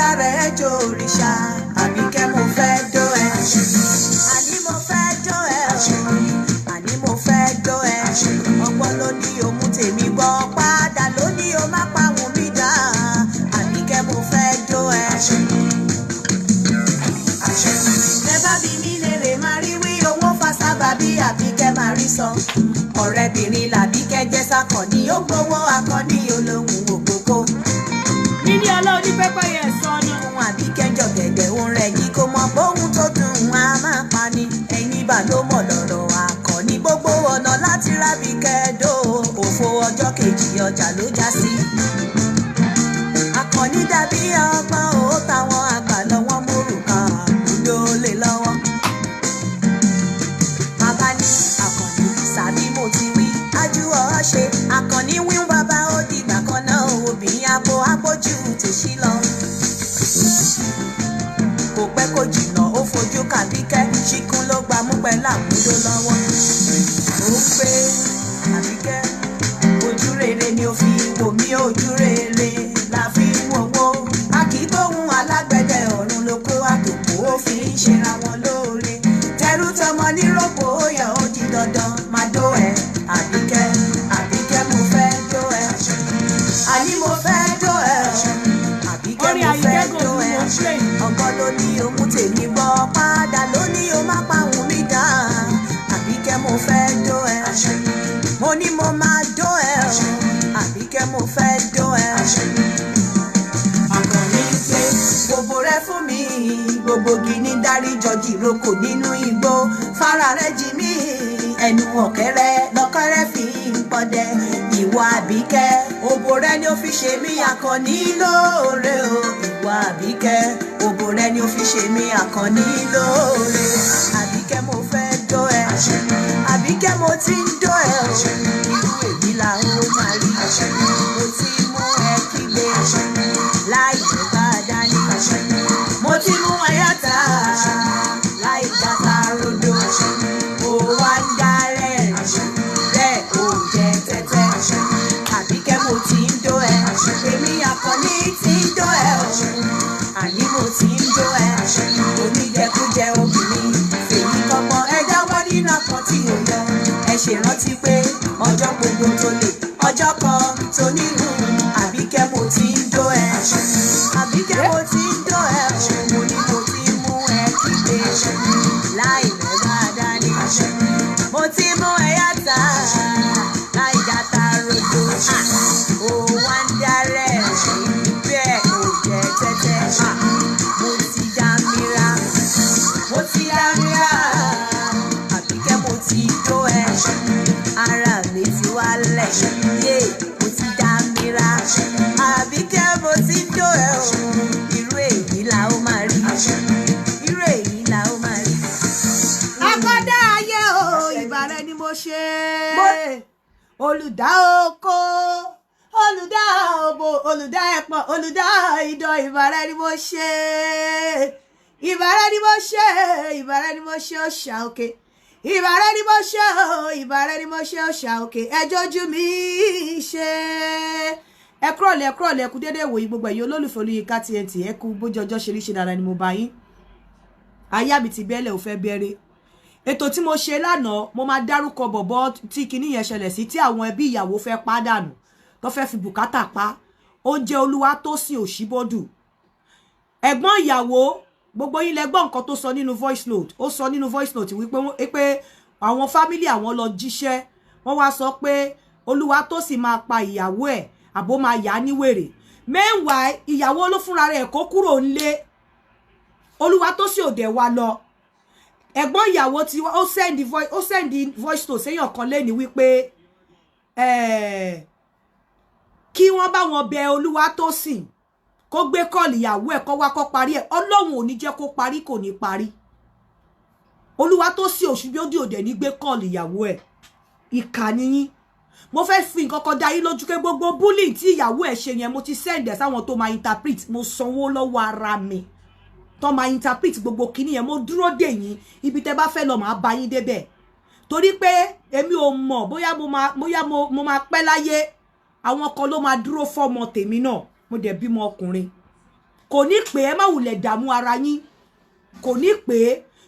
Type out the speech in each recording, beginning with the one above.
Fira rẹ̀ jó òrìṣà. Àbíkẹ́, mo fẹ́ dó ẹ. Àní mo fẹ́ dó ẹ o. Àní mo fẹ́ dó ẹ. Ọgbọ́n ló ní òun tèmi gbọ́. Padà ló ní o má pa wùn mí dá. Àbíkẹ́, mo fẹ́ dó ẹ. Ẹ bá bí mi lèrè máa rí wí owó fa sábàbí, Àbíkẹ́ máa rí sọ. Ọ̀rẹ́bìnrin làbíkẹ́ jẹ́ sákànní, ó gbowó akọni olóhùn ògbókó. Níní ọlọ́run ní pẹ́pẹ́yẹ sọnù. Ohun Àbíkẹ́ jọ̀gẹ̀dẹ̀ òun rẹ̀ yìí kò mọ̀ bóhun tó dùn á máa pa ni. Ẹ̀yin bá ló mọ̀ lọ́rọ̀ akọni, gbogbo ọ̀nà láti rábìkẹ́ dó òfo ọjọ́ kejì ọjà ló já sí. Akọni dàbí ọgbọ́n ó táwọn àgbà lọ́wọ́ mórùka àbúdó lé lọ́wọ́. Bàbá ní akọni sàbí mo ti wí ájú ọ̀ ṣe akọni wíwọ́n bàbá ó dìgbà kan náà, obìnrin abo abójú tèṣí lọ. Kò pẹ́ kò jìnnà, ó fojú kàbíkẹ́ ṣíkún ló gbámú pẹ̀lú àmúdó lọ́wọ́. Ó ń pé Àbíkẹ́, ojú rere ni ó fi wò mí, ojú rere la fi ń wòwó. A kì í gbóhùn alágbẹ̀dẹ ọ̀run ló kó àtòkò ó fi ń ṣera wọn lóore. Tẹrú tọmọ níròpò ó yẹ ó di dandan máa dó ẹ. Àbíkẹ́, Àbíkẹ́, mo fẹ́ dó ẹ. Àní mo fẹ́ dó ẹ o. Àbíkẹ́, Orin mo fẹ́ Àyìnkẹ́ dó Gòkè ẹ. mo ń play. Ọgbọ́n ló ní ohun tèmi gbọ́, padà ló ní o má pa òun mi dá. Àbíkẹ́, mo fẹ́ dó ẹ. Mo ní mo máa dó ẹ o. Àbíkẹ́, mo fẹ́ dó ẹ. Àkànní pé gbogbo rẹ fún mi, gbogbo gini dáríjọ jìrókò nínú igbó fara rẹ jì mí, ẹnu ọ̀kẹ́rẹ́ lọ́kẹ́rẹ́ fi ń pọdẹ. Ìwọ Àbíkẹ́, òbò rẹ ni ó fi ṣe mí akọni lóore o. Ìwọ Àbíkẹ́, òbò rẹ ni ó fi ṣe mí akọni lóore. Àbíkẹ́, mo fẹ́ dó ẹ. Àbíkẹ́, mo ti ń dó ẹ o. Irú èyí la ó máa rí. Mo ti mú ẹ kígbe láì jẹ́ bá a dání. Mo ti mú ẹyà ta láì dáta rodo. Ó wá ń dárẹ̀ bẹ́ẹ̀ ò jẹ́ tẹ́tẹ́. Àbíkẹ́, mo ti ń dó ẹ. Èmi àkànní ti ń dó ẹ o. Àní mo ti ń dó ẹ. Oníjẹkújẹ obìnrin fèyí kọ́gbọ́n, ẹ jáwọ́ nínú àpọ́n tí ò yọ. Ẹ ṣèrántí pé ọjọ́ gbogbo tó lè ọjọ́ kan tó nínú. Àbíkẹ́, mo ti ń dó ẹ. Àbíkẹ́, mo ti ń dó ẹ o. Mo ní mo ti mú ẹ kígbe láì mẹ́gbà dání. Mo ti mú ẹ yàtà láì dáta rodo. Ó wá ń dárẹ̀ bẹ́ẹ̀ ò jẹ́ tẹ́tẹ́. Mo ti dá mìíràn, mo ti dá mìíràn. Àbíkẹ́, mo ti dó ẹ. Ara mi ti wálẹ̀ yé, mo ti dá mìíràn. Àbíkẹ́, mo ti dó ẹ o. Irú èyí la ó máa rí, irú èyí la ó máa rí. Akọ́dá ayé o, ìbà rẹ ni mo ṣe. Olùdá oko, olùdá òbò, olùdá ẹpọ̀n, olùdá idán, ìbà rẹ ni mo ṣe. Ìbà rẹ ni mo ṣe, ìbà rẹ ni mo ṣe, òòṣà òkè. Ìbà rẹ ni mo ṣe o, ìbà rẹ ni mo ṣe, òòṣà òkè. Ẹjọ́ ojú mi ṣe. Ẹ kúrọ̀lẹ́, ẹ kúrọ̀lẹ́, ẹ kú déédéé wòyí gbogbo ẹ̀yin olólùfẹ́ Olúyinká TNT. Ẹ kú bójú ọjọ́ ṣe rí, ṣe dára ni mo bá yín. Aya mi ti bẹ́lẹ̀ ò fẹ́ bẹ̀rẹ̀ ètò tí mo ṣe lánàá. Mo máa dárúkọ bọ̀bọ̀ tí kinní yẹn ṣẹlẹ̀ sí, tí àwọn ẹbí ìyàwó fẹ́ pa dànù, tó fẹ́ fi bùkátà pa. Oúnjẹ Olúwatósìn Òṣìbọ́dù, ẹ̀gbọ́n ìyàwó. Gbogbo yín lẹ gbọ́ nǹkan tó sọ nínú voice note. Ó sọ nínú voice note wípé pé àwọn family àwọn lọ jíṣẹ́, wọ́n wá sọ pé Olúwatósìn máa pa ìyàwó ẹ̀ àbó máa yà á ní wèrè. Meanwhile, ìyàwó ló fúnra rẹ̀ kó kúrò nílé. Olúwatósìn òdẹ̀ wa lọ. Ẹ̀gbọ́n ìyàwó tí ó send voice note séèyàn kan lẹ́ni wípé kí wọ́n bá wọn bẹ Olúwatósìn kó gbé call ìyàwó ẹ̀, kó wá kó parí ẹ̀. Ọlọ́run ò ní jẹ́ kó parí, kò ní parí. Olúwatósìn Òṣùbíódì òdẹ̀ ní gbé call ìyàwó ẹ̀. Ìkà nìyín. Mo fẹ́ fi nǹkan kan dá yín lójú pé gbogbo bullying tí ìyàwó ẹ̀ ṣe yẹn, mo ti send ẹ̀ sáwọn tó máa interpret. Mo sanwó lọ́wọ́ ara mi tó máa interpret gbogbo kinní yẹn. Mo dúró dè yín, ibi tẹ́ bá fẹ́ lọ, máa bá yín débẹ̀, torí pé èmi ò mọ̀ bóyá mo máa pẹ́ láyé. Àwọn kan ló máa dúró fọ́mọ tèmi náà. Mo dẹ̀ bímọ ọkùnrin. Kò ní pé ẹ má wulẹ̀ dààmú ara yín. Kò ní pé,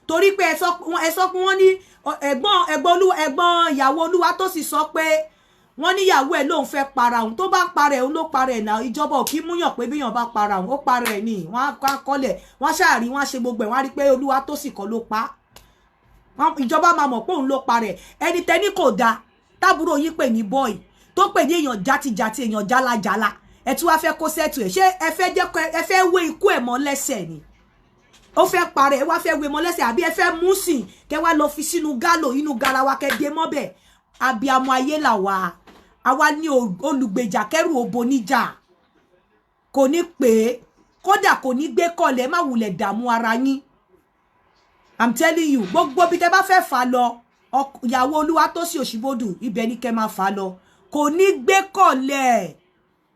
torí pé ẹ sọ pé wọ́n ní ẹ̀gbọ́n olúwa, ẹ̀gbọ́n ìyàwó olúwa tó sì sọ pé wọ́n níyàwó ẹ̀ lóun fẹ́ para òun. Tó bá para ẹ̀, òun ló para ẹ̀ náà. Ìjọba ò kí múyàn pé bíyàn bá para òun, ó para ẹ̀ ni. Wọ́n á kọ́lẹ̀, wọ́n ṣáà rí, wọ́n á ṣe gbogbo ẹ̀, wọ́n á rí pé olúwa tó sì kọ́ ló pa á. Ìjọba máa mọ̀ pé òun ló para ẹ̀. Ẹni tẹ́ni kò dáa, tábúrò yín pè ní boy, tó pè ní èèyàn játijàti, èèyàn jálajàla, ẹ tún wá fẹ́ kó settle ẹ̀. Ṣé ẹ fẹ́ jẹ́ ẹ fẹ́ wé ikú ẹ̀ mọ́ lẹ́sẹ̀ ni? Ó fẹ́ parẹ́, ẹ wá fẹ́ wé mọ́ lẹ́sẹ̀, àbí ẹ fẹ́ mú sìn kẹ wá lọ fi sínú gálò, inú garawa, kẹ dé mọ́bẹ̀? Abiamọ ayé là wà. Àwa ní olùgbèjà kẹrù òbò níjà. Kò ní pè é, kódà kò ní gbé kọlẹ̀. Má wulẹ̀ dààmú ara yín, I'm telling you. Gbogbo bí tẹ bá fẹ́ fà lọ, ìyàwó olúwa tó sì òṣìbodù, ibẹ̀ ni kẹ́ máa fà lọ. Kò ní gbé kọlẹ̀,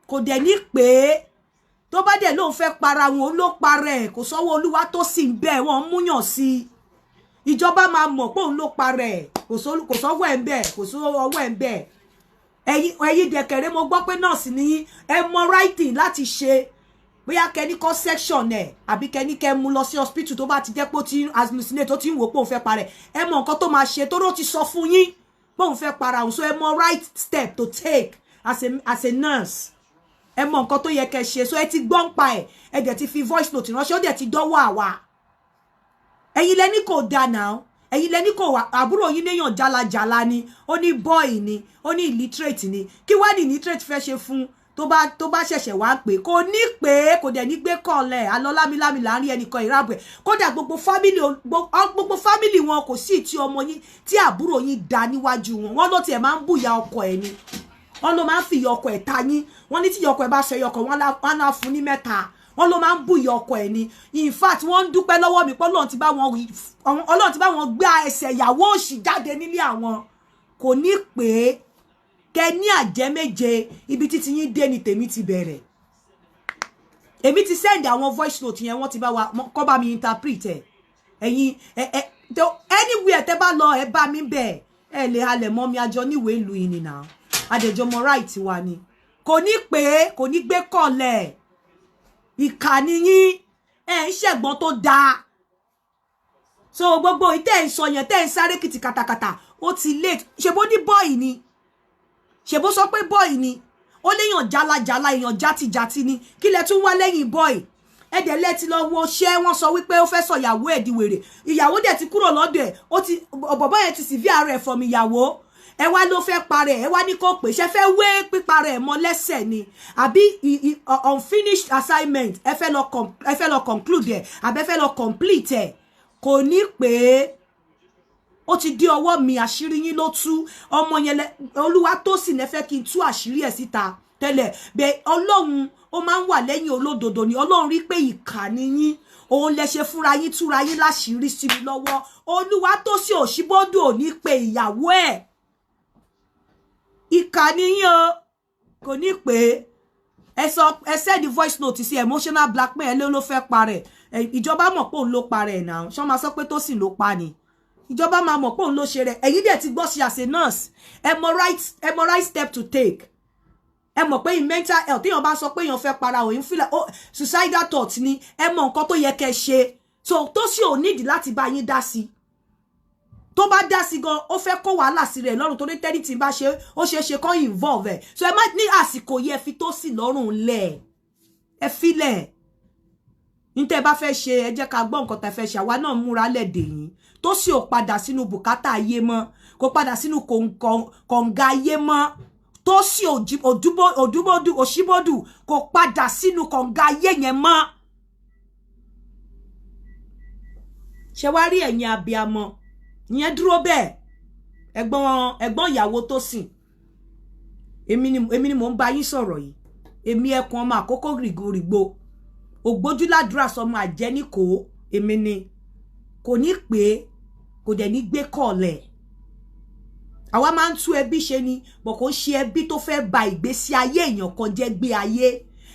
kò dẹ̀ ní pè é. Tó bá dẹ̀ lóun fẹ́ para wọn, ló para ẹ̀. Kò sọ́wọ́ olúwa tó sì ń bẹ̀ wọ́n múyàn sí i. Ìjọba máa mọ̀ pé òun ló para ẹ̀. Kò sọ́wọ́ ẹ̀ ń bẹ̀, kò sọ́wọ́ ẹ̀ ń bẹ̀. Ẹ̀yin dẹ̀kẹ̀rẹ́, mo gbọ́ pé nọ́ọ̀sì ni ẹ mọ writing láti ṣe. Bóyá kẹ́ni kọ́ section ẹ̀, àbí kẹ́ni kẹ́ mú lọ sí hospital, tó bá ti jẹ́ pé ó ti hallucinate, tó ti ń wò pé òun fẹ́ para ẹ̀, ẹ mọ nǹkan tó máa ṣe, tó ló ti sọ fún yín pé òun fẹ́ para òun. So ẹ mọ right step to take as a nurse. Ẹ mọ nǹkan tó yẹ kẹ́ ṣe. So ẹ ti gbọ́n pa ẹ̀, ẹ dẹ̀ ti fi voice note ránṣẹ́, ó dẹ̀ ti dọ́wọ́ àwa. Ẹ̀yin lẹ́ni kò dáa náà, ẹ̀yin lẹ́ni kò wà. Àbúrò yín léèyàn jálajàla ni, ó ní boy ni, ó ní illiterate ni. Kí wá ní illiterate fẹ́ ṣe fún tó bá ṣẹ̀ṣẹ̀ wá pé kò ní pé, kò dẹ̀ ní gbé kọ̀ọ̀lẹ̀ alọ́ lámilámi láàrin ẹnìkan ìrábù ẹ̀. Kódà gbogbo family wọn, kò sí tí ọmọ yín, tí àbúrò yín da níwájú wọn. Wọn ló tiẹ̀ máa ń bùyà ọkọ ẹ̀ ni, wọn ló máa ń fìyà ọkọ ẹ̀ ta yín. Wọn ní tíyà ọkọ ẹ̀ bá ṣe ọkọ wọn, á fún ní mẹ́ta. Wọn ló máa ń bùyà ọkọ ẹ̀ ni. In fact, wọ́n ń dúpẹ́ lọ́wọ́ mi pé Ọlọ́run ti bá wọn gbé ẹsẹ̀ ìyàwó òṣì jáde nílé àwọn. Kò ní pé kẹ ní àjẹ́ méje. Ibi títí yín dé ni tèmi ti bẹ̀rẹ̀. Èmi ti send àwọn voice note yẹn, wọ́n ti bá wa kọ́ bá mi interpret ẹ̀. Ẹ̀yin ẹ ẹ anywhere tẹ́ bá lọ, ẹ bá mi bẹ̀. Ẹ lè halẹ̀ mọ́ mi. Àjọ níwèé ìlú yìí nìyà, àdẹ̀jọ́ mọ right wa ni. Kò ní pé, kò ní gbé kọ̀lẹ̀. Ìkà ni yín, ẹ ń ṣẹ̀gbọ́n tó dáa. So gbogbo ìtẹ́ ń sọ yẹn, tẹ́ ń sáré kìtì kàtàkàtà, ó ti late. Ṣèbó ní boy ni, ṣèbó sọ pé boy ni, ó léèyàn jálajàla, èèyàn játijàti ni. Kí lẹ tún wá lẹ́yìn boy? Ẹ̀dẹ̀ lẹ́tí lọ wo ṣé wọ́n sọ wípé ó fẹ́ sọ ìyàwó ẹ̀ di wèrè. Ìyàwó dẹ̀ ti kúrò lọ́dọ̀ ẹ̀, ó ti bọ̀bọ́ yẹn ti severe rẹ̀ from ìyàwó. Ẹ wá ló fẹ́ parẹ́, ẹ wá ní kó pè. Ṣe fẹ́ wé píparẹ́ ẹ̀ mọ́ lẹ́sẹ̀ ni, àbí unfinished assignment ẹ fẹ́ lọ conclude ẹ̀, àbẹ́ fẹ́ lọ complete ẹ̀? Kò ní pé ó ti dé ọwọ́ mi. Àṣírí yín ló tú. Ọmọ yẹn, olúwa tó sì lẹ́fẹ́ kí n tú àṣírí ẹ̀ síta tẹ́lẹ̀ bẹ́ẹ̀. Ọlọ́run ó máa ń wà lẹ́yìn olódodo ni. Ọlọ́run rí pé ìkà ni yín, òun lẹ ṣe fúnra yín túra yín láṣìírí sí mi lọ́wọ́. Olúwa tó sì òṣìbọ́dọ̀ ò ní pe ìyàwó ẹ̀. Ìkà ni yín o. Kò ní pé ẹ sọ, ẹ send the voice note sí, emotional blackmail. Ẹ ló ló fẹ́ parẹ́. Ìjọba mọ̀ pé òun ló parẹ́ náà. Ṣọ́ máa sọ pé tó sì ló pa ni? Ìjọba máa mọ̀ pé òun ló ṣe rẹ̀. Ẹ̀yin dẹ̀ ti gbọ́ sí as a nurse, ẹ mọ right step to take. Ẹ mọ̀ pé in mental health, téèyàn bá sọ pé èèyàn fẹ́ para òun, feel oh, suicidal thought ni, ẹ mọ̀ nǹkan tó yẹ kẹ́ ṣe. So tó sì ò nídìí láti bá yín dá sí. Tó bá dá sí gan, ó fẹ́ kó wàhálà sí rẹ̀ lọ́rùn, torí tẹ́lí tí bá ṣe, ó ṣeé ṣe kán involve ẹ̀. So ẹ má ní àsìkò yẹ fi tó sì lọ́rùn lẹ̀, ẹ filẹ̀. Ní tẹ́ bá fẹ́ ṣe, ẹ jẹ́ ká gbọ́ nǹkan tẹ́ fẹ́ ṣe. Àwa náà múra lẹ́dẹ̀ yín. Tó sì ò padà sínú bùkátà ayé mọ́, kó padà sínú kọ̀ǹga ayé mọ́. Tó sì òdúbòdù òṣìbòdù, kò padà sínú kọ̀ǹga ayé yẹn mọ́. Ṣe wá rí ẹ̀yin abiamọ ìyẹn dúró bẹ́ẹ̀. Ẹ̀gbọ́n ìyàwó tó sìn, èmi ni mò ń bá yín sọ̀rọ̀ yìí. Èmi ẹkùn ọmọ àkókò rìgbòrìgbò ògbójúládùúrà sọmọ àjẹníkò. Èmi ni kò ní pé, kò dẹ̀ ní gbé kọ̀ọ̀lẹ̀. Àwa máa ń tú ẹbí ṣe ni, bọ̀ kò ń ṣe ẹbí tó fẹ́ ba ìgbésí ayé èèyàn kan jẹ́. Gbé ayé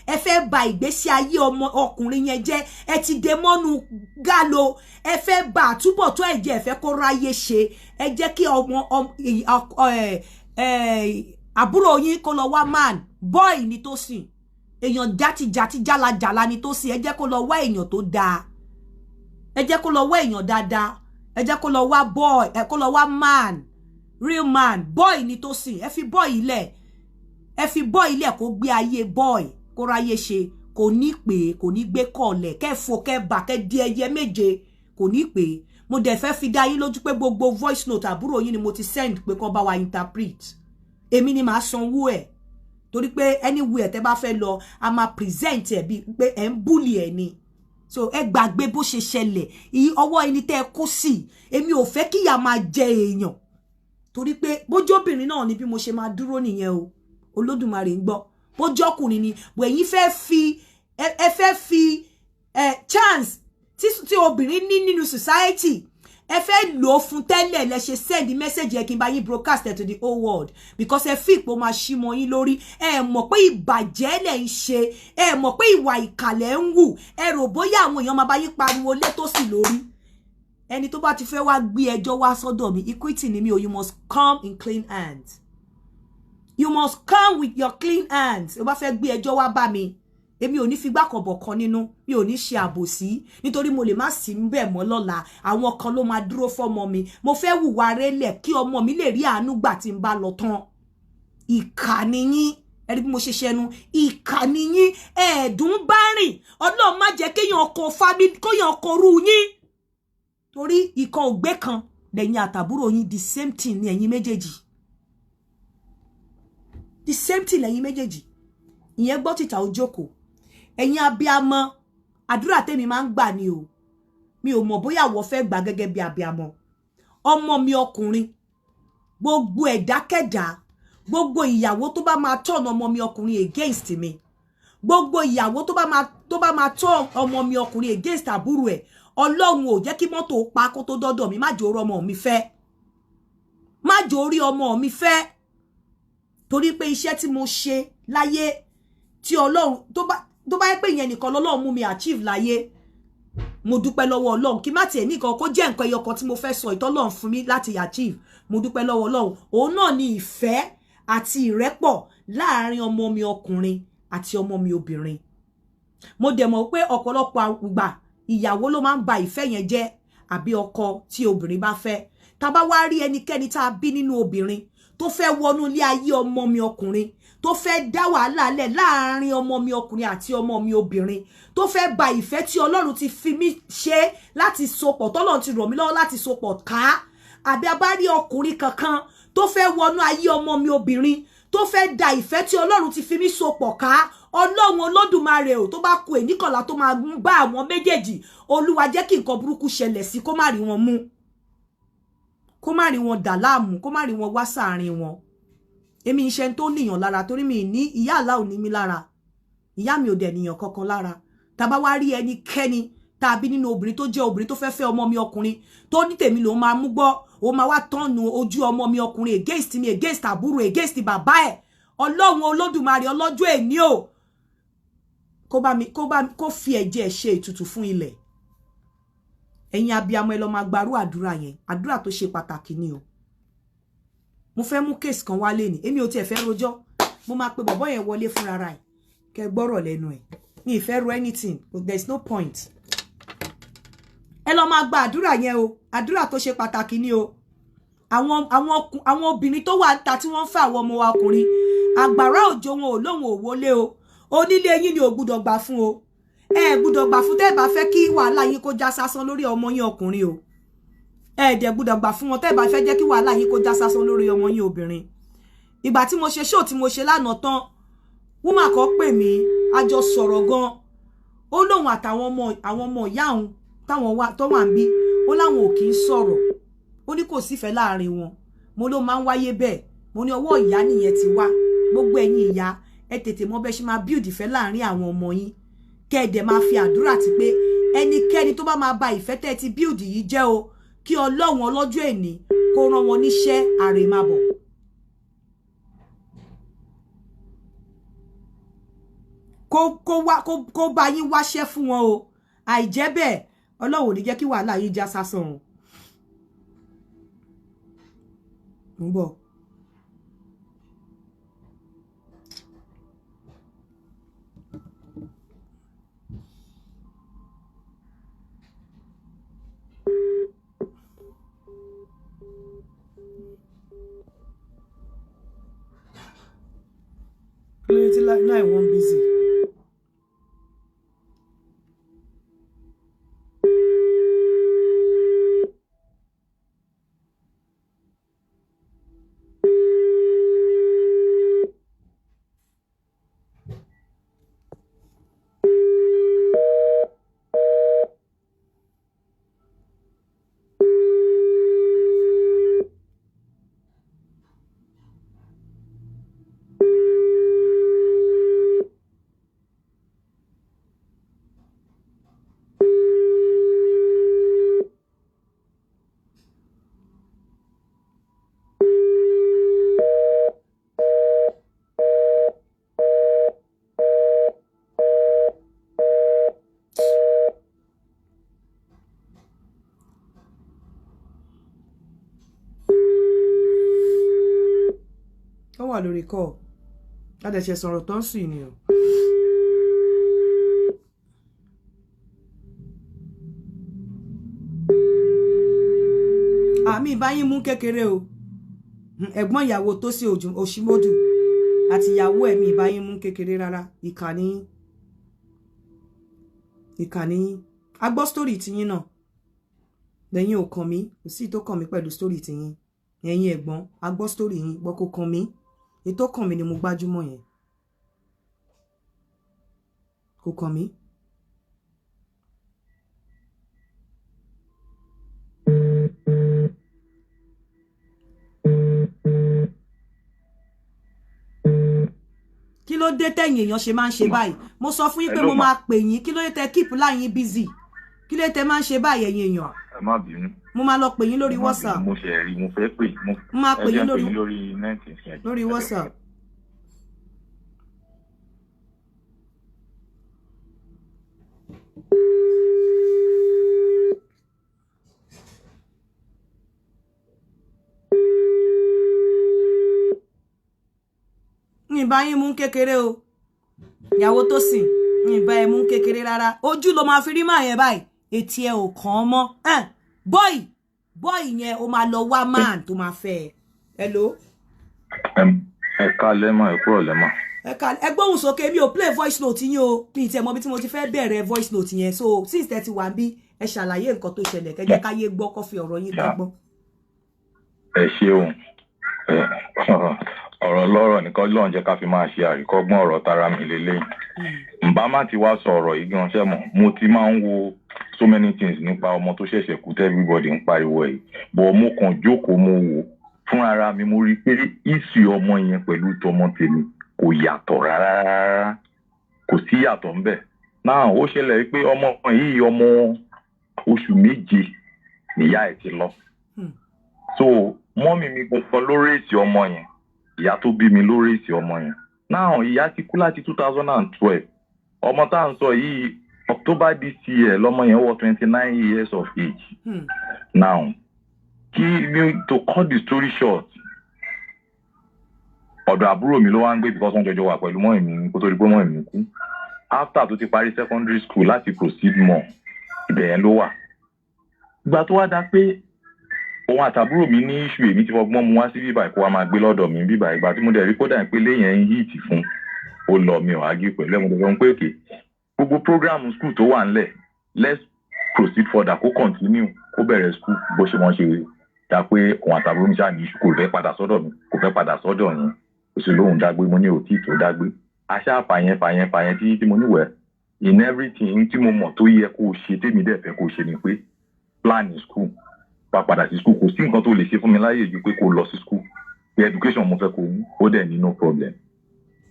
ẹ fẹ́ ba ìgbésí ayé ọmọ ọkùnrin yẹn jẹ́. Ẹ ti dé mọ́nu gálo, ẹ fẹ́ ba àtúbọ̀tán ẹ̀jẹ̀, ẹ fẹ́ kó ráyé ṣe. Ẹ jẹ́ kí ọmọ àbúrò yín kó lọ wá man. Boy ni tó sìn. Èèyàn játijàti jálajàla ni Tósìn. Ẹ jẹ́ kó lọ wá èèyàn tó dáa, ẹ jẹ́ kó lọ wá èèyàn dáadáa, ẹ jẹ́ kó lọ wá boy, ẹ kó lọ wá man, real man. Boy ni Tósìn. Ẹ fi boy ilẹ̀, ẹ fi boy ilẹ̀, kó gbé ayé boy, kó ráyé ṣe. Kò ní pè é, kò ní gbé kọ̀ọ̀lẹ̀ kẹ́ fò, kẹ́ bà, kẹ́ di ẹyẹ méje, kò ní pè é. Mo dẹ̀ fẹ́ fi dá yín lójú pé gbogbo voice note àbúrò yín ni mo ti send pé kó bá wa interpret. Èmi ni màá sanwó ẹ̀, torí pé anywhere tẹ́ bá fẹ́ lọ, a máa present ẹ̀ bíi pé ẹ̀ ń bully ẹ̀ ni. So ẹ gbàgbé bó ṣe ṣẹlẹ̀. Ọwọ́ ẹni tẹ́ ẹ kó sí, èmi ò fẹ́ kíyà máa jẹ èèyàn, torí pé bójóbìnrin náà ni bí mo ṣe máa dúró nìyẹn o. Olódùmarè ń gbọ́. Bójọ́kùnrin ni ẹ̀yin fẹ́ fi, ẹ fẹ́ fi ẹ chance tí obìnrin ní nínú society, ẹ fẹ́ lò ó fún tẹ́lẹ̀. Lẹ ṣe send message yẹn kí n bá yín broadcast ẹ to the whole world, because ẹ fi ìpò máa ṣí mọ́ yín lórí. Ẹ mọ̀ pé ìbàjẹ́ lẹ̀ ń ṣe, ẹ mọ̀ pé ìwà ìkàlẹ̀ ń wù. Ẹ rò bóyá àwọn èèyàn máa bá yín pariwo lé Tósìn lórí. Ẹni tó bá ti fẹ́ wá gbé ẹjọ́ wá sọ́dọ̀ mi, equity ni mi o. You must come in clean hands. You must come with your clean hands. O bá fẹ́ gbé ẹjọ́ wá bá mi, èmi ò ní fi gbákọ̀bọ̀ kan nínú, mi ò ní ṣe àbòsí, nítorí mo lè má sí bẹ́ẹ̀ mọ́ lọ́la. Àwọn kan ló máa dúró fọ́mọ mi. Mo fẹ́ hùwà rélẹ̀ kí ọmọ mi lè rí àánú gbà tí n bá lọ tán. Ìkà ni yín. Ẹni bí mo ṣe ṣẹnu, ìkà ni yín. Ẹ̀ẹ́dùn bá rìn. Ọlọ́run má jẹ́ kéèyàn kọ family, kéèyàn kọ rú yín, torí ìkan ògbé kan lẹ́yìn àtàbúrò yín. The same thing ni ẹ̀yin méjèèjì, the same thing lẹ́yìn méjèèjì. Ìyẹn gbọ́ tìta ojókòó. Ẹ̀yin abiamọ, àdúrà tèmi máa ń gbà ni o. Mi ò mọ̀ bóyá àwọ̀ fẹ́ gbà gẹ́gẹ́ bí abiamọ. Ọmọ mi ọkùnrin, gbogbo ẹ̀dákẹ́dá, gbogbo ìyàwó tó bá máa turn ọmọ mi ọkùnrin against mi, gbogbo ìyàwó tó bá máa turn ọmọ mi ọkùnrin against àbúrò ẹ̀, Ọlọ́run ò jẹ́ kí mọ́tò pa kó tó dọ́dọ̀ mi. Má jẹ́ orí ọmọ mi fẹ́, má jẹ́ orí ọmọ mi fẹ́, torí pé iṣẹ́ tí mo ṣe láyé, tí Ọlọ́run tó bá yẹ pé ìyẹn nìkan lọ́lọ́run mú mi achieve láyé, mo dúpẹ́ lọ́wọ́ Ọlọ́run. Kí má tiẹ̀ ní nǹkan kó jẹ́ nǹkan ẹyọ kan tí mo fẹ́ sọ ìtọ́lọ́run fún mi láti achieve, mo dúpẹ́ lọ́wọ́ Ọlọ́run. Òun náà ni ìfẹ́ àti ìrẹ́pọ̀ láàárín ọmọ mi ọkùnrin àti ọmọ mi obìnrin. Mo dẹ̀ mọ̀ pé ọ̀pọ̀lọpọ̀ ìgbà, ìyàwó ló máa ń ba ìfẹ́ yẹn jẹ́, àbí ọkọ tí obìnrin bá fẹ́. Tá bá wá rí ẹnikẹ́ni tá a bí nínú obìnrin tó fẹ́ wọnú ilé ayé ọmọ mi ọkùnrin, tó fẹ́ dá wàhálà lẹ̀ láàárín ọmọ mi ọkùnrin àti ọmọ mi obìnrin, tó fẹ́ ba ìfẹ́ tí Ọlọ́run ti fi mí ṣe láti sopọ̀, tọ́lọ́run ti rọ̀ mí lọ́wọ́ láti sopọ̀ ká, àbí a bá rí ọkùnrin kankan tó fẹ́ wọnú ayé ọmọ mi obìnrin, tó fẹ́ da ìfẹ́ tí Ọlọ́run ti fi mí sopọ̀ ká, Ọlọ́run Olódùmarè ò, tó bá ku èníkànlá tó máa ń bá àwọn méjèèjì, Olúwa jẹ́ kí nǹkan burúkú ṣẹlẹ̀ sí, kó má rí wọn mú, kó má rí wọn dà láàmú, kó má rí wọn wá sáàrin wọn. Èmi iṣẹ́ tó níyàn lára, torí mi ní ìyá àlá ò ní mi lára, ìyá mi ò dẹ̀ níyàn kankan lára. Tá bá wá rí ẹnikẹ́ni tàbí nínú obìnrin tó jẹ́ obìnrin tó fẹ́ fẹ́ ọmọ mi ọkùnrin, tó ní tèmi lòun máa mú gbọ́, ó máa wá turn ojú ọmọ mi ọkùnrin against mi, against àbúrò, against bàbá ẹ̀, Ọlọ́run Olódùmarè ọlọ́jọ́ èní o, kó bá mi kó fi ẹ̀jẹ̀ ṣe ètùtù fún ilẹ̀. Ẹ̀yin abiyamọ, ẹ lọ máa gbarú àdúrà yẹn. Àdúrà tó ṣe pàtàkì ni o. Mo fẹ́ mú case kan wálé ni. Èmi ò tiẹ̀ fẹ́ rojọ́. Mo máa pe bọ̀bọ́ yẹn wọlé fúnra ẹ̀, kẹ́ gbọ́rọ̀ lẹ́nu ẹ̀. Mi ì fẹ́ ro anything, but there is no point. Ẹ lọ máa gba àdúrà yẹn o. Àdúrà tó ṣe pàtàkì ni o. Àwọn obìnrin tó wà níta tí wọ́n ń fẹ́ àwọn ọmọ wa ọkùnrin, àgbàrá òjò wọn ò lóhùn ò wọlé o. Onílé yín ni ò gbúdọ̀ gbà fún o. Ẹ gbúdọ̀ gbà fún tẹ́ ẹ bá fẹ́ kí wàhálà yín kó já sásán lórí ọmọ yín ọkùnrin o. Ẹ dẹ̀ gbúdọ̀ gbà fún wọn tẹ́ ẹ bá fẹ́ jẹ́ kí wàhálà yín kó já sásán lórí ọmọ yín obìnrin. Ìgbà tí mo ṣe show tí mo ṣe lánàá tán, woman kan pè mí, a jọ sọ̀rọ̀ gan. Ó lóun àtàwọn ọmọ, àwọn ọmọ ìyá òun táwọn wà tó wà ń bí, ó láwọn ò kì í sọ̀rọ̀. Ó ní kò sífẹ̀ẹ́ láàrin wọn. Mo ló máa ń wáyé bẹ́ẹ̀. Mo ní ọwọ́ ìyá nìyẹn ti wá. Gbogbo ẹ̀yin ìyá, ẹ tètè mọ bẹ́ẹ̀ ṣe máa build ìfẹ́ láàrin àwọn ọmọ yín, kẹ́ ẹ dẹ̀ máa fi àdúrà ti pé ẹnikẹ́ni tó bá máa ba ìfẹ́ tẹ́ ẹ ti build yìí jẹ́ o, kí Ọlọ́run ọlọ́jọ́ èní kó rán wọn níṣẹ́ àrèmábọ̀. Kó wá kó bá yín wáṣẹ́ fún wọn o. Àìjẹ́ bẹ́ẹ̀, Ọlọ́run ò ní jẹ́ kí wàhálà yín já sásán o. Ń bọ̀. Line wọn busy. Ó wà lórí call, ládẹ̀ṣẹ̀ sọ̀rọ̀ tó ń sìn ni o. Àmì ìbáyín mú kékeré o, ẹ̀gbọ́n ìyàwó tó sí Òṣìmọ́dù àti ìyàwó ẹ̀mí ìbáyín mú kékeré rárá. Ìkànnì, ìkànnì. A gbọ́ story tiyín náà lẹ́yìn, ò kàn mí, kò sí tó kàn mí pẹ̀lú story tiyín. Ẹ̀yin ẹ̀gbọ́n, a gbọ́ story yín gbọ́, kó kàn mí. Ètò kàn mí ni mo gbájúmọ̀ yẹn, kò kàn mí. Kí ló dé tẹ̀yìn èèyàn ṣe máa ń ṣe báyìí? Mo sọ fún yín pé mo máa pè yín. Kí ló dé tẹ keep line busy? Kí ló dé tẹ máa ń ṣe báyìí, ẹ̀yin èèyàn? Ẹ má bínú. Mo máa lọ pè yín lórí WhatsApp. Mo ṣe rí, mo fẹ́ pè mo. Mo máa pè yín lórí lórí net. Lórí WhatsApp. Ní ìbá yín mú kékeré o, ìyàwó tó sìn ní ìbá ẹ mú kékeré rárá. Ojú ló máa fi rí máa yẹn báyìí, etí ẹ ò kàn án mọ́. Boy, boy yẹn, o máa lọ wá man tó máa fẹ́ ẹ. Hello. Ẹ ká lẹ́mọ̀, ẹ kúrò lẹ́mọ̀. Ẹ ká, ẹ gbóhùn sókè. Mi ò play voice note yín o, mi ì tiẹ̀ mọ bí tí mo ti fẹ́ bẹ̀rẹ̀ voice note yẹn. So since tẹ́ ti wà ń bí, ẹ ṣàlàyé nǹkan tó ṣẹlẹ̀, kẹ́ jẹ́ káyé gbọ́, kó fi ọ̀rọ̀ yín kọ́gbọ́n. Ẹ ṣeun. Ọ̀rọ̀ lọ́rọ̀ nìkan lọ́n jẹ́ ká fi máa ṣe àríkọ́gbọ́n. Ọ̀rọ̀ tara mi lélẹ́yìn, ǹbá má ti wá sọ ọ̀rọ̀ yìí gan. Ṣẹ́ mọ̀, mo ti máa ń wo so many things nípa ọmọ tó ṣẹ̀ṣẹ̀ kú tẹ́ everybody ń pariwo ẹ̀, but mo kàn jókòó, mo wò fún ara mi, mo rí i pé issue ọmọ yẹn pẹ̀lú tọmọ tèmi kò yàtọ̀ rárá rárá, kò sí yàtọ̀ ńbẹ̀ náà. Ó ṣẹlẹ̀ pé ọmọ yìí, ọmọ oṣù 7 níyà ẹ̀ ti lọ. So mummy mi gbọ̀ngàn ló raise ọmọ yẹn, ìyá tó bí mi ló raise ọmọ yẹn náà. Ìyá ti kú láti 2012. Ọmọ tá à ń sọ yìí, October this year lọmọ yẹn wọ 29 years of age. Now, kí ni, to cut the story short, ọ̀dọ̀ àbúrò mi ló wá ń gbé because wọ́n jọjọ wà pẹ̀lú mummy mi kó tó di pé mummy mi kú. After tó ti parí secondary school, láti proceed more, ibẹ̀ yẹn ló wà. Ìgbà tó wá dá pé òun àtàbúrò mi ní issue, èmi ti fọgbọ́n mu wá sí bíbà kó wá máa gbé lọ́dọ̀ mi bíbà. Ìgbà tí mo dẹ̀ rí kódà pé léyìn ń hit fún ó lọ, mi ò argue pẹ̀lú ẹ̀. Mo dẹ̀ sọ pé okay, gbogbo program school tó wà ńlẹ̀, let's proceed further, kó continue, kó bẹ̀rẹ̀ school. Bó ṣe wọ́n ṣe dá pé òun àtàbúrò mi ṣáà ní issue, kò fẹ́ padà sọ́dọ̀ mi, kò fẹ́ padà sọ́dọ̀ yẹn, kò sì lóhùn dágbé. Mo ní òtí tó dágbé aṣá fàyẹn fàyẹn fàyẹn títí tí mo níwẹ̀ẹ́. In everything tí mo mọ̀ tó yẹ kó o ṣe, tèmi dẹ̀ fẹ́ kó o ṣe ni pé plan school, wá padà sí school. Kò sí nǹkan tó lè ṣe fún mi láyè ju pé kó lọ sí school, pé education mo fẹ́ kó mú. Ó dẹ̀ ní no problem.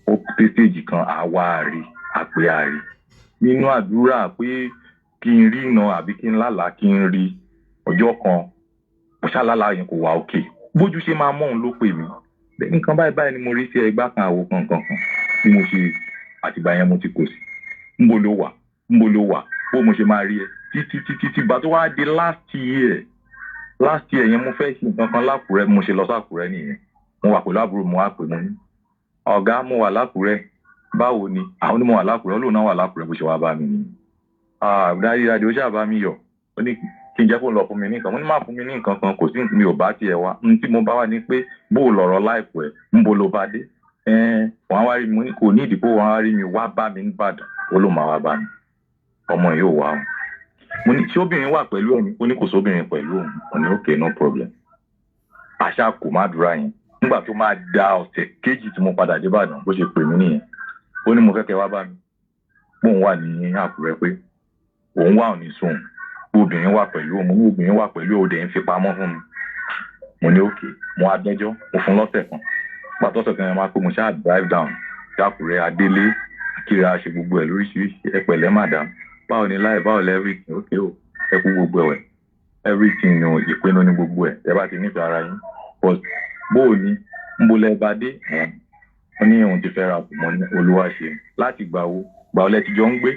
Ó pé stage kan, àwa rí àpè àrí nínú àdúrà pé kí n rí iná àbí kí n lálàá, kí n rí ọjọ́ kan, mo ṣàlálàá yẹn, kò wá òkè. Bójú ṣe máa mọ́ òun ló pè mí, nǹkan báyìí báyìí ni mo rí sí ẹgbà kan, àwo kan kan kan bí mo ṣe. Àtìgbà yẹn mo ti kò sí. Ńbo ló wà? Ńbo ló wà? Bó mo ṣe máa rí ẹ títí títí tí gbà tó wá di last year. Last year yẹn, mo fẹ́ ṣe nǹkan kan lákùrẹ́, mo ṣe lọ sákùrẹ́ nìyẹn. Mo wà pẹ̀lú àbúrò, mo wá pè, mo ní, "Ọ̀gá, mo wà lákùrẹ́, báwo ni?" Àwọn onímọ̀ wà lákùrẹ́, olóòórùn náà wà lákùrẹ́. Bó ṣe wá bá mi nìyẹn. Ah, daddy, daddy, ó ṣáà bá mi yọ̀. Ó ní kí n jẹ́ kó lọ fún mi ní nǹkan. Mo ní má fún mi ní nǹkan kan, kò sí, mi ò bá tiẹ̀ wá. N tí mo bá wà ní pé bó o lọ̀rọ̀ láìpẹ́, ń bo ló bá dé. Wọ́n á wá rí mi. Mo ní kò ní ìdìbò, wọ́n á wá rí mi, wá bá mi nìbàdàn. Ó ló máa wá bá mi. Ọmọ yìí ò wá o. Mo ní, ṣé obìnrin wà pẹ̀lú ẹ̀ ni? Ó ní kò sóbìnrin pẹ̀lú òun. Mo ní okay, no problem. Àṣà kò má dúrà yẹn. Nígbà tó máa da ọ̀sẹ̀ kejì tí mo padà dé Ìbàdàn, bó ṣe pè mí nìyẹn. Ó ní mo fẹ́ kẹ́ wá bá mi, bóun wà ní Àkúrẹ́, pé òun wà òní sóun, pé obìnrin wà pẹ̀lú òun. Mo ní obìnrin wà pẹ̀lú òun, dẹ̀ ń fi pamọ́ fún mi. Mo ní okay. Mo wá dẹ́jọ́, mo fún lọ́sẹ̀ kan. Nígbà tọ́sẹ̀ kan yẹn máa pé, mo ṣáà drive down dákúrẹ́, adélé kíra, ṣe gbogbo ẹ̀ lóríṣiríṣi. Ẹ pẹ̀lẹ́ madam, báwo ni láì, báwo lẹ́, everything okay o? Ẹ kú gbogbo ẹ̀wẹ̀, everything o. Ìpinnu ní gbogbo ẹ̀, ẹ bá ti nífẹ̀ẹ́ ara yín, but bóò ni ń bolẹ̀ bá dé ẹ̀? Ó ní òun ti fẹ́ ra. Mo ní Olúwa ṣe. Láti gbà wo, gbà wo lẹ ti jọ ń gbé?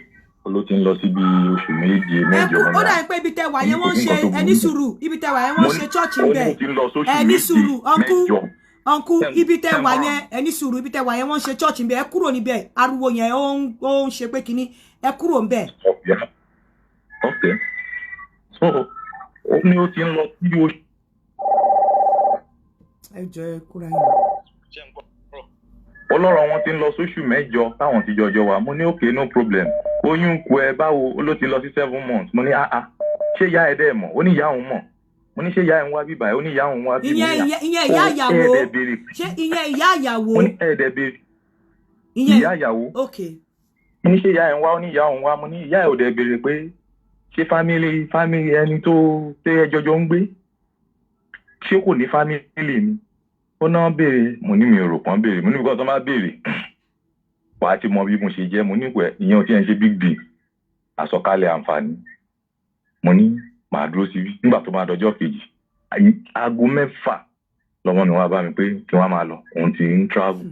Ó ló ti ń lọ sí bí oṣù 7, Ẹ 8. kú. Ó dà pé ibi tẹ wà yẹn, wọ́n ń ṣe, ẹ ní sùúrù, ibi tẹ wà yẹn, wọ́n ń ṣe church Ó ń ní bẹ̀. ó ti ń lọ sóṣù Ẹ ní 7, sùúrù, uncle. 8. Uncle, ibi tẹ wà Ten. yẹn, ẹ ní sùúrù, ibi tẹ wà yẹn, wọ́n ń ṣe church ń bẹ̀. Ẹ kúrò níbẹ̀, ariwo yẹn ó ń ṣe pé kinní. Ẹ kúrò níbẹ̀. Yeah. Okay. So, ó ní ó ti ń lọ sí oṣù. Ẹ jọ, ẹ kúra yín lọ. Ọlọ́rọ̀ wọn ti ń lọ sóṣù 8 táwọn ti jọjọ wà. Mo ní okay, no problem. Oyún kú ẹ báwo? Ó ló ti lọ sí 7 months. Mo ní ah ah, ṣé ìyá ẹ dẹ́ mọ̀? Ó ní ìyá òun mọ̀. Mo ní ṣé ìyá ẹ ń wá bíbà ẹ? Ó ní ìyá òun wá bíbà. Ìyẹn ìyá ìyàwó? Ẹ̀ẹ́dẹ̀ béèrè. Ṣé ìyẹn ìyá ìyàwó? Mo ní ẹ̀ẹ́dẹ̀ béèrè. Ìyẹn Ìyá ìyàwó. Ok. Mo ní ṣé ìyá ẹ ń wá? Ó ní ìyá òun wá. Mo ní ìyá ẹ ò dẹ̀ béèrè pé ṣé family ẹni tó tẹ́ ẹ jọjọ ń gbé, ṣé kò ní family ni? Ó náà béèrè. Mo ní mi ò rò pọ́n béèrè. Mo ní bíkọ́ tó máa béèrè, wàá ti mọ bí mo ṣe jẹ́. Mo ní pẹ̀ ìyẹn ò tí ẹ̀ ń ṣe big deal, àsọkalẹ̀ àǹfààní. Mo ní màá dúró síbí. Nígbà tó máa dọjọ́ kejì, aago 6 lọ́mọ mi wá bá mi pé kí wọ́n máa lọ, òun ti ń travel.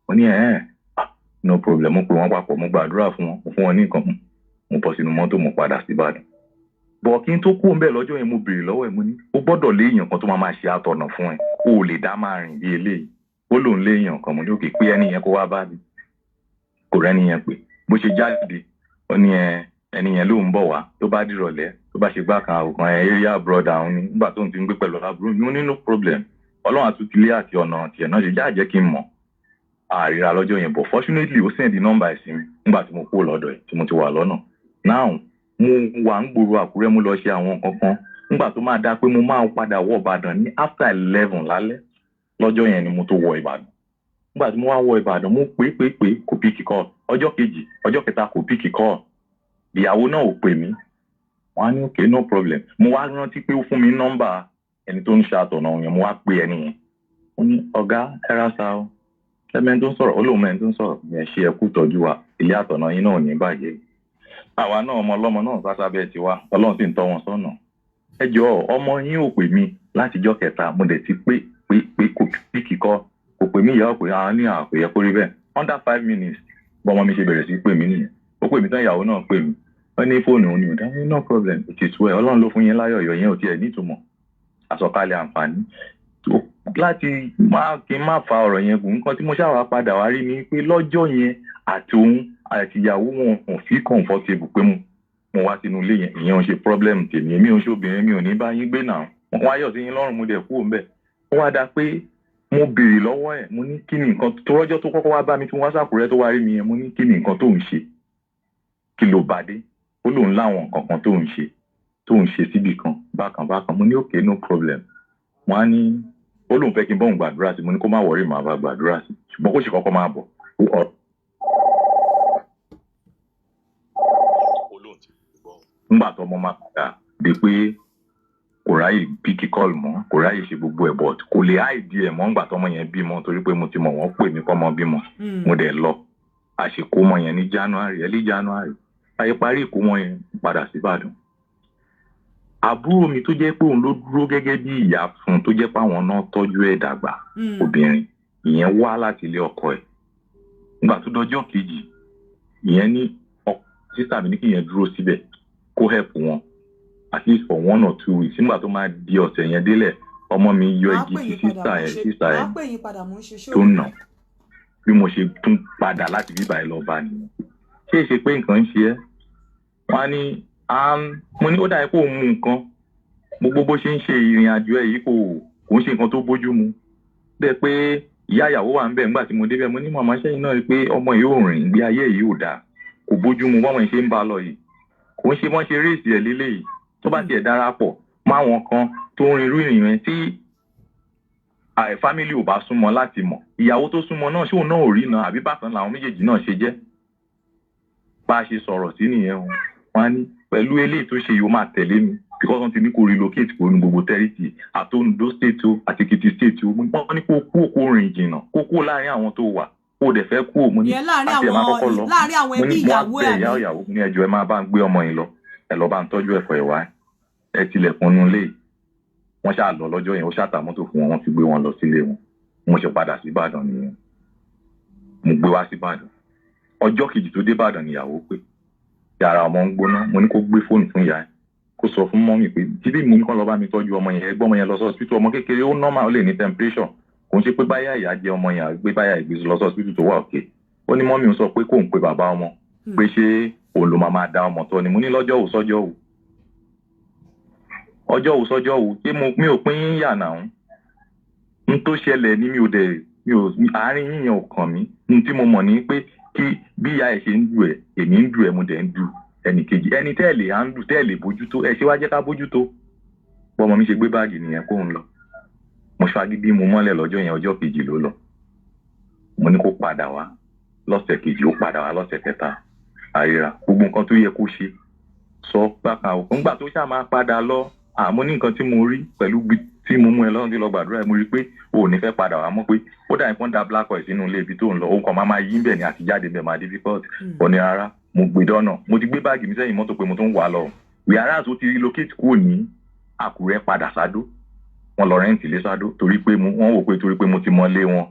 Mo ní ẹ̀ ah, no problem. Mo pè wọ́n papọ̀, mo gbàdúrà fún wọn, mo fún wọn ní nǹkan, mo bọ́ sínú mọ́tò, mo padà sí Ìbàdàn. Bọ̀ kí n tó kú ńbẹ̀ lọ́jọ́ yẹn, mo béèrè lọ́wọ́ ẹ̀. Mo ní o gbọ́dọ̀ léèyàn kan tó máa máa ṣe àtọ̀nà fún ẹ, o ò lè dá máa rìn bí eléyìí. Ó lóun léèyàn kan. Mo ní okay, pé ẹni yẹn kó wá bá mi. Kò rẹ́ni yẹn pé. Bó ṣe jáde, ó ní ẹ ẹni yẹn lóun bọ̀ wá tó bá dìrọ̀lẹ́, tó bá ṣe gbá kan àwòkàn ẹ, area brother òun ni, nígbà tóun ti ń gbé pẹ̀lú àbúrò mi. Ó ní no problem, Ọlọ́run àtúntìlé àti ọ̀nà tiẹ̀ náà ṣe jáàjẹ́ kí n mọ̀. Àríra lọ́jọ́ yẹn, but fortunately ó send nọ́mbà ẹ̀ sí mi nígbà tí mo kúrò lọ́dọ̀ ẹ̀, tí mo ti wà lọ́nà. Now mo wà ń gbòòrò Àkúrẹ́, mo lọ ṣe àwọn nǹkan kan. Nígbà tó máa dá pé mo máa padà wọ Ìbàdàn ní after 11 lálẹ́ lọ́jọ́ yẹn ni mo tó wọ Ìbàdàn. Nígbà tí mo wá wọ Ìbàdàn, mo pè pè pè, kò pick call. Ọjọ́ kejì, ọjọ́ kẹta, kò pick call. Ìyàwó náà ò pè mí. Wọ́n á ní okay, no problem. Mo wá rántí pé ó fún mi nọ́mbà ẹni tó ń ṣe àtọ̀nà yẹn. Mo wá pè ẹni yẹn. Mo ní ọ̀gá, ẹ ra sa o, ẹmẹ́ni tó ń sọ̀rọ̀? Ó lóun mẹ́ni tó ń sọ̀rọ̀ yẹn. Ṣe ẹ kú tọ́jú wa, ilé àtọ̀nà yín náà ò ní bàjẹ́. Àwa náà, ọmọ ọlọ́mọ náà sásá bẹ́ẹ̀ ti wá, Ọlọ́run sì ń tọ́ wọn sọ́nà. Ẹ jọ̀ọ́, ọmọ yín ò pè mí látijọ́ kẹta, mo dẹ̀ ti pé pé pé, kò pick call, kò pè mí. Ìyá ò pè àwọn ní àpè yẹ kó rí bẹ́ẹ̀. Under 5 minutes, bọ́mọ mi ṣe bẹ̀rẹ̀ sí pè mí nìyẹn. Ó pè mí tán, ìyàwó náà pè mí. Wọ́n ní fóònù òun ni ò dáhùn. No problem, it is well. Ọlọ́run ló fún yín láyọ̀ ọ̀yọ́ yẹn ò tiẹ̀ nítumọ̀, àsọkalẹ̀ àǹfààní láti má kí n má fa ọ̀rọ̀ yẹn gùn. Nǹkan tí mo ṣàwá padà wá rí ni pé lọ́jọ́ yẹn, àti òun àti ìyàwó wọn ò fi comfortable pé mo wá sínú ilé yẹn. Ìyẹn ò ṣe problem tèmi. Èmi ò ń ṣe obìnrin, mi ò ní bá yín gbé náà. Wọ́n wá yọ̀ sí yín lọ́rùn, mo dẹ̀ kú òun bẹ́ẹ̀. Ó wá dáa pé mo béèrè lọ́wọ́ ẹ̀. Mo ní kí ni nǹkan tó rọ́jọ́ tó kọ́kọ́ wá bá mi, tí mo wá sàkúrẹ́, tó wá rí mi yẹn, mo ní kí ni nǹkan tó ń ṣe, kí ló bá dé? Ó lóun láwọn nǹkan kan tó ń ṣe síbì kan bákan bákan. Mo ní okay, no problem. Wọ́n á ní ó lóun fẹ́ kí n bọ́un gbàdúrà sí. Mo ní kó má worry, màá bá gbàdúrà sí, ṣùgbọ́n kó sì kọ́kọ́ máa bọ̀. Ó lóun ti gbọ́. Nígbà tó ọmọ máa padà dé pé kò ráyè pick call mọ́, kò ráyè ṣe gbogbo ẹ̀, but kò lè hide ẹ̀ mọ́ ńgbà tọmọ yẹn bímọ, torí pé mo ti mọ̀, wọ́n pè mí kọ́mọ bímọ. Mo dẹ̀ lọ àṣekómọ yẹn ní January, early January. Ayé parí ìkómọ yẹn, padà sí Ìbàdàn. Àbúrò mi tó jẹ́ pé òun ló dúró gẹ́gẹ́ bí ìyá fún un, tó jẹ́ pé àwọn náà tọ́jú ẹ̀ dàgbà, obìnrin ìyẹn wá láti ilé ọkọ ẹ̀. Nígbà tó dọjọ́ kejì, ìyẹn ní sísà mi ní kí ìyẹn dúró síbẹ̀ kó help wọn at least for 1 or 2 weeks. Nígbà tó máa di ọ̀sẹ̀ yẹn délẹ̀, ọmọ mi yọ Màá igi pè sí yín padà, sísà mò ń ẹ̀ ṣe sísà ẹ̀ màá pè yín padà, mò ń ṣe tó show. nà. Bí mo ṣe tún padà láti bíbá ẹ lọ bá nìyẹn. Ṣé é ṣe pé nǹkan ń ṣe ẹ́? Wọ́n á ní mo ní ó dàbí pé òun mú nǹkan. Gbogbo bó ṣe ń ṣe ìrìn àjò ẹ̀ yìí, kò ń ṣe nǹkan tó bójú mu bẹ́ẹ̀ pé Ìyá ìyàwó wà ń bẹ̀ nígbà tí mo débẹ̀. Mo ní, "Màmá, sẹ́yìn náà rí i pé ọmọ yìí ò rìn, ìgbé ayé yìí ò dáa, kò bójú mu bọ́mọ yìí ṣe ń bá a lọ yìí. Kò ń ṣe bọ́n ṣe raise ẹ̀ lélẹ́yìí. Tó bá tiẹ̀ darapọ̀ máwọn kan tó ń rin irú ìrìn yẹn tí family ò bá súnmọ́ láti mọ̀, ìyàwó tó súnmọ́ náà, ṣé òun náà ò rí náà, àbí bákan làwọn méjèèjì náà ṣe jẹ́?" Bá a ṣe sọ̀rọ̀ sí nìyẹn o. Wọ́n á ní pẹ̀lú eléyìí tó ṣe yìí, ó máa tẹ̀lé mi, because wọ́n ti ní kó relocate kó ní gbogbo territory, àti Ondo State o, àti Ekiti State o. Wọ́n ní kó kú, kó rìn jìnnà, kó kú láàrin àwọn tó wà, kó dẹ̀ fẹ́ kú. Mo ní Ìyẹn láàrin àti ẹ̀ máa àwọn kọ́kọ́ lọ. láàrin àwọn Mo ẹbí ní mo wá ìyàwó bẹ̀ ẹ̀, ìyá àbí? ìyàwó. Mo ní, "Ẹjọ́, ẹ máa bá ń gbé ọmọ yìí lọ, ẹ lọ bá ń tọ́jú ẹ̀fọ́ ẹ̀ wá, ẹ tilẹ̀kùn inú ilé yìí." Wọ́n ṣáà lọ lọ́jọ́ yẹn, ó ṣáà ta mọ́tò fún wọn, wọ́n fi gbé wọn lọ sílé wọn. Mo ṣe padà sí Ìbàdàn nìyẹn. Mo gbé wá sí Ìbàdàn. Ọjọ́ kejì tó dé Ìbàdàn níyàwó pé yàrá ọmọ ń gbóná. Mo ní kó gbé fóònù fún ìyá ẹ̀, kó sọ fún mummy pé jíbí mo ní kó lọ bá mi tọ́jú ọmọ yẹn, ẹgbọ́n ọmọ yẹn lọ sí hospital. Ọmọ kékeré, ó normal, ó lè ní temperature. Kò ń ṣe pé báyà ìyá jẹ ọmọ yẹn, àgbé báyà ìgbé lọ sí hospital tó wà òkè. Ó ní mummy ń sọ pé kóun pe bàbá ọmọ, pé ṣé òun ló máa máa da ọmọ tọ́ ni. Mo ní lọ́jọ́ òun sọ́jọ́ òun, ọjọ́ òun sọ́jọ́ òun, ṣé mo mi ò pín yín yà náà? N tó ṣẹlẹ̀ ní mi ò dẹ̀ mi ò àárín yíyan ò kàn mí. N tí mo mọ̀ ní pé kí bí ìyá ẹ̀ ṣe ń dù ẹ̀, èmi ń dù ẹ̀, mo dẹ̀ ń dù ẹnì kejì. Ẹni tẹ́ ẹ̀ lè handle, tẹ́ ẹ̀ lè bójútó, ẹ ṣe wá jẹ́ ká bójútó. Bọ́mọ mi ṣe gbé báàgì nìyẹn kóun lọ. Mo ṣagídí mu mọ́lẹ̀ lọ́jọ́ yẹn. Ọjọ́ kejì ló lọ. Mo ní kó padà wá lọ́sẹ̀ kejì, ó padà wá lọ́sẹ̀ kẹta. Àríra, gbogbo nǹkan tó yẹ kó ṣe sọ bákan àwọn ńgbà tó ṣáà máa padà lọ. Àmọ́ ní nǹkan tí mo rí pẹ̀lú tí mo mú ẹ lọ́rùn tí lọ gbàdúrà, mo rí pé o ò ní fẹ́ padà wá mọ́, pé ó dà nǹkan da black oil sínú ilé ibi tó ń lọ, òun kàn máa máa yí bẹ̀ ní àtijáde bẹ̀ máa difficult. Ó ní rárá. Mo gbé dọ́nà, mo ti gbé báàgì mi sẹ́yìn mọ́tò pé mo tún wà lọ, whereas ó ti relocate kúrò ní Àkúrẹ́ padà sádó. Wọ́n lọ rent ilé sádó torí pé wọ́n wò pé torí pé mo ti mọlé wọn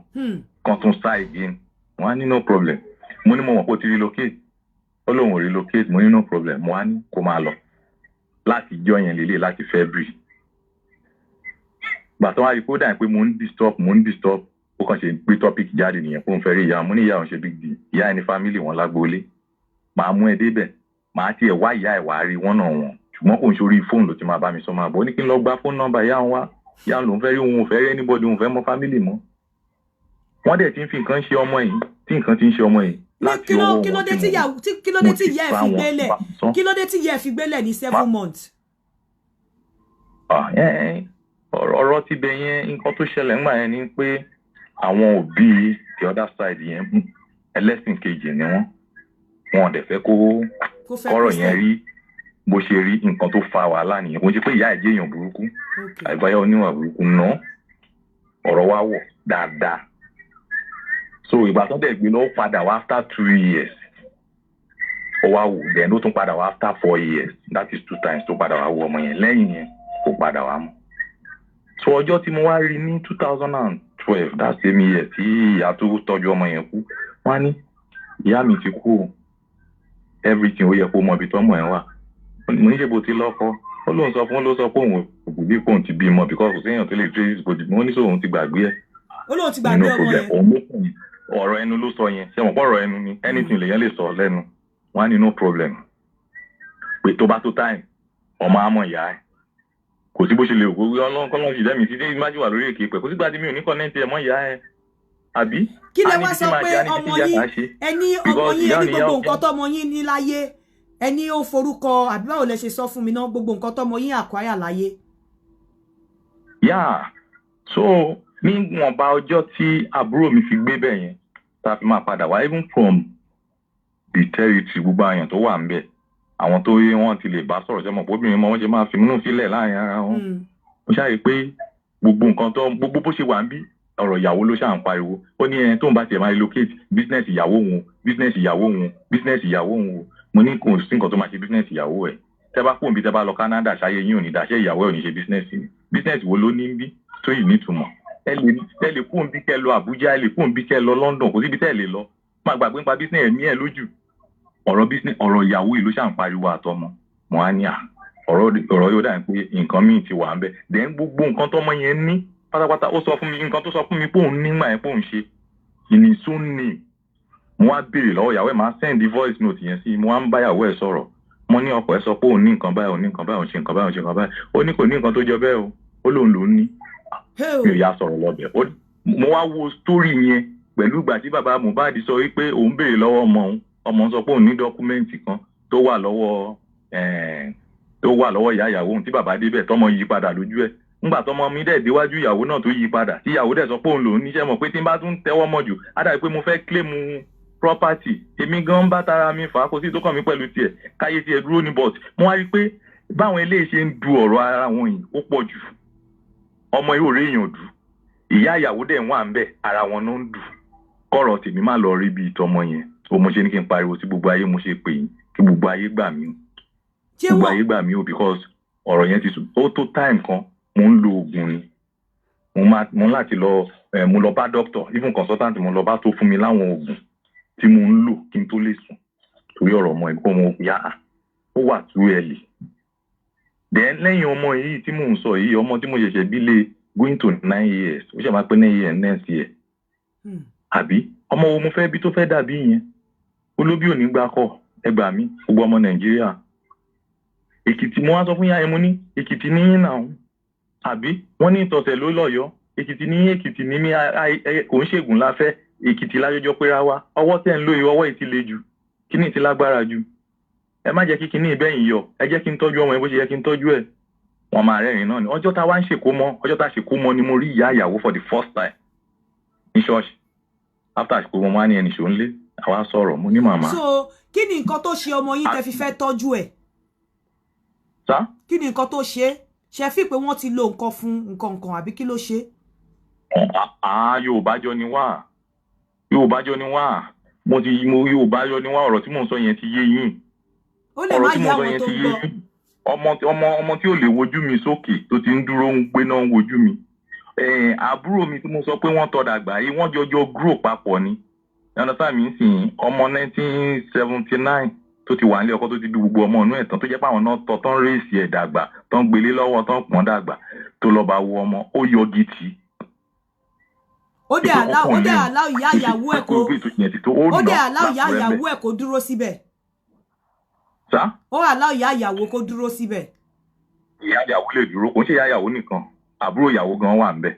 kan tún sá again. Wọ́n á ní no problem. Mo ní mo mọ̀ pé ó ti relocate. Ó lóun ò relocate. Mo ní no problem. Mo á ní kó máa lọ láti jọ yẹn lélẹ̀ láti February. Gbà tó wá rí i pé ó dà pé mo ń disturb, mo ń disturb, ó kàn ṣe gbé topic jáde nìyẹn kó ń fẹ́ rí ìyá. Mo ní ìyá òun ṣe big deal, ìyá ẹni family wọn lágbóolé, màá mú ẹ débẹ̀, màá tiẹ̀ wá ìyá ẹ̀ wá rí wọ́n náà wọn, ṣùgbọ́n kò ń ṣorí fóònù ló ti máa bá mi sọ. Máa bọ̀. Ó ní kí n lọ gba fóònù nọ́mbà ìyá òun wá, ìyá òun lòún fẹ́ rí, òun ò fẹ́ rí anybody, òun fẹ́ mọ family mọ́. Wọ́n dẹ̀ ti ń fi nǹkan ṣe ọmọ yìí, tí nǹkan ti ń ṣe ọmọ yìí láti Kí ló ọwọ́ kí ló wọn dé tí tí mo ìyá tí kí ló dé mo tí ti ìyá ẹ̀ bá fi wọn gbélẹ̀ bá sọ. Kí ló dé tí ìyá ẹ̀ fi gbélẹ̀ ní 7 months? Ah, ọ̀rọ̀ ti bẹ yẹn. Nǹkan tó ṣẹlẹ̀ ńgbà yẹn ni pé àwọn òbí the other side yẹn, ẹlẹ́sìn kejì ni wọ́n. Wọn ò dẹ̀ fẹ́ kó Kó fẹ́ kọ́rọ̀ yẹn Christian. rí bó ṣe rí. Nǹkan tó fa wàhálà nìyẹn. Kò ń ṣe pé ìyá ẹ̀ jẹ́ èèyàn burúkú àìbáyá oníwà burúkú ná. Ọ̀rọ̀ wa wọ̀ dáadáa. So ìgbà tó dẹ̀ gbé lọ, ó padà wá after 2 years, ó wá wò. Then ó tún padà wá after 4 years. That is two times tó padà wá wo ọmọ yẹn. Lẹ́yìn yẹn, kò padà wá mọ́. So ọjọ́ tí mo wá rí ní 2012, that same year tí ìyá tó tọ́jú ọmọ yẹn kú, wọ́n á ní ìyá mi ti kú o, everything, ó yẹ kó mọ ibi tọ́mọ ẹ̀ wà. Mo ní ṣe bó ti lọ́kọ? Ó lóun sọ fún, ló sọ pé òun kò bí kóun ti bímọ, because kò séèyàn tó lè trace kò dìbò. Ó ní sóun ti gbàgbé ẹ̀. Ó lóun ti gbàgbé No ọmọ problem. yẹn. Òun ló kùn ọ̀rọ̀ ẹnu ló sọ yẹn. Ṣé wọn pọ̀ ọ̀rọ̀ ẹnu ni, anything lèyàn lè sọ lẹ́nu. Wọ́n á ní no problem, pé tó bá tó time, ọmọ àmọ̀ ìyá ẹ̀. Kò sí bó ṣe lè kó ọlọ́run kọ́lọ́run sì dẹ́mi títí má jì wà lórí èké pẹ̀. Kò sígbà tí mi ò ní connect ẹ̀ mọ́ ìyá ẹ̀, àbí? Kí lẹ A ní wá ibi tí sọ máa pé ṣe, á ní ibi ọmọ tí ìyá yín kan ṣe. ẹni ọmọ Because yín ìyá ẹni ni ìyá gbogbo ọ̀fẹ́. nǹkan tọmọ yín ní láyé, ẹni ó forúkọ, àbí báwo lẹ ṣe sọ fún mi náà, gbogbo nǹkan tọmọ yín acquire láyé? Yeah, so níwọ̀nba ọjọ́ tí àbúrò mi fi gbé bẹ̀ yẹn, tá a fi máa padà wá, even from the territory, gbogbo àyàn tó wà ń bẹ̀, àwọn tó yé wọn ti lè bá sọ̀rọ̀, sẹ́mọ̀ pé obìnrin mọ wọ́n ṣe máa fi múnú sílẹ̀ láàrin ara wọn. Mo ṣáà rí i pé gbogbo nǹkan tó gbogbo bó ṣe wà ń bí, ọ̀rọ̀ ìyàwó ló ṣáà ń pariwo. Ó ní ẹni tóun bá tiẹ̀ máa relocate, business ìyàwó òun, business ìyàwó òun, business ìyàwó òun o. Mo ní kò sí nǹkan tó máa ṣe business ìyàwó ẹ̀. Tẹ́ bá kúrò níbi, tẹ́ bá lọ Canada, ṣáyé yín ò ní dáṣẹ́, ìyàwó ẹ̀ ò ní ṣe business ni? Business wo ló ní ń bí tó yìí nítumọ̀? Ẹ lè kúrò níbi kẹ́ lọ Àbújá, ẹ lè kúrò níbi kẹ́ lọ London, kò síbi tẹ́ ẹ lè lọ. Má gbàgbé nípa business ẹ̀mí ẹ̀ lójú. Ọ̀rọ̀ business, ọ̀rọ̀ ìyàwó yìí ló ṣà ń pariwo àtọmọ. Mo á ní à ọ̀rọ̀ yóò dà pé nǹkan míì ti wà ń bẹ̀. Then gbogbo nǹkan tọmọ yẹn ní pátápátá, ó sọ fún mi, nǹkan tó sọ fún mi pé òun nígbà yẹn pé òun ṣe in his own name. Mo wá béèrè lọ́wọ́ ìyàwó ẹ̀, máa send the voice note yẹn sí i. Mo wá ń bá ìyàwó ẹ̀ sọ̀rọ̀. Mo ní ọkọ ẹ̀ sọ pé òun ní nǹkan báyìí, òun ní nǹkan báyìí, òun ṣe nǹkan báyìí, òun ṣe nǹkan báyìí. Ó ní kò ní nǹkan tó jọ bẹ́ẹ̀ o, ó lóun lòún ní. Mi ò yá sọ̀rọ̀ lọ́bẹ̀. Ó Mo wá wo story yẹn pẹ̀lú ìgbà tí bàbá Mohbad sọ wípé òun béèrè lọ́wọ́ ọmọ òun, ọmọ òun sọ pé òun ní document kan tó wà lọ́wọ́ ìyá ìyàwó òun. Tí bàbá débẹ̀, tọmọ yí padà lójú ẹ̀. Ńgbà tọmọ mi dẹ̀ déwájú ìyàwó náà tó yí padà, tí ìyàwó dẹ̀ sọ pé òun lòún níṣẹ́, mọ̀ pé tí n bá tún tẹ́wọ́ mọ̀ jù, á dàbí pé mo fẹ́ claim property. Èmi gan bá tara mi fà á, kó sí tó kàn mí pẹ̀lú tiẹ̀, káyé tiẹ̀ dúró ní. But mo wá rí i pé báwọn eléyìí ṣe ń du ọ̀rọ̀ ara wọn yìí, ó pọ̀ jù. Ọmọ yóò rí èèyàn dù, ìyá ìyàwó dẹ̀ ń wà ń bẹ̀, ara wọn ló ń dù. Kọ̀rọ̀ tèmi má lọ rí bíi tọmọ yẹn o. Mo ṣe ní kí n pariwo sí gbogbo ayé, mo ṣe pè yín kí gbogbo ayé gbà mí o. Ṣé Gbogbo wọ́n ayé gbà mí o, because ọ̀rọ̀ yẹn ti sùn. Ó tó time kan, mo ń lo oògùn ni, mo máa mo ń láti lọ ẹ, mo lọ bá doctor, even consultant mo lọ bá tó fún mi láwọn oògùn tí mo ń lò kí n tó lè sùn, torí ọ̀rọ̀ ọmọ ẹ̀ kó mo yá a, ó wà too early. Then lẹ́yìn ọmọ yìí tí mò ń sọ yìí, ọmọ tí mo ṣẹ̀ṣẹ̀ bí lé, going to 9 years, ó ṣe máa pé 9 years next year. Àbí ọmọ wo mo fẹ́ bí tó fẹ́ dàbí yẹn? Olóbí ò ní gbà kọ. Ẹ gbà mí, gbogbo ọmọ Nàìjíríà. Èkìtì, mo wá sọ fún yáa, mo ní Èkìtì ní yín náà, àbí wọ́n ní ìtọ̀sẹ̀ ló lọ́yọ̀ọ́. Èkìtì ní Èkìtì ní mí, kò ń ṣègùn láfẹ́. Èkìtì lájọjọ péra wa. Ọwọ́ tẹ̀ ń lò yìí, ọwọ́ yìí ti le jù, kíní ti lágbára jù. Ẹ má jẹ́ kí kíní ìbẹ́yìn yọ. Ẹ jẹ́ kí n tọ́jú ọmọ yẹn bó ṣe yẹ kí n tọ́jú ẹ̀. Wọ́n máa rẹ́rìn náà ni. Ọjọ́ tá a wá ń ṣèkómọ, ọjọ́ tá a ṣèkómọ ni mo rí ìyá ìyàwó for the first time ní ṣọ́ọ̀ṣì. After ṣèkómọ, mo wá ní ẹnì ṣó ń lé, àwa sọ̀rọ̀, mo ní màmá. So kí ni nǹkan tó ṣe ọmọ yín tẹ́ fi fẹ́ tọ́jú ẹ̀? Sá? Kí ni nǹkan tó ṣe? Ṣe fi pé wọ́n ti lo nǹkan fún nǹkan nǹkan, àbí kí ló ṣe? Àá, Yorùbá jọ ni wá, Yorùbá jọ ni wá. Mo ti mo Yorùbá jọ ni wá. Ọ̀rọ̀ tí mò ń sọ yẹn ti yé yín. Ó lè Ọ̀rọ̀ má tí yé mò ń sọ àwọn yẹn tó ti ń yé gbọ́. yín. Ọmọ tí ò lè wojú mi sókè, tó ti ń dúró ń gbé náà ń wojú mi. Àbúrò mi tí mo sọ pé wọ́n tọ́ dàgbà yìí, wọ́n jọjọ grow papọ̀ ni. Understand mi sìn? Ọmọ 1979 tó ti wà nílé ọkọ, tó ti bí gbogbo ọmọ inú ẹ̀ tán, tó jẹ́ pé àwọn náà tọ́ tán, raise ẹ̀ dàgbà, tán gbélé lọ́wọ́, tán pọ́n dàgbà, tó lọ́ọ́ bá wo ọmọ, ó yọ gìtì. Ó dẹ̀ allow, ó dẹ̀ allow ìyá ìyàwó ẹ̀ kó ó dẹ̀ allow ìyá ìyàwó ẹ̀ kó dúró síbẹ̀? Sá? Ó allow ìyá ìyàwó kó dúró síbẹ̀? Ìyá ìyàwó lè dúró. Kò ń ṣe ìyá ìyàwó nìkan, àbúrò ìyàwó gan wà ńbẹ̀.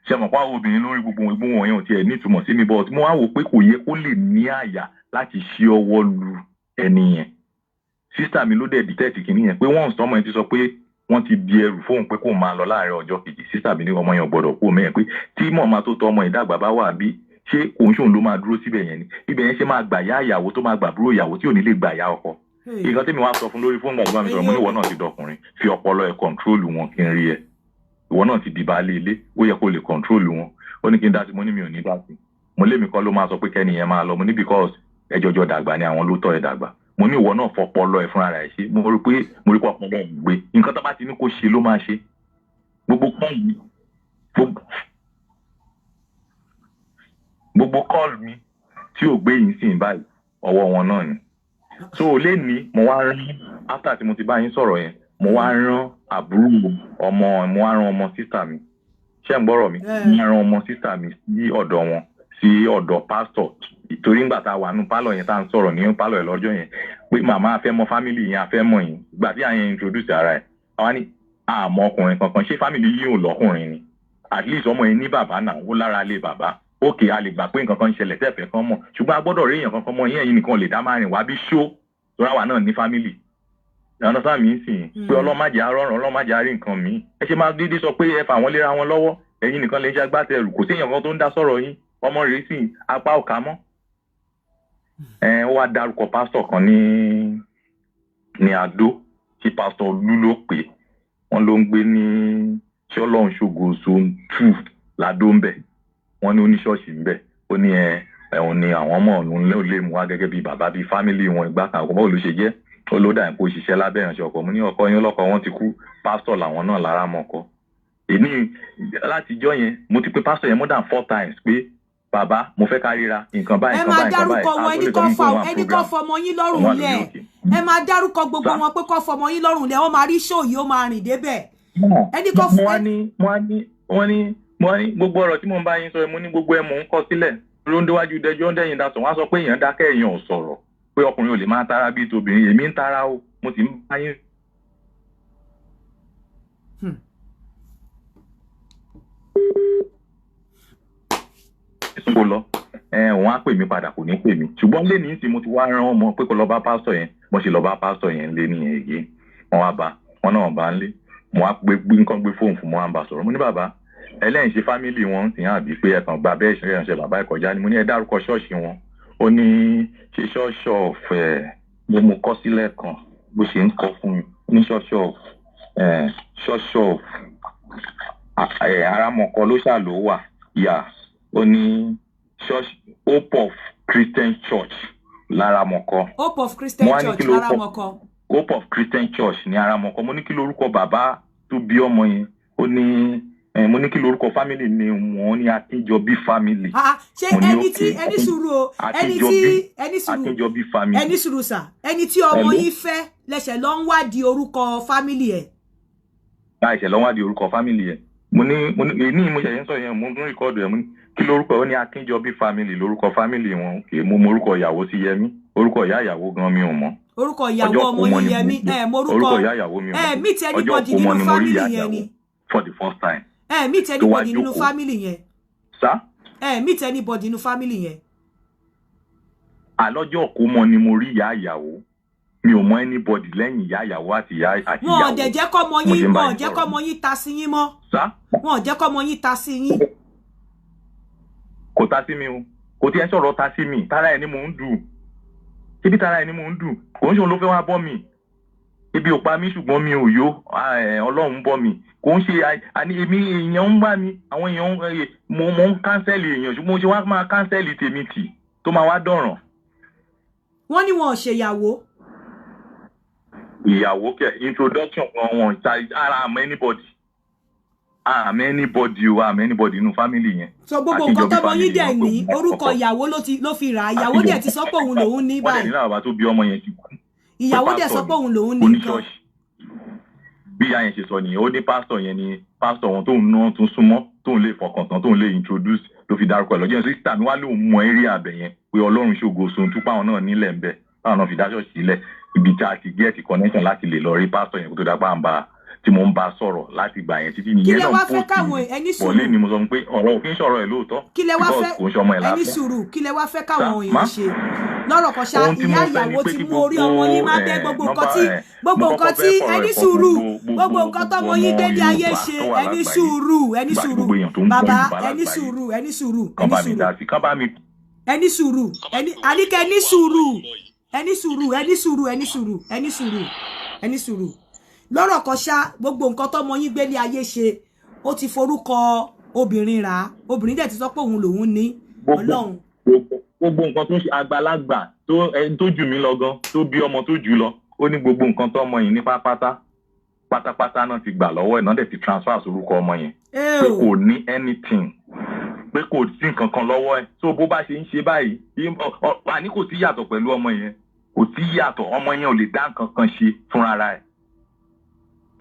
Ṣe mọ̀ pé àwọn obìnrin lórí gbogbo ìgbó wọn yẹn ò tiẹ̀ nítumọ̀ sí mi, but mo wá wò pé kò yẹ kó lè ní àyà láti ṣí ọwọ́ lu ẹni yẹn. Sister mi ló dẹ̀ detect kìíní yẹn pé wọ́n sọmọ yẹn ti sọ pé wọ́n ti di ẹrù fóun pé kó máa lọ láàárín ọjọ́ kejì. Sister mi ní ọmọ yẹn ò gbọ́dọ̀ kú mẹ́yẹn, pé tí mọ̀ọ́mà tó tọ́ ọmọ ìdàgbà bá wà bí, ṣé kò ń ṣòun ló máa dúró síbẹ̀ yẹn ni? Ibẹ̀ yẹn ṣe máa gbà yá ìyàwó, tó máa gbà búrò ìyàwó, tí ò ní lè gbà yá ọkọ. Nǹkan tí mi wá sọ fún lórí fóònù àgbà mi sọ̀rọ̀, mo ní ìwọ náà ti dọkùnrin, fi ọpọlọ ẹ control wọn kí n rí ẹ. Ìwọ náà ti di baálé ilé, ó yẹ kó lè control wọn. Ó ní kí n dá sí. Mo ní mi ò ní dá sí. Mo lémi kọ́ ló máa sọ pé kẹ́ni yẹn máa lọ. Mo ní because ẹ jọjọ dàgbà ni, àwọn ló tọ́ ẹ dàgbà. Mo ní ìwọ náà fọpọlọ ẹ fúnra rẹ ṣe. Mo rí pé ọpọlọ ẹ gbé nǹkan tó bá ti ní kó ṣe ló máa ṣe. Gbogbo call mi tí ò gbé yìí sì ń báyìí, ọwọ́ wọn náà ni. So léni, mo wá rán, after tí mo ti bá yín sọ̀rọ̀ yẹn, mo wá rán àbúrò ọmọ, mo wá rán ọmọ sister mi. Ṣé ń gbọ́rọ̀ mi? Mo wá rán ọmọ sister mi sí ọ̀dọ̀ wọn, sí ọ̀dọ̀ pásítọ̀, torí ńgbà tá a wà nù pálọ̀ yẹn, tá à ń sọ̀rọ̀ ní pálọ̀ yẹn lọ́jọ́ yẹn pé màmá a fẹ́ mọ family yẹn, a fẹ́ mọ̀ yín. Ìgbà tí àyẹn introduce ara ẹ̀, àwa ní àmọ́ ọkùnrin kankan, ṣé family yìí ò lọ́kùnrin ni? At least ọmọ yẹn ní bàbá náà, ó lára lé bàbá. Ókè, a lè gbà pé nǹkan kan ń ṣẹlẹ̀ tẹ́ẹ̀fẹ́ kan mọ̀, ṣùgbọ́n a gbọ́dọ̀ rí èèyàn kankan mọ̀ yín. Ẹ̀yin nìkan lè dá máa rìn wá bí ṣó, torí àwa náà ní family. Ìyànà sáà mi ń sìn pé ọlọ́màjẹ́ arọ́rùn, ọlọ́màjẹ́ arí nǹkan mi. Ẹ ṣe máa dídí sọ pé ẹ fà wọ́n léra wọn lọ́wọ́, ẹ̀yin nìkan lè ṣe agbátẹrù, kò sí èèyàn kan tó ń dá sọ̀rọ̀ yín. Ọmọ rẹ̀ sì apá ọ̀ka mọ́ ẹ. Ó wá dárúkọ pásítọ̀ kan ní Adó, tí pásítọ̀ Olú ló pè. Wọ́n ló ń gbé ní ṣọlọ́run ṣògo zone 2 ládó ń bẹ̀. Wọ́n ní oníṣọ́ọ̀ṣì ń bẹ̀. Ó ní ẹ ẹ̀hún ni àwọn ọmọ òun ló lè mú wá gẹ́gẹ́ bí bàbá, bíi family wọn. Ìgbà kan àkọ́kọ́ ló ṣe jẹ́, ó ló dà kó ṣiṣẹ́ lábẹ́ ìránṣẹ́ ọkọ. Mo ní ọkọ yín lọ́kọ wọn ti kú, pásítọ̀ làwọn náà lára mọ́ ọkọ. Èmi látijọ́ yẹn, mo ti pe pásítọ̀ yẹn more than four times pé bàbá, mo fẹ́ ká ríra, nǹkan báyìí, Ẹ nǹkan máa báyìí, nǹkan dárúkọ báyìí. wọn. Ẹni kọ́ fọ, ẹni kọ́ fọmọ yín lọ́rùn lẹ̀. Ẹ máa dárúkọ gbogbo wọn pé kọ́ fọmọ yín lọ́rùn lẹ̀. Wọ́n máa rí show yìí, ó máa rìn débẹ̀. Ẹni kọ́ Mo wá ní mo wá ní wọ́n ní mo wá ní gbogbo ọ̀rọ̀ tí mò ń bá yín sọ, mo ní gbogbo ẹ̀ mò ń kọ sílẹ̀. Ló ń déwájú dẹjọ́ ń dẹ́yìn dasọ̀, wọ́n á sọ pé èèyàn dákẹ́, èèyàn ò sọ̀rọ̀, pé ọkùnrin ò lè máa tara bíi tobìnrin. Èmi ń tara o, mo sì ń bá yín. kó lọ, òun á pè mí padà, kò ní pè mí. Ṣùgbọ́n lé ní ìsìn, mo ti wá rán ọmọ pé kó lọ bá pásítọ̀ yẹn. Mo ṣe lọ bá pásítọ̀ yẹn lé nìyẹn èyí. Wọ́n wá bá wọn náà bá ń lé. Mo wá gbé nǹkan, gbé fóònù fún, mo wá ń bá sọ̀rọ̀. Mo ní, "Bàbá, ẹlẹ́yìn ṣe family wọn ń sìn, àbí pé ẹ kàn gba bẹ́ẹ̀ ṣe ránṣẹ́ bàbá ìkọjá ni?" Mo ní, "Ẹ dárúkọ ṣọ́ọ̀ṣì wọn." Ó ní ṣe ṣọ́ọ̀ṣì ọ̀fẹ́ mo kọ́ sílẹ̀ kan bó ṣe ń kọ́ fún mi. Ó ní church of Aramọ̀kọ ló ṣà ló wà yà. Ó ní church Hope of Christian Church láramọ̀kọ. Hope of Christian Mo wá ní Church kí lorúkọ láramọ̀kọ. Hope of Christian Church ní Aramọ̀kọ. Mo ní, "Kí lorúkọ bàbá tó bí ọmọ yẹn?" Ó ní mo ní, "Kí lorúkọ family ni wọn?" Ní Akínjọbí family. Ah, ṣé Mo ní ẹni tí okay. ẹni sùúrù o, ẹni tí Akínjọbí ẹni sùúrù. Akínjọbí family. Ẹni sùúrù sà, ẹni tí ọmọ Hello? yín fẹ́ lẹ́sẹ̀ lọ ń wádìí orúkọ family ẹ̀? Láìṣẹ̀ lọ́wọ́ àdì orúkọ family yẹn. Mo ní èyí mo ṣẹ̀ṣẹ̀ ń sọ yẹn, mo tún record ẹ̀. Mo ní, "Kí lorúkọ?" Ó ní Akínjọbí family lorúkọ family wọn. Kì í mo mọ orúkọ ìyàwó sí Yẹmí, orúkọ ìyá ìyàwó gan mi ò mọ̀. Orúkọ ìyàwó Ọjọ́ ọmọ kòmọ yín ni Yẹmí mo ẹ mọ orúkọ Orúkọ ìyá ìyàwó mi ò ẹ mọ̀. Meet Ọjọ́ anybody kòmọ nínú ni mo rí family ìyá yẹn ìyàwó ni? for the first time. Ẹ meet Tó wá anybody nínú jókòó. family yẹn? Sá? Ẹ meet anybody nínú family yẹn? Àlọ́jọ́ kòmọ ni mo rí ìyá ìyàwó. Mi ò mọ anybody lẹ́yìn ìyá ìyàwó àti ìyá àti Wọn ò ìyàwó. dẹ̀ jẹ́ kọ́mọ Mo yín ṣe ń bá wọn ò yín jẹ́ sọ̀rọ̀. kọ́mọ yín ta sí yín mọ́? Sá? Wọn ò jẹ́ kọ́mọ yín ta sí yín? Kò ta sí mi o, kò tí ẹ sọ̀rọ̀ ta sí mi. Tara ẹ̀ ni mò ń dù síbi, tara ẹ̀ ni mò ń dù. Kò ń ṣe òun ló fẹ́ wá bọ́ mi. Ebi ò pa mí, ṣùgbọ́n mi ò yó. Ah, Ọlọ́run bọ́ mi. Kò ń ṣe àní èmi èèyàn ń bá mi, àwọn èèyàn mo ń cancel èèyàn, ṣùgbọ́n mo ṣe wá máa cancel tèmi tì tó máa wá dọ̀ràn. Wọ́n ní wọn ò ṣèyàwó. Ìyàwó kẹ, introduction kan wọn ta ara. Àmọ́ anybody, àmọ́ anybody o, àmọ́ anybody nínú family yẹn. So gbogbo nǹkan Akínjọbí tọ́mọ yín family dẹ̀ wọn pé ní wọ́n orúkọ kọ́kọ́. ìyàwó ló ti ló fi rà á. Ìyàwó dẹ̀ ti sọ pé òun lòun ní Wọ́n dẹ̀ báyìí. ní bàbá tó bí ọmọ yẹn ti kú. Ìyàwó dẹ̀ sọ pé òun lòun ní nǹkan. Oníṣọ́ọ̀ṣì, bí ìyá yẹn ṣe sọ nìyẹn. Ó ní pásítọ̀ yẹn ni pásítọ̀ wọn tóun náà tún súnmọ́, tóun lè fọkàn tán, tóun lè introduce, ló fi dárúkọ ẹ̀ lọ́jọ́ yẹn. Sísítà mi wá lóun mọ eré àbẹ̀ yẹn pé Ọlọ́run ṣògo sohun tó páwọn náà nílẹ̀ ń bẹ̀, táwọn náà fi dá ṣọ́ọ̀ṣì sílẹ̀. Ibi tí a ti get connection láti lè lọ rí pásítọ̀ yẹn kó tó dápá ń bá tí mo ń bá sọ̀rọ̀ láti gbà yẹn títí Kí nìyẹn lẹ náà wá ń fẹ́ post káwọn mi. ẹni Bọ̀ sùúrù. lé ni mo sọ fún pé ọ̀rọ̀ òfin sọ̀rọ̀ ẹ̀ lóòótọ́ Kí lẹ wá because fẹ́ kò ń ṣọmọ ẹ̀ ẹni láfẹ́. sùúrù, kí lẹ wá fẹ́ káwọn Sá, èèyàn má? ṣe lọ́rọ̀ kan ṣá? Ohun tí Ìyá mo fẹ́ ni ìyàwó pé ti kí mú orí ọmọ yín má bẹ́ gbogbo gbogbo nǹkan tí gbogbo mo nǹkan kọ́kọ́ tí fẹ́ fọ̀rọ̀ ẹni ẹ̀kọ́ sùúrù, gbogbo gbogbo nǹkan tọmọ yín ọmọ gbélé ayé Yorùbá ṣe. tó wà Ẹni lágbàáyé. sùúrù, ẹni Ìgbà tí sùúrù. gbogbo èèyàn tó ń gbọ́ Bàbá, Yorùbá ẹni lágbàáyé sùúrù, ẹni sùúrù, kán ẹni bá mi sùúrù. dá sí, kán bá mi Ẹni sùúrù, ẹni àníkẹ́, ẹni sùúrù, ẹni sùúrù, ẹni sùúrù, ẹni sùúrù, ẹni sùúrù, ẹni sùúrù. Lọ́rọ̀ kan ṣá, gbogbo nǹkan tọmọ yín gbélé ayé ṣe, ó ti forúkọ obìnrin rà á. Obìnrin dẹ̀ ti sọ pé òun lòun ní. Ọlọ́run. Gbogbo nǹkan tó ń ṣe, àgbàlagbà tó ẹni tó jù mí lọ gan, tó bí ọmọ tó jù lọ, ó ní gbogbo nǹkan tó ọmọ yìí ní pátápátá pátápátá náà ti gbà lọ́wọ́ ẹ̀ náà, dẹ̀ ti transfer sórúkọ ọmọ yẹn, pé kò ní anything, pé kò sí nǹkan kan lọ́wọ́ ẹ̀. So bó bá ṣe ń ṣe báyìí, àní kò sí yàtọ̀ pẹ̀lú ọmọ yẹn, kò sí yàtọ̀. Ọmọ yẹn ò lè dá nǹkan kan ṣe fúnra ẹ̀.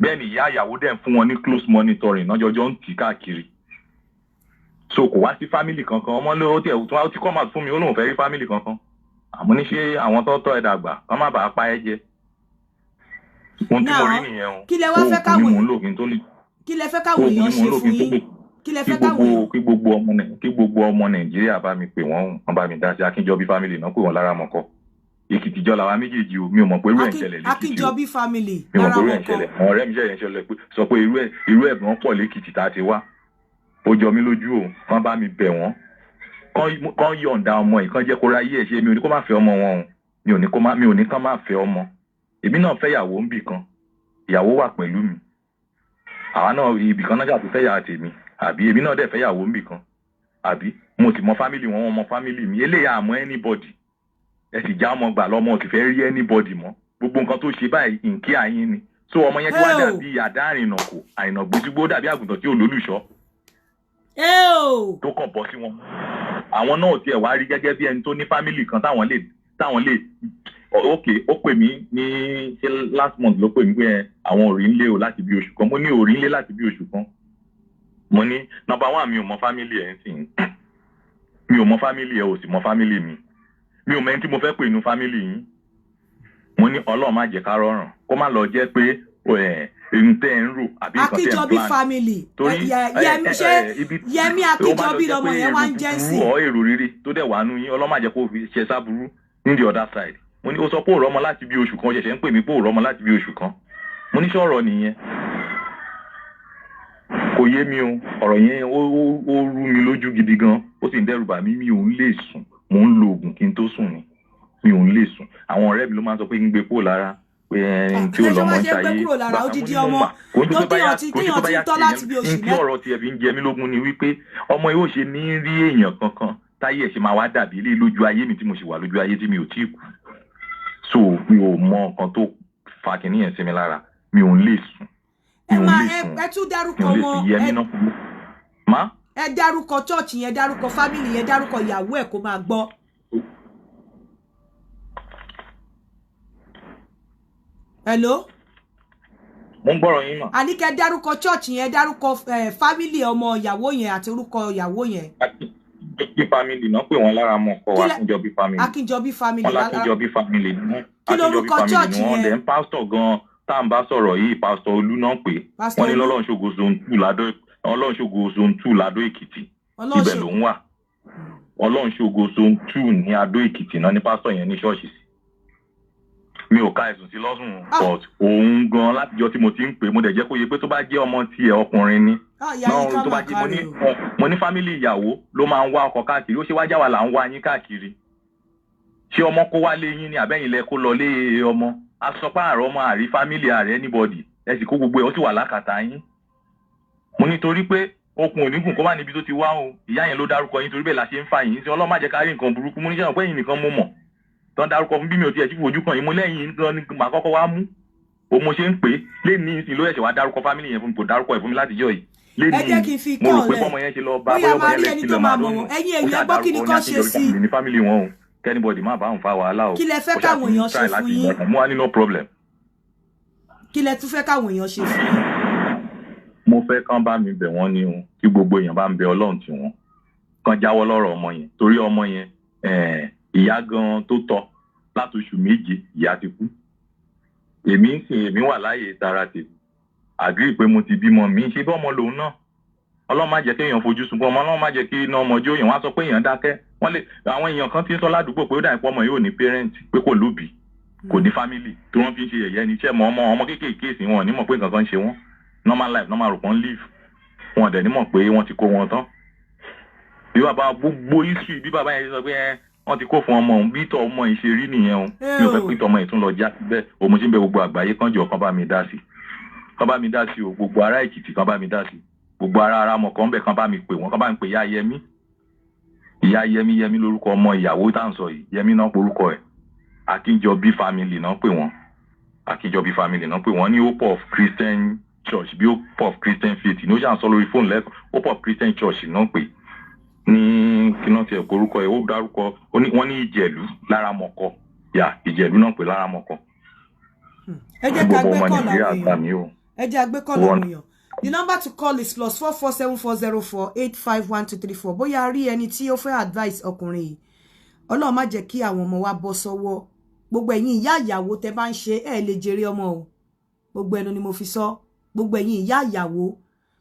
Bẹ́ẹ̀ ni ìyá ìyàwó dẹ̀ ń fún wọn ní close monitoring náà, jọjọ́ ń tì káàkiri. So kò wá sí family kankan. Ọmọ ló tiẹ̀ tó ó ti come out fún mi, ó lóun fẹ́ rí family kankan. Àmọ́ ní ṣé àwọn tó tọ́ ẹ dàgbà kán má bàa pa ẹ́ jẹ. Ohun tí mo rí nìyẹn o. Kí lẹ wá fẹ́ Oògùn káwọn ni mò ń lò kí n tó lè Kí lẹ fẹ́ káwọn oògùn èèyàn ni mò ṣe ń lò kí fún n tó yín? lè Kí lẹ kí fẹ́ káwọn gbogbo èèyàn kí gbogbo ọmọ Nàìjíríà bá mi pè wọ́n, wọ́n bá mi dá sí. Akínjọbí family náà pè wọ́n lára mọ̀kọ́. Èkìtì jọ làwa méjèèjì o. Mi ò mọ̀ pé irú ẹ̀ ń ṣẹlẹ̀ lẹ́kìtì o. Akínjọbí family Mi ò mọ̀ lára pé irú ẹ̀ wọn ń kọ. ṣẹlẹ̀. Àwọn ọ̀rẹ́ mi ṣẹlẹ̀ ń ṣẹlẹ̀ pé sọ pé irú ẹ̀ gan pọ̀ lẹ́kìtì tá a ti wá. Ó jọ mí lójú o. Kán bá mi bẹ̀ wọ́n, kán yọ̀ǹda ọmọ yìí, kán jẹ́ kó ráyé ẹ̀ ṣe. Mi ò ní kó má fẹ́ ọmọ wọn o. Mi ò ní kán má fẹ́ ọmọ. Èmi náà fẹ́ ìyàwó ń bì kan, ìyàwó wà pẹ̀lú mi. Àwa náà ibì kan náà ṣàtúnfẹ́ yà tèmi, àbí èmi náà dẹ̀ fẹ́ ìyàwó ń bì kan, àbí mo sì mọ family wọn, wọn mọ family mi. Eléyà àmọ́ anybody, ẹ sì já ọmọ gbà lọ́mọ, ò sì fẹ́ rí anybody mọ́. Gbogbo nǹkan tó ṣe báyìí, nkí àyín ni. So ọmọ yẹn ti wá Hey o. dàbí àdá àrìnà kò àrìnà gbójúgbó, dàbí àgùntàn tí ò lólùṣọ́ Ẹ o. tó kàn bọ́ sí wọn. Àwọn náà tiẹ̀ wá rí gẹ́gẹ́ bí ẹni tó ní family kan táwọn lè ok. Ó pè mí ní ṣé last month ló pè mí pé ẹ, àwọn ò rí ń lé o láti bí oṣù kan. Mo ní ò rí ń lé láti bí oṣù kan. Mo ní number one, mi ò mọ family ẹ̀ ń sìn, mi ò mọ family ẹ̀, ò sì mọ family mi, mi ò mọ ẹni tí mo fẹ́ pè inú family yín. Mo ní Ọlọ́run má jẹ́ ká rọrùn kó má lọ jẹ́ pé Ohun tẹ́ ń rò àbí nǹkan tẹ́ ń Akíjọbí plan. family. Torí Yẹmí Akíjọbí lọmọ yẹn wá ń jẹ́ sí. Ọ èrò rere tó dẹ̀ wà nú yín, ọlọ́mọ àjẹ́ kó fi ṣe sábúrú ní the other side. Mo ní ó sọ pé òrọ́ ọmọ láti bí oṣù kan, ṣẹ̀ṣẹ̀ ń pè mí pé òrọ́ ọmọ láti bí oṣù kan. Mo ní sọ̀rọ̀ nìyẹn, kò yé mi o. Ọ̀rọ̀ yẹn ó rú mi lójú gidi gan, ó sì ń dẹ́rù bà mí. Mi ò ń lè sùn, mò ń lo oògùn kí n tó sùn ni, mi ò ń lè sùn. Àwọn ọ̀rẹ́ mi ló máa ń sọ pé ń gbé kúrò lára pé ẹni tí ò lọ́mọ ń ṣayé. Bàtà mo ní mo mà kò ń ṣe báyà kò ń ṣe báyà tí ọ̀rọ̀ tiẹ̀ fi ń jẹ mí lógún ni wípé ọmọ yóò ṣe ní rí èèyàn kankan táyé ẹ̀ ṣe máa wá dàbí ilé lójú ayé mi tí mo ṣì wà lójú ayé tí mi ò tíì kú. So mi ò mọ nǹkan tó fa kìnìún yẹn sí mi lára, mi ò ń lè sùn. Ẹ máa ẹ tún dárúkọ wọn, ẹ dárúkọ chọ́ọ̀chì yẹn, dárúkọ fámìlì yẹn, dárúkọ ìyàwó ẹ̀ kó máa gbọ́. Hello. Mo ń gbọ́rọ̀ yín mà. Àníkẹ́ dárúkọ chọ́ọ̀chì yẹn, dárúkọ fámìlì ọmọ ìyàwó yẹn àti orúkọ ìyàwó yẹn. Akínjọbí family náà pè wọ́n lára mọ́ ọkọ wa, Akínjọbí family. Akínjọbí family. Wọ́n lákínjọbí family ni wọ́n. Kí lorúkọ chọ́ọ̀chì yẹn? Then pásítọ̀ gan-an tá à ń bá sọ̀rọ̀ yìí, pásítọ̀ Olú náà pé wọ́n ní Ọlọ́runṣògo zone 2 ládó, Ọlọ́runṣògo zone 2 ládó Èkìtì, ibẹ̀ ló ń wà. Ọlọ́runṣògo zone 2 ní Adó Èkìtì náà ní pásítọ̀ yẹn ní ṣọ́ọ̀ṣì sí. Mi ò ka ẹ̀sùn sí lọ́sùn, but òun gan látijọ́ tí mo ti ń pè, mo dẹ̀ jẹ́ kó yé pé tó bá jẹ́ ọmọ tiẹ̀ ọkùnrin ni náà, tó bá jẹ́ mo ní fámìlì ìyàwó ló máa ń wá ọkọ káàkiri, ó ṣe wájà wà là ń wá yín káàkiri. Ṣé ọmọ kó wá lé yín ni àbẹ́yìn lẹ kó lọ lé ọmọ? Asọpá àrọ ọmọ àrí fámìlì ààrẹ anybody, ẹ sì kó gbogbo ẹ, ó sì wà lákàtà yín. Mo nítorí pé okùn onígùn kó wà níbi tó ti wá o, ìyá yẹn ló dárúkọ yín, torí bẹ́ẹ̀ la ṣe ń fa yín sí. Ọlọ́run má jẹ́ ká rí nǹkan burúkú. Mo ní sẹ́wọ̀n pé yín nìkan mo mọ̀ tán dárúkọ fún bí mi ò tiẹ̀ tí fojú kan yín, mo lẹ́yìn gan ni màá kọ́kọ́ wá mú o. Mo ṣe ń pè é lẹ́ni ìsìn ló ẹ̀ṣẹ̀ wá dárúkọ fámìlì yẹn fún mi, kò dárúkọ ẹ̀ fún mi látijọ́ yìí. Lẹ́ni mo rò pé bọ́mọ yẹn ṣe lọ bá bóyá ọmọ yẹn lè ti lọ máa lónìí, ó ṣàdárúkọ ní fámìlì wọn o, kẹ́nìbọ̀dì má bá òun fa wàhálà o. Kí lẹ fẹ́ káwọn èèyàn ṣe fún yín? Mo wá ní no problem. Kí lẹ tún fẹ́ káwọn èèyàn ṣe fún yín? Mo fẹ́ kán bá mi bẹ̀ wọ́n ní o, kí gbogbo èèyàn bá ń bẹ Ọlọ́run tí wọ́n kàn jáwọ́ lọ́rọ̀ ọmọ yẹn, torí ọmọ yẹn ìyá gan tó tọ́ láti oṣù méje ìyá ti kú. Èmi ń sìn, èmi wà láàyè tara tèmi, àgírí pé mo ti bímọ mi, ṣe bí ọmọ lòun náà. Ọlọ́run má jẹ́ kéèyàn fojú sunkún ọmọ, Ọlọ́run má jẹ́ kí iná ọmọ jó èèyàn. Wá sọ pé èèyàn dákẹ́, wọ́n lè àwọn èèyàn kan ti ń sọ ládùúgbò pé ó dà pé ọmọ yóò ní parent, pé kò lóbi, kò ní family, tí wọ́n fi ń ṣe yẹ̀yẹ́ ní iṣẹ́ mọ́ ọmọ ọmọ kéékèèké sí wọn ní mọ̀ pé nǹkan kan ń ṣe wọ́n. Normal life, normal rò pọ́n live, wọn dẹ̀ ní mọ̀ pé wọ́n ti kó wọn tán. Bí bàbá gbogbo history bí bàbá yẹn sọ pé wọ́n ti kó fún ọmọ òun, bí tọ́ ọmọ yìí ṣe rí nìyẹn o. Mi ò fẹ́ pé tọmọ yìí tún lọ já síbẹ̀. Òun ṣe ń bẹ gbogbo àgbáyé kánjọ kan bá mi dá sí, kan bá mi dá sí o. Gbogbo ará Èkìtì kan bá mi dá sí, gbogbo ará ara mọ̀ kan bẹ̀ kan bá mi pè wọ́n, kan bá mi pè ìyá Yẹmí. Ìyá Yẹmí, Yẹmí lórúkọ ọmọ ìyàwó tá à ń sọ yìí, Yẹmí náà porúkọ ẹ̀. Akínjọbí family náà pè wọ́n, Akínjọbí family náà pè wọ́n ní Hope of Christian Church, bí Hope of Christian Faith ní ó ṣàn sọ lórí fóònù lẹ́kọ̀ọ́. Hope of Christian Church náà pè ní kí náà tiẹ̀ porúkọ ẹ̀, ó dárúkọ wọ́n ní Ìjẹ̀lú lára mọ̀kọ, yà Ìjẹ̀lú náà pè lára mọ̀kọ. Ẹ jẹ́ ká gbé kọ́ọ̀lù àwọn èèyàn, ẹ jẹ́ gbé kọ́ọ̀lù àwọn èèyàn. The number to call is +44 74 04 85 1 2 3 4. Bóyá rí ẹni tí ó fẹ́ advice ọkùnrin yìí. Ọlọ́run má jẹ́ kí àwọn ọmọ wa bọ́ sọ́wọ́. Gbogbo ẹ̀yin ìyá ìyàwó tẹ́ bá ń ṣe, ẹ lè jèrè ọmọ o. Gbogbo ẹnu ni mo fi sọ. Gbogbo ẹ̀yin ìyá ìyàwó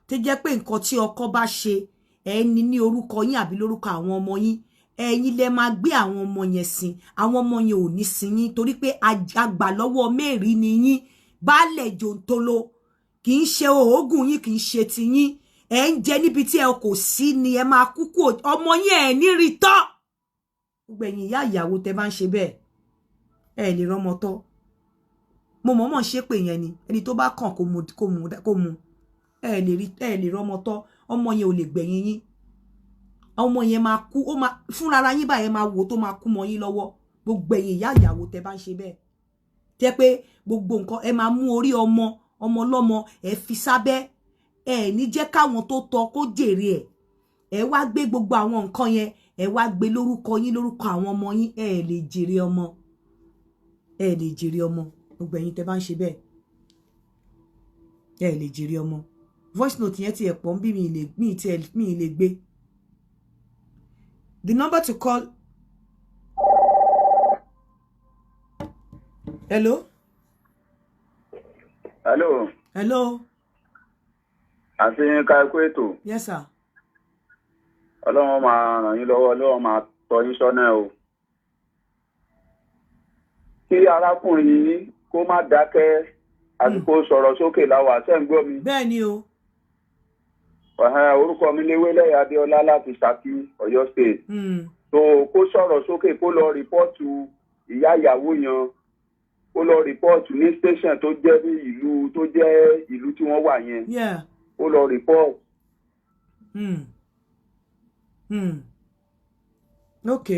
tẹ́ jẹ́ pé nǹkan tí ọkọ bá ṣe, ẹ ní ní orúkọ yín àbí lórúkọ àwọn ọmọ yín. Ẹ̀yin lẹ máa gbé àwọn ọmọ yẹn sin. Àwọn ọmọ yẹn ò ní sin yín torí pé àgbà lọ́wọ́ mẹ́rin ni yín. Baálẹ̀ jòǹtolo kì í ṣe oògùn yín, kì í ṣe ti yín. Ẹ ń jẹ níbi tí ẹ kò sí ni ẹ máa kúkú ọmọ yín ẹ ní rí tọ́. Gbogbo ẹ̀yin ìyá ìyàwó tẹ́ bá ń ṣe bẹ́ẹ̀, ẹ lè rọ́mọ tọ́. Mo mọ̀ọ́mọ̀ ṣe pé yẹn ni ẹni tó bá kàn kó mu kó mu. Ẹ lè rọ́mọ tọ́. Ọmọ yẹn ò lè gbẹ̀yìn yín. Ọmọ yẹn máa kú, ó máa fúnra ara yín báyẹn máa wò tó máa kú mọ́ yín lọ́wọ́. Gbogbo ẹ̀yin ìyá ìyàwó tẹ́ bá ń ṣe bẹ́ẹ̀, tẹ́ pé gbogbo nǹkan ẹ máa mú orí ọmọ ọmọ lọ́mọ ẹ fi sábẹ́, ẹ ní jẹ́ káwọn tó tọ́ kó jèrè ẹ̀. Ẹ wá gbé gbogbo àwọn nǹkan yẹn, ẹ wá gbé lórúkọ yín, lórúkọ àwọn ọmọ yín. Ẹ lè jèrè ọmọ, ẹ lè jèrè ọmọ. Gbogbo ẹ̀yin tẹ́ bá ń ṣe bẹ́ẹ̀, ẹ lè jèrè ọmọ. Voice note yẹn ti ẹ̀ pọ̀ ń bí mi lè gbé. The number to call. Hello. Hello. Hello. Àti Yínká, ẹkú ètò. Yes sir. Ọlọ́run máa ràn yín lọ́wọ́, Ọlọ́run máa tọ́ yín sọ́nà o. Kí arákùnrin yìí kó má dákẹ́ àti kó sọ̀rọ̀ sókè láwà. Ṣẹ́ ń gbọ́ mi? Bẹ́ẹ̀ ni o. Ẹ̀hẹ́n, orúkọ mi Léwélẹ́yà Adéọlá láti Ṣakí, Ọ̀yọ́ State. Tó kó sọ̀rọ̀ sókè, kó lọ report ìyá ìyàwó yẹn, kó lọ report ní station tó jẹ́ bí ìlú tó jẹ́ ìlú tí wọ́n wà yẹn. Kó lọ report. Ok,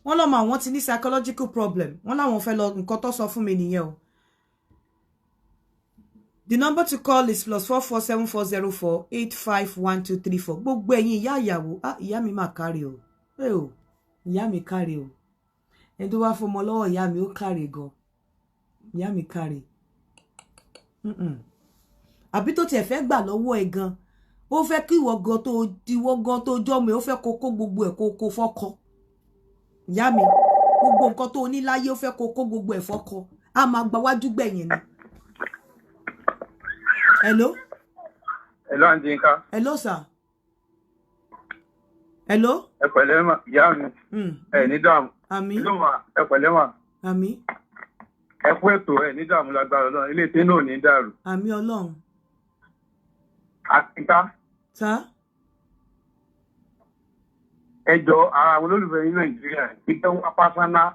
wọ́n lọ́mọ àwọn ti ní psychological problem, wọ́n láwọn fẹ́ lọ. Nǹkan tó sọ fún mi nìyẹn o. The number to call is +44 7404 851234. Gbogbo ẹ̀yin ìyá ìyàwó, ah, ìyá mi mà kárí o. Ẹ o, ìyá mi kárí o. Ẹni tó wá fọmọ lọ́wọ́ ìyá mi, ó kárí gan. Ìyá mi kárí. Àbí tó tiẹ̀ fẹ́ gbà lọ́wọ́ ẹ gan, ó fẹ́ kí ìwọ gan tó ìwọ gan tó jọ́mọ ẹ, ó fẹ́ kó kó gbogbo ẹ̀, kó kó fọ́kọ. Ìyá mi, gbogbo nǹkan tó ní láyé, ó fẹ́ kó kó gbogbo ẹ̀ fọ́kọ. Á máa gba wájú gbẹ̀yìn ni. Hello. Hello, Aunty Yinka. Hello sir, hello. Ẹ pẹ̀lẹ́ mà, ìyá mi. Ẹ ní dààmú. Àmín. Hello mà, ẹ pẹ̀lẹ́ mà. Àmín. Ẹ kú ètò, ẹ ní dààmú lágbára Ọlọ́run. Ilé tí náà ò ní dàrú. Àmín Ọlọ́run. Àtìká. Sir. Ẹ jọ, ara àwọn olólùfẹ́ yín Nàìjíríà, ìgbẹ́ wá personal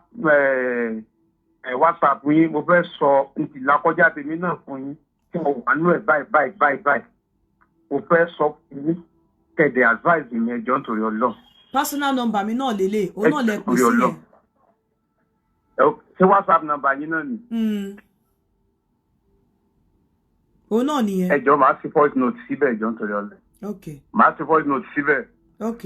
ẹ WhatsApp yín, mo fẹ́ sọ ìlàkọjá tèmi náà fún yín tí mo wà nínú ẹ̀ báyìí báyìí báyìí báyìí. Mo fẹ́ sọ fún yín kẹ̀dẹ̀ advice mi, ẹ jọ̀ọ́, nítorí Ọlọ́run. Personal number mi náà lélẹ̀, òun náà lẹ pè sí yẹn. Ṣé WhatsApp number yín náà ni? Òun náà nìyẹn. Ẹ jọ̀ọ́, màá fi voice note síbẹ̀, ẹ jọ̀ọ́, nítorí Ọlọ́run. Ok. Màá fi voice note síbẹ̀. Ok.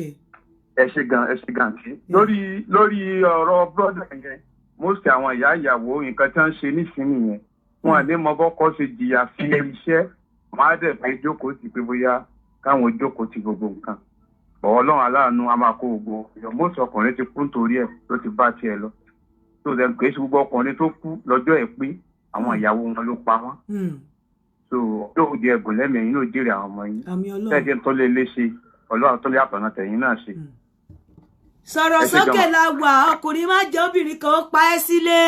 Ẹ ṣe gan, ẹ ṣe gan tí. Lórí ọ̀rọ̀ brother yẹn, most àwọn ìyá ìyàwó, nǹkan tí wọ́n ń ṣe nísìnyí yẹn, wọn à ní mọ bọ́kọ ṣe jìyà sí iṣẹ́, wọn á dẹ̀ fẹ́ jókòó sí pé bóyá káwọn jókòó ti gbogbo nǹkan. Bọ̀wọ́ Ọlọ́run aláàánú a máa kó gbogbo ọ̀yọ́. Most ọkùnrin ti kú nítorí ẹ̀ ló ti bá tiẹ̀ lọ. Tó dẹ̀ pé gbogbo ọkùnrin tó kú lọ́jọ́ ẹ̀ pé àwọn ìyàwó wọn ló pa wọ́n. So yóò di ẹ̀gùn lẹ́mìí, ẹ̀yin náà jèrè àwọn ọmọ yín. Àmín Ọlọ́run. Tẹ́ẹ̀ tí ń tọ́lé ilé ṣe, Ọlọ́run tó lé àtọ̀nà tẹ̀yìn náà ṣe. Sọ̀rọ̀ Ẹ ṣé sókè gan-an. la wà. Ọkùnrin, má jẹ́ obìnrin kan ó pa ẹ́ sílé.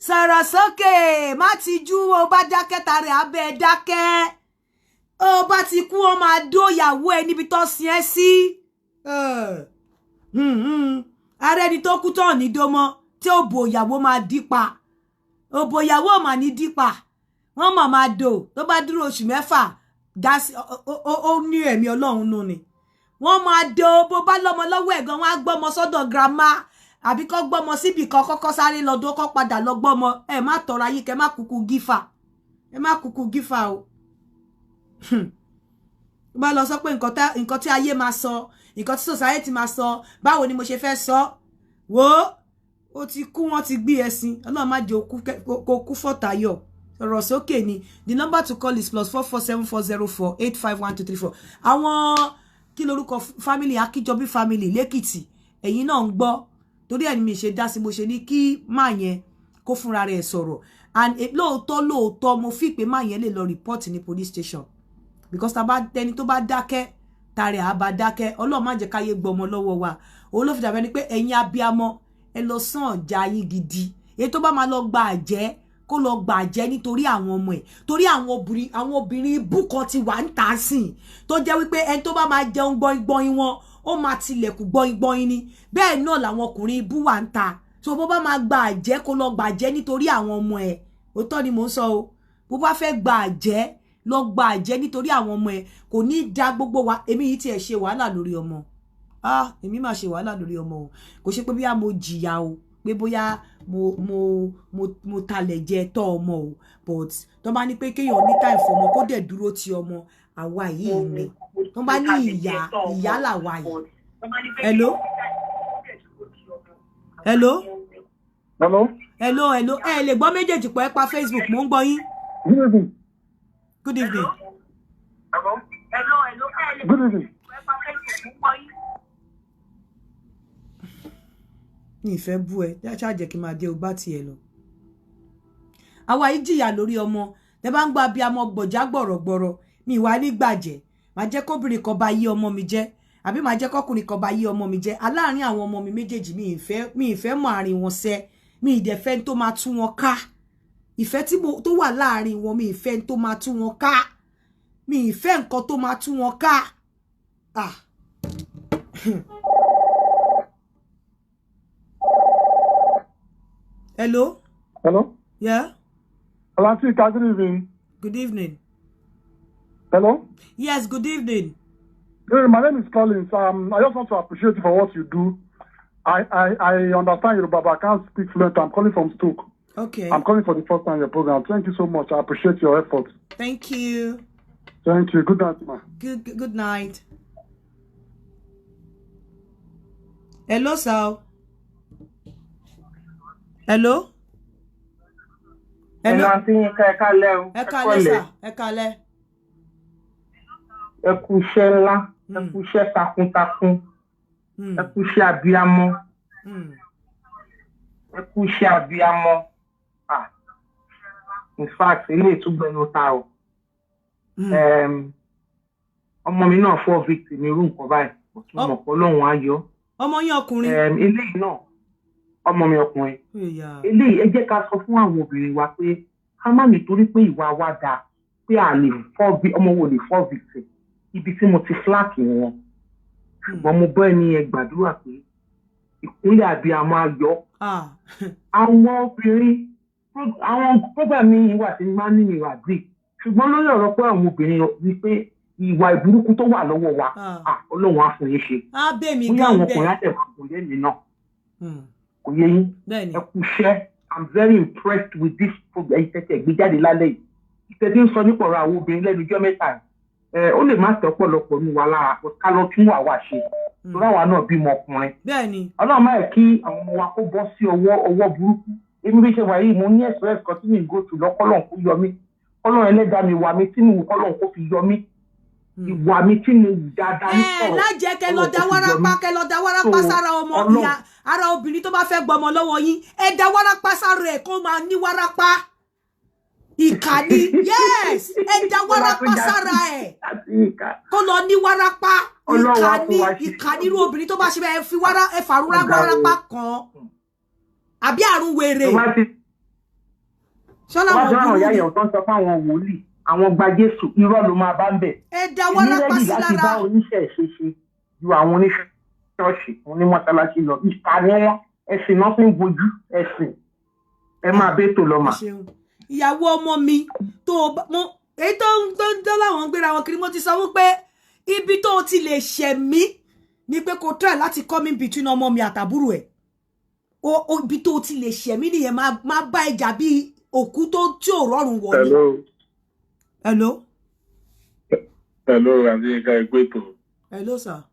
Sọ̀rọ̀ sókè, má tijú. O bá dákẹ́, tarẹ̀ abẹ́ dákẹ́. Ó bá ti kú, ó máa dó ìyàwó ẹ níbi tó sin ẹ́ sí. Ara ẹni tó kú tán ní dómọ tí ó bo ìyàwó máa dípa, òbò ìyàwó mà ní dípa, wọ́n mà máa dò. Tó bá dúró oṣù 6 dá sí, ó ní ẹ̀mí Ọlọ́run nù ni wọ́n máa do. Bó bá lọ́mọ lọ́wọ́ ẹ̀gan, wọ́n á gbọ́mọ sọ́dọ̀ grandma àbí kọ́ gbọ́mọ síbì kan, kọ́kọ́ sáré lọ́dọ̀, kọ́ padà lọ gbọ́mọ. Ẹ má tọrọ ayé kẹ, má kúkú gífà, ẹ má kúkú gífà o. Tó bá lọ sọ pé nǹkan tí ayé máa sọ, nǹkan tí society máa sọ, báwo ni mo ṣe fẹ́ sọ? Wo, ó ti kú, wọ́n ti gbé ẹṣin. Ọlọ́run má jẹ́ kó kú fọ́tàyọ̀. Sọ̀rọ̀ sókè ni. The number to call is +44 7404 851234. Àwọn kí lorúkọ family, Akíjọbí family lẹ́kìtì, ẹ̀yin náà ń gbọ́. Torí ẹ̀ ni mi ṣe dá sí, mo ṣe ní kí máa yẹn kó fúnra rẹ̀ sọ̀rọ̀. And lóòótọ́ lóòótọ́, mo fi pé máa yẹn lè lọ report ní police station, because tá bá tẹni tó bá dákẹ́, tarẹ̀ á bá dákẹ́. Ọlọ́run má jẹ́ káyé gbọmọ lọ́wọ́ wa. Òun ló fi dàbẹ́ ni pé ẹ̀yin abiamọ, ẹ lọ sàn ọjà yín gidi. Èyí tó bá máa lọ gba àjẹ́, kó lọ gba àjẹ́ nítorí àwọn ọmọ ẹ̀, torí àwọn obìnrin ibú kan ti wà ń tà sí, tó jẹ́ wípé ẹni tó bá máa jẹun gbọ́ngbọ́n wọn, ó máa tilẹ̀kùn gbọ́ngbọ́n ni. Bẹ́ẹ̀ náà làwọn ọkùnrin ibú wà ń ta. So bó bá máa gba àjẹ́, kó lọ gba àjẹ́ nítorí àwọn ọmọ ẹ̀. Òótọ́ ni mò ń sọ o. Bó bá fẹ́ gba àjẹ́, lọ gba àjẹ́ nítorí àwọn ọmọ ẹ̀. Kò ní í da gbogbo wa. Èmi yìí tiẹ̀ ṣe wàhálà lórí ọmọ. Ah, èmi máa ṣe wàhálà lórí ọmọ o. Kò ṣe pé bóyá mo jìyà o, pé bóyá mo talẹ̀ jẹ tọ́ ọmọ o, but tó bá ní pé kéèyàn ní time fọmọ, kó dẹ̀ dúró ti ọmọ, àwa yìí ni. Tó bá ní ìyá, ìyá làwa yìí. Hello, hello. Hello. Hello, hello. Ẹ lè gbọ́ méjèèjì pọ̀, ẹ pa Facebook. Mò ń gbọ́ yín. Good evening. Good evening. Hello. Good evening. Mi ìfẹ́ bú ẹ, ṣáà jẹ́ kí n máa dé o bá tiẹ̀ lọ. Àwa yìí jìyà lórí ọmọ. Tẹ́ bá ń gba abiyamọ gbọ̀já gbọ̀rọ̀gbọ̀rọ̀, mi wà ní gbàjẹ́. Màá jẹ́ kóbìnrin kan bá yí ọmọ mi jẹ́, àbí màá jẹ́ kọ́kùnrin kan bá yí ọmọ mi jẹ́. Aláàárín àwọn ọmọ mi méjèèjì, mi ìfẹ́ mọ àárín wọn sẹ́. Mi ìdẹ̀fẹ́ tó máa tú wọn ká. Ìfẹ́ tí mo tó wà láàárín wọn, mi ìfẹ́ tó máa tú wọn ká. Mi ìfẹ́ nǹkan tó máa tú wọn ká. Ah. Hello? Hello? Yeah? Alanti, good evening. Good evening. Hello? Yes, good evening. Hey, my name is Collins. I just want to appreciate you for what you do. I understand Yoruba, but I can't speak fluent. I'm calling from Stoke. Okay. I'm calling for the first time in your program. Thank you so much. I appreciate your effort. Thank you. Thank you. Good night, ma. Good night. Hello, sir. Hello? Hello, Aunty Yinka, ẹ káalẹ́ o. Ẹ káalẹ́ sà, ẹ káalẹ́. Ẹ kú iṣẹ́ ńlá, ẹ kú iṣẹ́ takuntakun, ẹ kú iṣẹ́ abiyamọ, ẹ kú iṣẹ́ abiyamọ. Ah, in fact, ilé ìtúgbẹ́nu ta o. Ọmọ mi náà fall victim irú nǹkan báyìí, kò tún mọ̀ pé Ọlọ́run á yọ. Ọmọ yín ọkùnrin? Eléyìí náà, ọmọ mi ọkùnrin. Eléyìí, ẹ jẹ́ ká sọ fún àwọn obìnrin wa pé ká má nítorí pé ìwà wa dáa pé a lè fall, ọmọ wo lè fall victim. Ibi tí mo ti slack wọn, ṣùgbọ́n mo bọ́ ẹni yẹn gbàdúrà pé ìkúnlẹ̀ abiyamọ ayọ̀. Àwọn obìnrin, àwọn program mi wà tí máa ń ní mi wà agree, ṣùgbọ́n lórí ọ̀rọ̀ pé àwọn obìnrin wí pé ìwà ìburúkú tó wà lọ́wọ́ wa, Ọlọ́run á fún yín ṣe. Bóyá àwọn ọkùnrin á tẹ̀ kò yé mi náà, kò yé yín. Ẹ kú iṣẹ́. I'm very impressed with this program ìtẹ̀tẹ̀ gbé jáde lálẹ́ yìí. Ìtẹ̀tẹ̀ ń sọ nípa ọ̀rọ̀ àwọn obìnrin lẹ́nu ijọ́ mẹ́ta yìí, ó lè má tẹ́ ọ̀pọ̀lọpọ̀ ní wa lára, ká lọ tún wà wá ṣe, torí àwa náà bímọ ọkùnrin. Ọlọ́run máa kí àwọn ọmọ wa kó bọ́ sí ọwọ́ burúkú. Èmi bí ṣe wà yìí, mo ní express kan tí mi ń go to lọ́kọ́lọ́n kó yọ mí, kọ́lọ́n ẹlẹ́dàá mi wà mí tí mo wù, kọ́lọ́n kó fi yọ mí, ìwà mi tí mo wù dáadáa ní sọ̀rọ̀. Ẹ lájẹ kẹ lọ da wárápá, kẹ lọ da wárápá sára ọmọ ìyá ara obìnrin tó bá fẹ́ gbọmọ lọ́wọ́ yín. Ẹ da wárápá sára ẹ̀ kó máa ní wárápá. Ìkà ni. Yes, ẹ da wárápá sára ẹ̀ kó lọ ní wárápá. Ìkà ni, ìkà nírú obìnrin tó bá ṣe bẹ́ẹ̀. Fi wárá, ẹ fàrúrá wárápá kan àbí àrùn wèrè. Ṣọlá wọn burú ni. Ìyá tó ń sọ fáwọn wòlíì àwọn gba Jésù, irọ́ ló máa bá ń bẹ̀. Ẹ da wárápá sí lára. Èmi ready láti bá oníṣẹ́ ṣe ṣe ju àwọn oníṣọ́ọ̀ṣì onímọ̀ṣáláṣí lọ. Ìkà ni wọ́n, ẹ̀sìn náà fi ń bojú ẹ̀sìn. Ẹ máa bẹ́ tò lọ mà. Ìyàwó ọmọ mi tó mo èyí tó ń tó láwọn ń gbéra wọn kiri, mo ti sọ wípé ibi tó ti lè ṣẹ̀ mí ni pé kò try láti come in between ọmọ mi àtàbúrò ẹ̀. O ibi tó ti lè ṣẹ̀ mí nìyẹn. Máa bá ẹjà bí òkú tó tí ò rọrùn wọ̀ ni. Hello. Hello. Hello, Aunty Yinka, Egbeto. Hello, sir.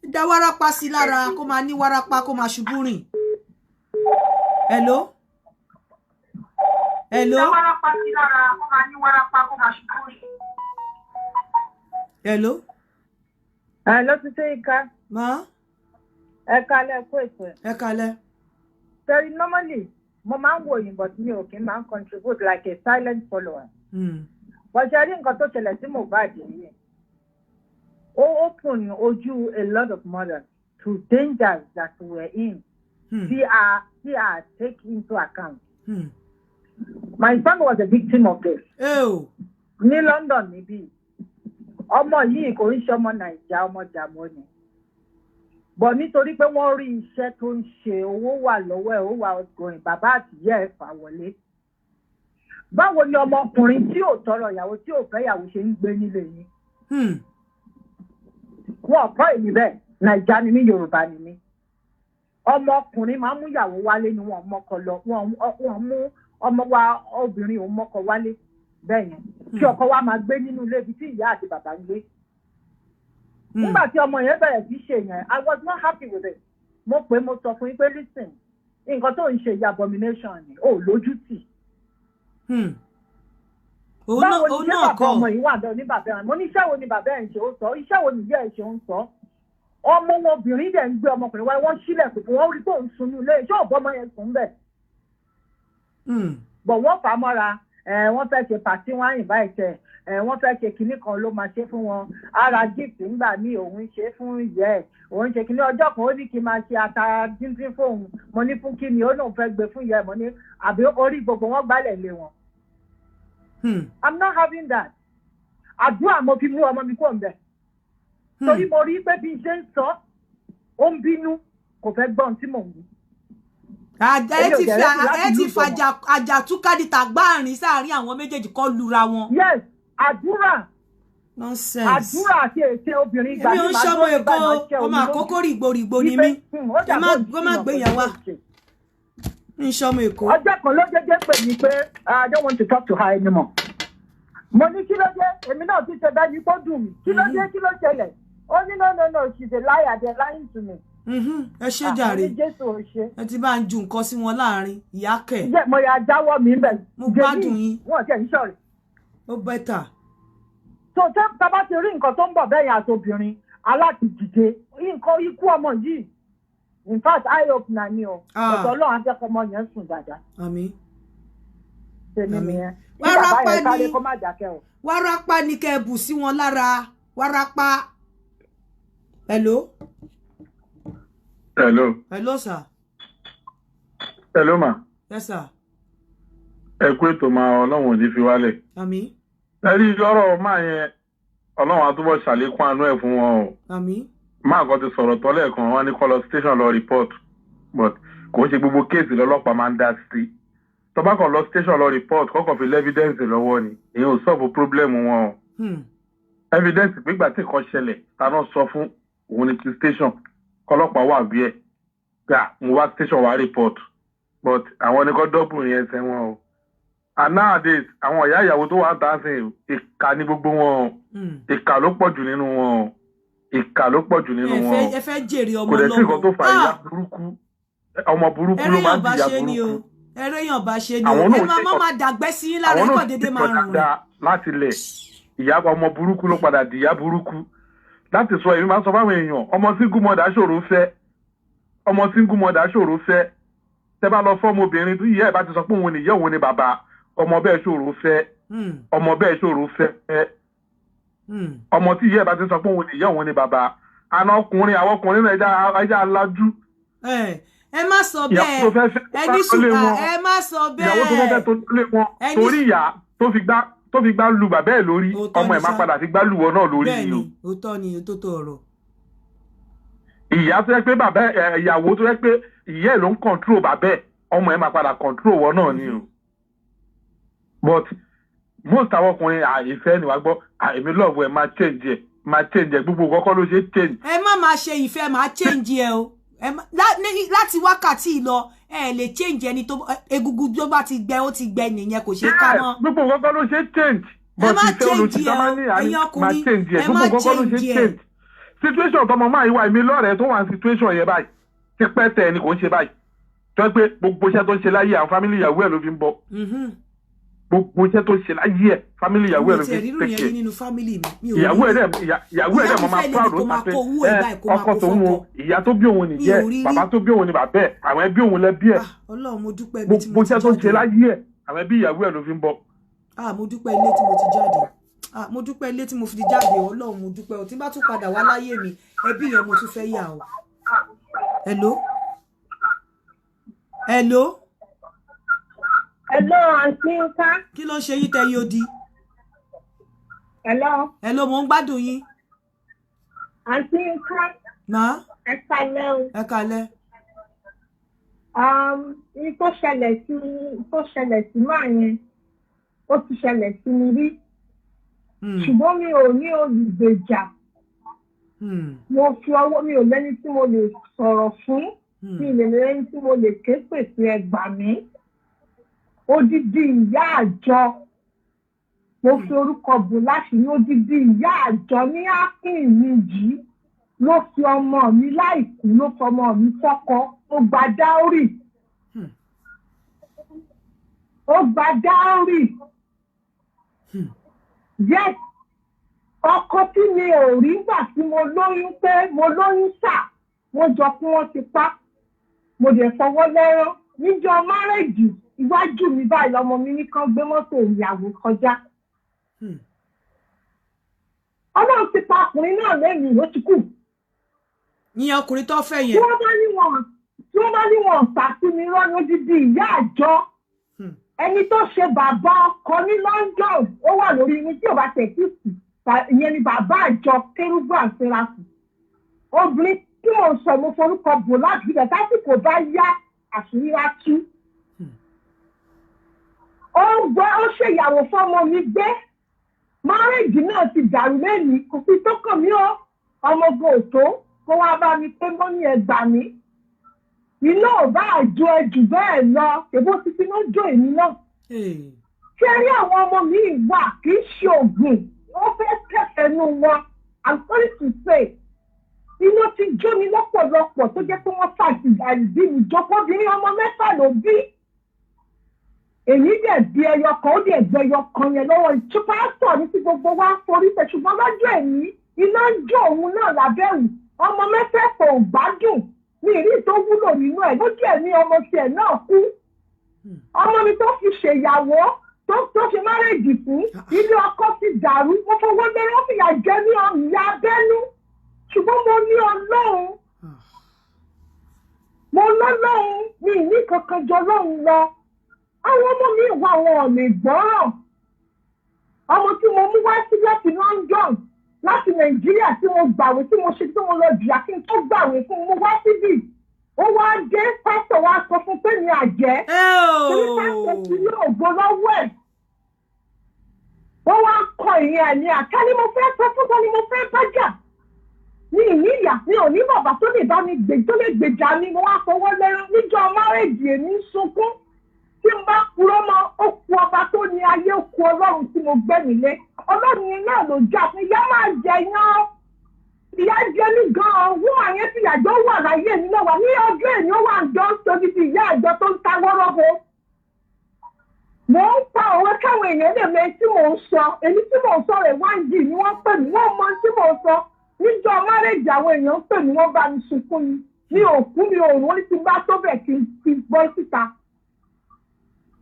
Dá wárápá sí lára kó máa ní wárápá, kó máa ṣubú rìn. Hello. Hello. Dá wárápá sí lára kó máa ní wárápá, kó máa ṣubú rìn. Hello. Hello, Títí Yinka. Ma. Ẹ kálẹ́, kó ètò ẹ̀. Ẹ kálẹ́. Very normally, mo máa ń wo òyìnbó tí mi ò kí máa ń contribute, like a silent follower. But ṣe rí nǹkan tó ṣẹlẹ̀ sí Mohbad yìí, ó open ojú a lot of mothers to dangers that we're in tí a take into account. My son was a victim of this. Oh. Ní London níbí, ọmọ yìí kò ń ṣe ọmọ Nàìjà, ọmọ Jàmọ́ ni. Bọ̀ nítorí pé wọ́n rí iṣẹ́ tó ń ṣe, owó wà lọ́wọ́ ẹ̀, ó wà outgoing, bàbá àtìyẹ́ ẹ̀ fà wọlé. Báwo ni ọmọkùnrin tí ò tọrọ ìyàwó, tí ò fẹ́ ìyàwó, ṣe ń gbé nílé yín? Wọn kọ́ èmi bẹ́ẹ̀. Nàìjà ni mí, Yorùbá ni mí. Ọmọkùnrin máa ń mú ìyàwó wálé ni, wọn mọ́kọ lọ, wọn mú ọmọ wa obìnrin òun mọ́kọ wálé bẹ́ẹ̀ yẹn, kí ọkọ wa máa gbé nínú ilé ibi tí ìyá àti bàbá ń gbé. Nígbà tí ọmọ yẹn bẹ̀rẹ̀ sí ṣe yẹn, I was not happy with it. Mo pè, mo sọ fún yín pé listen, nǹkan tó ń ṣe yìí, abomination ni, ó lójú tì. Báwo ni ṣé bàbá ọmọ yìí wà bẹ́ẹ̀ ní bàbá ẹ̀? Mo ní iṣẹ́ wo ni bàbá ẹ̀ ń ṣe? Ó sọ. Iṣẹ́ wo ni ìyá ẹ̀ ṣe? Ń sọ. Ọmọ wọn obìnrin dẹ̀ ń gbé ọmọkùnrin wáyé, wọ́n sílẹ̀ kò fún wọn, rí pé òun sunú ilé. Ṣé òbọ̀ ọmọ yẹn sùn bẹ́ẹ̀? But wọ́n fà á mọ́ra ẹ̀, wọ́n fẹ́ ṣe party, wọ́n á invite ẹ̀ ẹ̀, wọ́n fẹ́ ṣe kinní kan ló máa ṣe fún wọn. Ara gift ńgbà míì, òun ṣe fún ìyá ẹ̀, òun ṣe kinní. Ọjọ́ kan, ó ní kí n máa ṣe ata díndín fóun. Mo ní fún kíni? Ó lóun fẹ́ gbé fún ìyá ẹ̀. Mo ní àbí orí gbogbo wọn gbálẹ̀ lé wọn. I'm not having that. Àdúrà mo fi mú ọmọ mi kúrò ńbẹ̀, torí mo rí pé bí n ṣe ń sọ, ó ń bínú, kò fẹ́ gbọ́ ohun tí mò ń wí. Ẹ Èmi ò ti dẹ̀ fi ready láti ẹ ti lose ọmọ. fàjà àjàtúkadì tàgbáàrin sáàrin àwọn méjèèjì kọ́ lura wọn. Yes, àdúrà. Nonsense. Àdúrà àti ète obìnrin ìgbà Èmi ò tí ń màá ṣọmọ dúró Èkó, nígbà máa ṣẹ́ ọmọ omi lójú. Àkókò rìgbòrìgbò ni Wípé, mí. ó Ẹ má dàbí kó má òṣìṣẹ́ gbé yẹn wá. ṣe. Ń ṣọmọ Èkó. Ọjọ́ kan ló dédé pè mí pé, "I don't want to talk to her anymore." Mo ní kí ló dé? Èmi náà ti ṣe bẹ́ẹ̀ ni kó dùn mí. Kí ló dé? Kí ló ṣẹlẹ̀? Ó ní, "No, no, no, she's a liar. They're lying to me." Ẹ ṣé Ah, mo jàre. ní Jésù ò ṣe. Ẹ ti bá ń ju nǹkan sí wọn láàrin ìyá kẹ. Jẹ́ mo yà jáwọ́ mi ń bẹ̀. Mo gbádùn yín. Wọ́n ti ẹ̀ ń sọ̀rọ̀. Ó better. Tó tẹ́ tá bá ti rí nǹkan tó ń bọ̀ bẹ́ẹ̀ yẹn, àtobìnrin aláti dìde. Nǹkan ikú ọmọ yìí, in fact, eye opener ni o. Ah. Ọ̀dọ̀ Ọlọ́run á jẹ́ kọ́ ọmọ yẹn sùn dáadáa. Àmín. Tèmi Àmín. nìyẹn. Kí bàbá Wárápá yẹn sáré ni kó má dákẹ́ o. wárápá ni kẹ́ ẹ bù sí wọn lára, wárápá. Hello. Hello. Hello, sir. Hello, ma. Yes, sir. Ẹ kú ètò máa, Ọlọ́run ò ní fi wálẹ̀. Àmín. Ẹ rí lọ́rọ̀ máa yẹn, Ọlọ́run á túbọ̀ ṣàlékún àánú ẹ̀ fún wọn o. Àmín. Máa kan ti sọ̀rọ̀ tọ́lẹ̀ kan, wọ́n ní kó lọ station lọ report, but kò ń ṣe gbogbo case lọ́lọ́pàá máa ń dá sí. Tó bá kàn lọ station lọ report, kọ́kọ́ fi evidence lọ́wọ́ ni, èyí ò solve problem wọn o. Evidence gbígbà tí nǹkan ṣẹlẹ̀, ta náà sọ fún òun ní ti station, kọlọ́pàá wà bí ẹ̀ gbà mo wá station wá report, but àwọn ní kọ́ double yẹn ẹsẹ̀ wọn o. And nowadays, àwọn ìyá ìyàwó tó wà ń tà sí, ìkà ní gbogbo wọn o. Ìkà ló pọ̀ jù nínú wọn o, ìkà ló pọ̀ jù nínú Ẹ wọn fẹ́ o. Ẹ fẹ́ jèrè ọmọ Kò dẹ̀ sí nǹkan tó lọ́mọ. fa ìyá burúkú, ọmọ burúkú ló máa Ẹrẹ́yàn ń bá dìyà ṣe ni o. burúkú. Ẹrẹ́yàn bá ṣe ni o. Àwọn Ẹ náà máa ṣe má máa dàgbẹ́ sí yín lára, àwọn ẹ náà kàn déédéé ṣe máa rùn rìn. dáadáa láti lẹ̀. Ìyá ọmọ burúkú ló padà dìyà burúkú láti sọ. Èmi máa ń sọ fáwọn èèyàn, ọmọ single mother ṣòro fẹ́, ọmọ single mother ṣòro fẹ́. Tẹ́ bá lọ fọ́ọ̀mù obìnrin tó ìyá ẹ̀ bá ti sọ pé òun ni ìyá, òun ni bàbá, ọmọ bẹ́ẹ̀ ṣòro fẹ́. Ọmọ bẹ́ẹ̀ ṣòro fẹ́. Ọmọ tí ìyá ẹ̀ bá ti sọ pé òun ni ìyá, òun ni bàbá. Àná ọkùnrin, àwọn ọkùnrin náà, ẹja alájú. Ẹ má sọ Ìyàwó bẹ́ẹ̀. tó fẹ́ fẹ́ Ẹ ní tó lé sùúrù. wọn. Ẹ má sọ Ìyàwó tó fẹ́ fẹ́ bẹ́ẹ̀. tó lé wọn. Torí ìyá tó fi gbá lu bàbá ẹ̀ lórí, Òótọ́ ọmọ ni ẹ̀ máa sá. padà fi gbá lù wọ náà lórí Bẹ́ẹ̀ ni ni. o. Òótọ́ ni, òtótó ọ̀rọ̀. Ìyá tó yẹ pé bàbá ẹ, ìyàwó tó yẹ pé ìyá ẹ̀ ló ń control bàbá ẹ̀, ọmọ ẹ̀ máa padà control wọ náà ni o. But most àwọn ọkùnrin, ìfẹ́ ni wàá gbọ́, èmi love ẹ̀, máa change ẹ̀, máa change ẹ̀. Gbogbo kọ́kọ́ ló ṣe change. Ẹ má máa ṣe ìfẹ́ máa change ẹ o. Ẹ láti wákàtí yìí lọ, ẹ lè change ẹni tó egungun tó bá ti gbẹ, ó ti gbẹ nìyẹn, kò ṣeé ká mọ́. Gbogbo kọ́kọ́ ló ṣe change. Ẹ má But ìfẹ́ change olùsí ẹ máa o, ní àní ẹ̀yin máa ọkùnrin, change ẹ̀. ẹ má Gbogbo kọ́kọ́ ló ṣe change ẹ. change. Situation tọmọ máa wà, èmi lọ́rẹ̀ẹ́ tó wà ní situation yẹn báyìí, tipẹ́ tẹ̀ ni kò ń ṣe báyìí, tó yẹ pé gbogbo iṣẹ́ tó ń ṣe láyé, àwọn family ìyàwó ẹ̀ ló fi ń bọ̀. Gbogbo iṣẹ́ tó ń ṣe láyé ẹ̀, family ìyàwó ẹ̀ Mi ló ò fi tiẹ̀ ń rírun yẹn rí take care. nínú family mi. Mi ò Ìyàwó rí ẹ̀ rí. dẹ̀ ìyàwó ẹ̀ Ìyá dẹ̀ mi mọ̀ máa fẹ́ lè ní proud kó ó máa ta pé kó owó ẹ̀ ẹ báyìí, kó máa ọkọ kó tòun o, fọ́kọ. ìyá tó bí òun Mi nìyẹn, ò rí rí. bàbá tó bí òun ni bàbá ẹ̀, àwọn ẹbí òun lẹbí ẹ̀. Ah, Ọlọ́run, mo dúpẹ́ ibi tí Gbogbo mo ti iṣẹ́ tó ń ṣe jáde. láyé ẹ̀, àwọn ẹbí ìyàwó ẹ̀ ló fi ń bọ̀. Ah, mo dúpẹ́ ilé tí mo ti jáde. Ah, mo dúpẹ́ ilé tí mo fi jáde. Ọlọ́run, mo dúpẹ́ o. Tí n bá tún padà wá láyé mi, ẹbí yẹn mo tún fẹ́ yà o. Hello, hello. Hello, Aunty Nka. Kí ló ń ṣe yín tẹ yóò di? Hello, Hello, mo ń gbádùn yín. Aunty Nka. Má. Ẹ kálẹ́ o. Ẹ kalẹ́. Ní tó ṣẹlẹ̀ sí máa yẹn, ó ti ṣẹlẹ̀ sí mi rí. Ṣùgbọ́n mi ò ní olùgbèjà. Mo fi ọwọ́, mi ò lẹ́ni tí mo lè sọ̀rọ̀ fún. Mi ò lè lẹ́ni tí mo lè ké pè sí, ẹ gbà mí. Odidi ìyá àjọ. Mo fi orúkọ bò láti ní odidi ìyá àjọ ní ákìn mi yìí ló fi ọmọ mi láìkú, ló fi ọmọ mi fọ́kọ. Ó gba dowry, ó gba dowry. Yes, ọkọ tí mi ò rí gbà tí mo lóyún, pé mo lóyún sà, wọ́n jọ kí wọ́n ti pa. Mo dẹ̀ fọwọ́ lẹ́rán níjọ́ marriage. Iwájú mi báyìí lọmọ mi ní kán gbé mọ́tò ìyàwó kọjá. Ọlọ́run ti pa ọkùnrin náà lẹ́yìn, ó ti kú. Ìyẹn ọkùnrin tó fẹ́ Tí yẹn. wọ́n bá ní wọn sàtú mi rán ní odidi ìyá àjọ. Ẹni tó ṣe bàbá ọkọ ní London, ó wà lórí mi tí ò bá tẹ̀ sí sí, ìyẹn ni bàbá àjọ Kérúbù àṣẹrafù. Obìnrin tí mò ń sọ, mo forúkọ bò láti ibẹ̀, tásìkò bá yá, àṣírí á tú. Ó ń gbọ́, ó ṣèyàwó fọ́mọ mi gbé. Marriage náà ti dàrú lẹ́yìn, kò fi tó kàn mí ó. Ọmọge òtó kó wá bá mi pé mọ́ní ẹ gbà mí. Iná ò bá àjọ ẹ jù bẹ́ẹ̀ lọ, èbó títí ló jó èmi náà. Ṣé rí àwọn ọmọ mi wà, kì í ṣe oògùn, wọ́n fẹ́ kẹfẹ́nu wọn. I'm sorry to say, iná ti jó mi lọ́pọ̀lọpọ̀ tó jẹ́ pé wọ́n fàṣì àìbí mi jókòó. Obìnrin ọmọ mẹ́fà ló bí. Èyí dẹ̀ bí ẹyọ kan, ó dẹ̀ gbẹ ẹyọ kan yẹn lọ́wọ́ ìtúpásítọ̀ ní tí gbogbo wa ń forí tẹ̀. Ṣùgbọ́n lọ́jọ́ èní, iná ń jó òun náà lábẹ́wò. Ọmọ mẹ́fẹ̀ẹ̀fà ò gbádùn ní ìrí tó wúlò nínú ẹ̀. Lójú ẹ̀mí ọmọ tiẹ̀ náà kú. Ọmọ mi tó fi ṣèyàwó, tó ṣe marriage fún, ilé ọkọ ti dàrú. Mo fọwọ́ lẹ́rọ, ó fìyà jẹ ní ìyá abẹ́nú, ṣùgbọ́n mo ní Ọlọ́run. Mo lọ́lọ́run, mi ì ní kankan jọ Ọlọ́run lọ. Àwọn ọmọ mi wà, wọn ò lè gbọ́ràn. Ọmọ tí mo mú wá sí láti London, láti Nàìjíríà, tí mo gbàwé, tí mo ṣe, tí mo lọ jìyà kí n tó gbàwé fún, mo wá síbì, ó wá dé, pásítọ̀ wá sọ fún pé ní àjẹ́, torí pásítọ̀ ti ní ògo lọ́wọ́ ẹ̀. Wọ́n wá kọ ìyẹn ẹ̀ ní àká ni mo fẹ́ sọ fún, ta ni mo fẹ́ bá jà? Mi ì ní ìyá, mi ò ní bàbá tó lè bá mi gbè, tó lè gbèjà mi. Mo wá fọwọ́ lẹ́rán níjọ́ marriage, èmi ń sunkún. Tí n bá purọ́ mọ́, ó ku ọba tó ní ayé, ó ku Ọlọ́run tí mo gbẹ́mìí lé. Ọlọ́run yẹn náà ló jà fún. Ìyá máa jẹ yán, ìyá jẹ mí gan-an. Wọ́n àyẹn ti àjọ wà láyé mi náà wà ní ọjọ́ èmi, ó wà ń jọ ń sọ bíbí ìyá àjọ tó ń ta wọ́rọ́bọ. Mò ń pa òwe káwọn èèyàn lè mọ tí mò ń sọ. Èmi tí mò ń sọ rẹ̀, wá ń jì ní wọ́n pè mí, wọ́n mọ tí mò ń sọ. Níjọ́ marriage, àwọn èèyàn ń pè mí, wọ́n bá mi sunkún ni. Mi ò kú, mi ò rún ní ti bá tó bẹ̀ kí n fi bọ́ síta.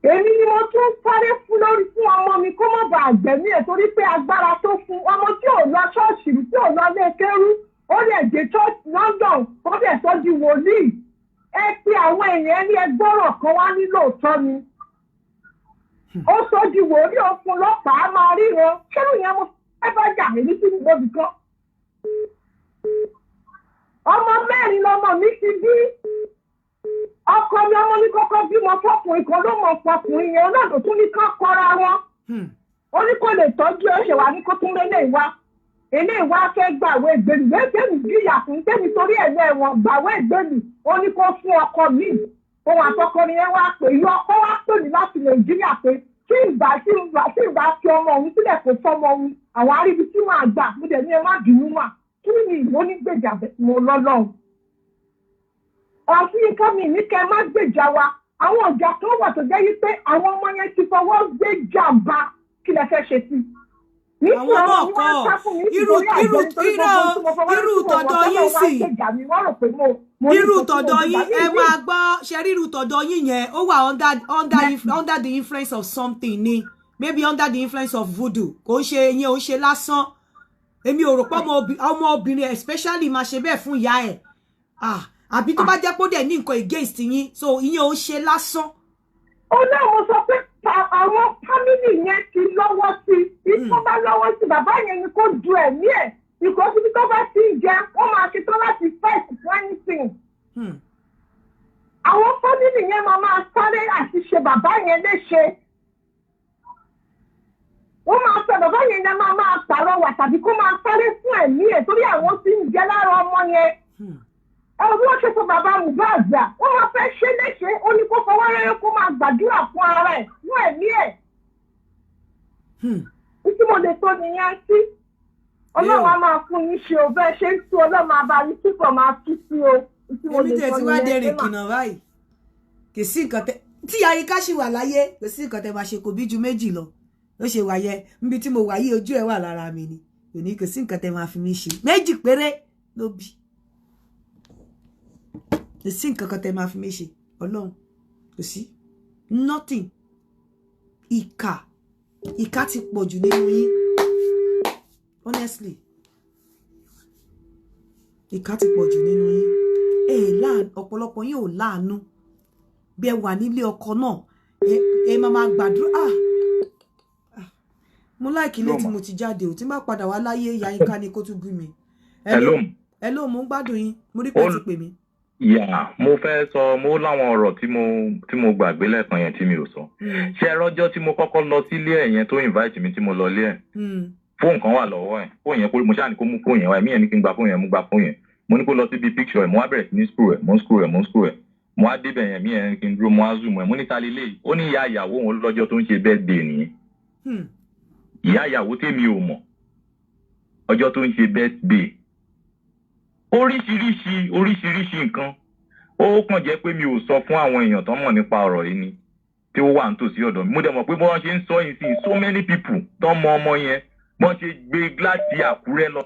Èmi ni mo tún sáré fún lórí fún ọmọ mi kó má bàa gbẹ̀mí ẹ̀, torí pé agbára tó fún ọmọ tí ò lọ ṣọ́ọ̀ṣì, tí ò lọ lé kérú, ó lè dé church London, ó lè sọ di wòlíì. Ẹ pe àwọn èèyàn ní ẹgbọ́rọ̀ kan wá ní lóòótọ́ ni. Ó sọ di wòlíì, ó fún lọ́pàá máa ríran. Ṣé ìyẹn mo fẹ́ bá jà? Èmi tí mo bì kan. Ọmọ mẹ́rin lọmọ mi ti bí. Ọkọ mi, ọmọ ní kọ́kọ́ bímọ fọkùnrin kan, ló mọ ọkùnrin yẹn náà, tó tún ní ká kọ́ra wọn. Ó ní kó lè tọ́jú ẹ̀, ṣe wà ní kó tún lélẹ̀ ìwá eléyìí wá fẹ́ gbàwé ìgbèlú tẹ́mi jìyà fún, tẹ́mi torí ẹ̀ lẹ́wọ̀n gbàwé ìgbèlú. Ó ní kó fún ọkọ mi. Òun àtọkọ ni ẹ wá pè yọ. Ọkọ wá pè mí láti Nàìjíríà pé tí ìgbà fi ọmọ òun sílẹ̀, kó fọmọ òun, àwọn aríbi tí màá gbà. Mo dẹ̀ ní ẹ má bínú mà, kí ni ìwọ ní gbèjà? Mo lọ́lọ́run ọtí nǹkan mi ní kẹ́ ẹ má gbèjà wa. Àwọn ọjà kan wà tó jẹ́ wípé àwọn ọmọ yẹn ti fọwọ́ gbé jàǹbá, kí lẹ fẹ́ ṣe sí? Àwọn náà kọ́ irú irú irú irú tọ̀dọ̀ yín sì, irú tọ̀dọ̀ yín, ẹ máa gbọ́. Ṣe rí irú tọ̀dọ̀ yín yẹn, ó wà under the influence of something ni, maybe under the influence of voodoo. Kò ń ṣe yẹn, ò ń ṣe lásán. Èmi ò rò pé ọmọ obìnrin especially máa ṣe bẹ́ẹ̀ fún ìyá ẹ̀. Ah, àbí tó bá jẹ́ pé ó dẹ̀ ní nǹkan against yín, so ìyẹn ò ń ṣe lásán. Ó náà mo sọ pé àwọn family yẹn ti lọ́wọ́ sí i. Tó bá lọ́wọ́ sí, bàbá yẹn ni kó ju ẹ̀mí ẹ̀, because ibi tó bá ti ń jẹ, wọ́n máa ṣe tán láti fight for anything. Àwọn family yẹn máa sáré àti ṣe bàbá yẹn léṣe. Wọ́n máa sọ bàbá yẹn yẹn máa pàrọwà tàbí kó máa sáré fún ẹ̀mí ẹ̀, torí àwọn tí ń jẹ lára ọmọ yẹn. Ẹ wo bí wọ́n ṣe sọ bàbá Mohbad gbà, wọ́n máa fẹ́ ṣe léṣe. Ó ní kó fọwọ́ rẹ́rẹ́, kó máa gbàdúrà fún ara ẹ̀, fún ẹ̀mí ẹ̀. Tí mo lè tó nìyẹn sí. Ọlọ́run á máa fún yín ṣe o. Bẹ́ẹ̀ ṣe ń tú, Ọlọ́run máa bá yín túbọ̀ máa tú sí o. Tí mo Èmi lè tẹ̀ sọ tí wá nìyẹn dẹrìn pé mà. Kìnà báyìí, kò sí nǹkan tẹ tí àyíká sì wà láyé, kò sí nǹkan tẹ máa ṣe, kò bí ju méjì lọ. Ó ṣe wà yẹ níbi tí mo wà yí, ojú ẹ wà lára mi ni. Kò ní, kò sí nǹkan tẹ máa fi mí ṣe, méjì péré ló bí. Kò sí nǹkan kan tẹ máa fi mí ṣe. Ọlọ́run, kò sí. Nothing. Ìkà, ìkà ti pọ̀ jù nínú yín. Honestly, ìkà ti pọ̀ jù nínú yín. Ẹ láà, ọ̀pọ̀lọpọ̀ yín ò láàánú. Bí ẹ wà nílé ọkọ náà, ẹ máa máa gbàdúrà. Ah, ah, mo like ilé tí mo ti jáde ò. Tí n bá padà wá láyé, ìyá yín ká ní kó tún bí mi. Hello. Hello, mo ń gbádùn yín. Mo rí pé ẹ ti pè mí. Yà, mo fẹ́ sọ, mo láwọn ọ̀rọ̀ tí mo gbàgbé lẹ́ẹ̀kan yẹn tí mi ò sọ. Ṣé ẹ rọ́jọ́ tí mo kọ́kọ́ lọ sílé ẹ̀ yẹn tó invite mi tí mo lọ lé ẹ̀? Fóònù kan wà lọ́wọ́ ẹ̀. Fóònù yẹn, mo ṣáà ní kó mú fóònù yẹn wá. Èmi yẹn ní kí n gba fóònù yẹn, mo gba fóònù yẹn. Mo ní kó lọ síbi picture ẹ̀. Mo wá bẹ̀rẹ̀ sí ní scroll ẹ̀, mo ń scroll ẹ̀, mo ń scroll ẹ̀. Mo wá débẹ̀ yẹn, mí yẹn kí n dúró, mo wá zoom ẹ̀. Mo ní, "Ta leléyìí?" Ó ní ìyá ìyàwó òun lọ́jọ́ tó ń ṣe birthday nìyẹn. Ìyá ìyàwó tèmi ò mọ̀, ọjọ́ tó ń ṣe birthday. Oríṣiríṣi oríṣiríṣi nǹkan. Ó kàn jẹ́ pé mi ò sọ fún àwọn èèyàn tó mọ̀ nípa ọ̀rọ̀ yìí ni, tí ó wà nítòsí ọ̀dọ̀ mi. Mo dẹ̀ mọ̀ pé bí wọ́n ṣe ń sọ yìí sí, so many people tó mọ ọmọ yẹn, bọ́n ṣe gbé láti Àkúrẹ́ lọ.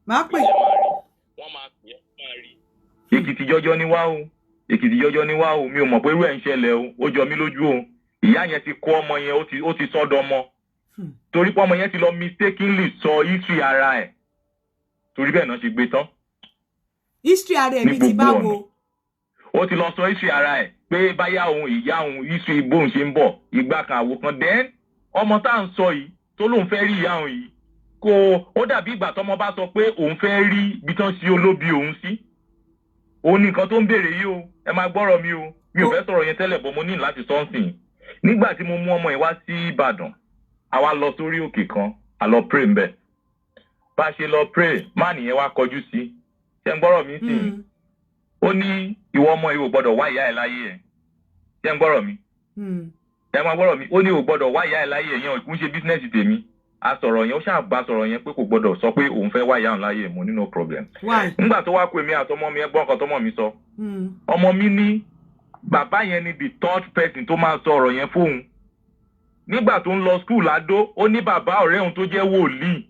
Màá pè. Èkìtì jọjọ ni wá o, Èkìtì jọjọ ni wá o. Mi ò mọ̀ pé irú ẹ̀ ń ṣẹlẹ̀ o. Ó jọ mí lójú o. Ìyá yẹn ti kó ọmọ yẹn, ó ti sọ́dọ̀ ọmọ, torí pé ọmọ yẹn ti lọ mistakenly sọ history ara ẹ̀. Torí bẹ́ẹ̀ náà ṣe gbé tán. History ara ẹ̀ ní bíi ti gbogbo báwo? Ọ̀nà. Ó ti lọ sọ history ara ẹ̀ pé báyà òun, ìyá òun, history bóun ṣe ń bọ̀, ìgbà kan, àwo kan. Then ọmọ tá à ń sọ yìí tó lóun fẹ́ rí ìyá òun yìí, kò ó dàbí ìgbà tọmọ bá sọ pé òun fẹ́ rí ibi tán sí olóbi òun sí. Òun ní nǹkan tó ń béèrè yìí o. Ẹ máa gbọ́rọ̀ mi o. Mi ò fẹ́ sọ̀rọ̀ yẹn tẹ́lẹ̀ bọ́, mo ní láti sọ ń sìn. Nígbà tí mo mú ọmọ yìí wá sí Ìbàdàn, àwa lọ sórí òkè kan, a lọ pray ńbẹ̀. Bá a ṣe lọ pray, má nìyẹn wá kọjú sí. Ṣé ń gbọ́rọ̀ mi sìn? Ó ní, "Ìwọ ọmọ yìí ò gbọ́dọ̀ wá ìyá ẹ̀ láyé ẹ̀." Ṣé ń gbọ́rọ̀ mi? Ẹ máa gbọ́rọ̀ mi. Ó ní ò gbọ́dọ̀ wá ìyá ẹ̀ láyé ẹ̀. Yẹn ò kún ṣe business tèmi. A sọ̀rọ̀ yẹn, ó ṣáà bá sọ̀rọ̀ yẹn pé kò gbọ́dọ̀ sọ pé òun fẹ́ wá ìyá òun láyé ẹ̀. Mo ní no problem. Why? Nígbà tó wá pè mí àtọmọ mi, ẹ gbọ́ nǹkan tọmọ mi sọ. Ọmọ mi ní bàbá yẹn ni the third person tó máa sọ ọ̀rọ̀ yẹn fóun. Nígbà tó ń lọ school ládó, ó ní bàbá ọ̀rẹ́ òun tó jẹ́ wòlíì,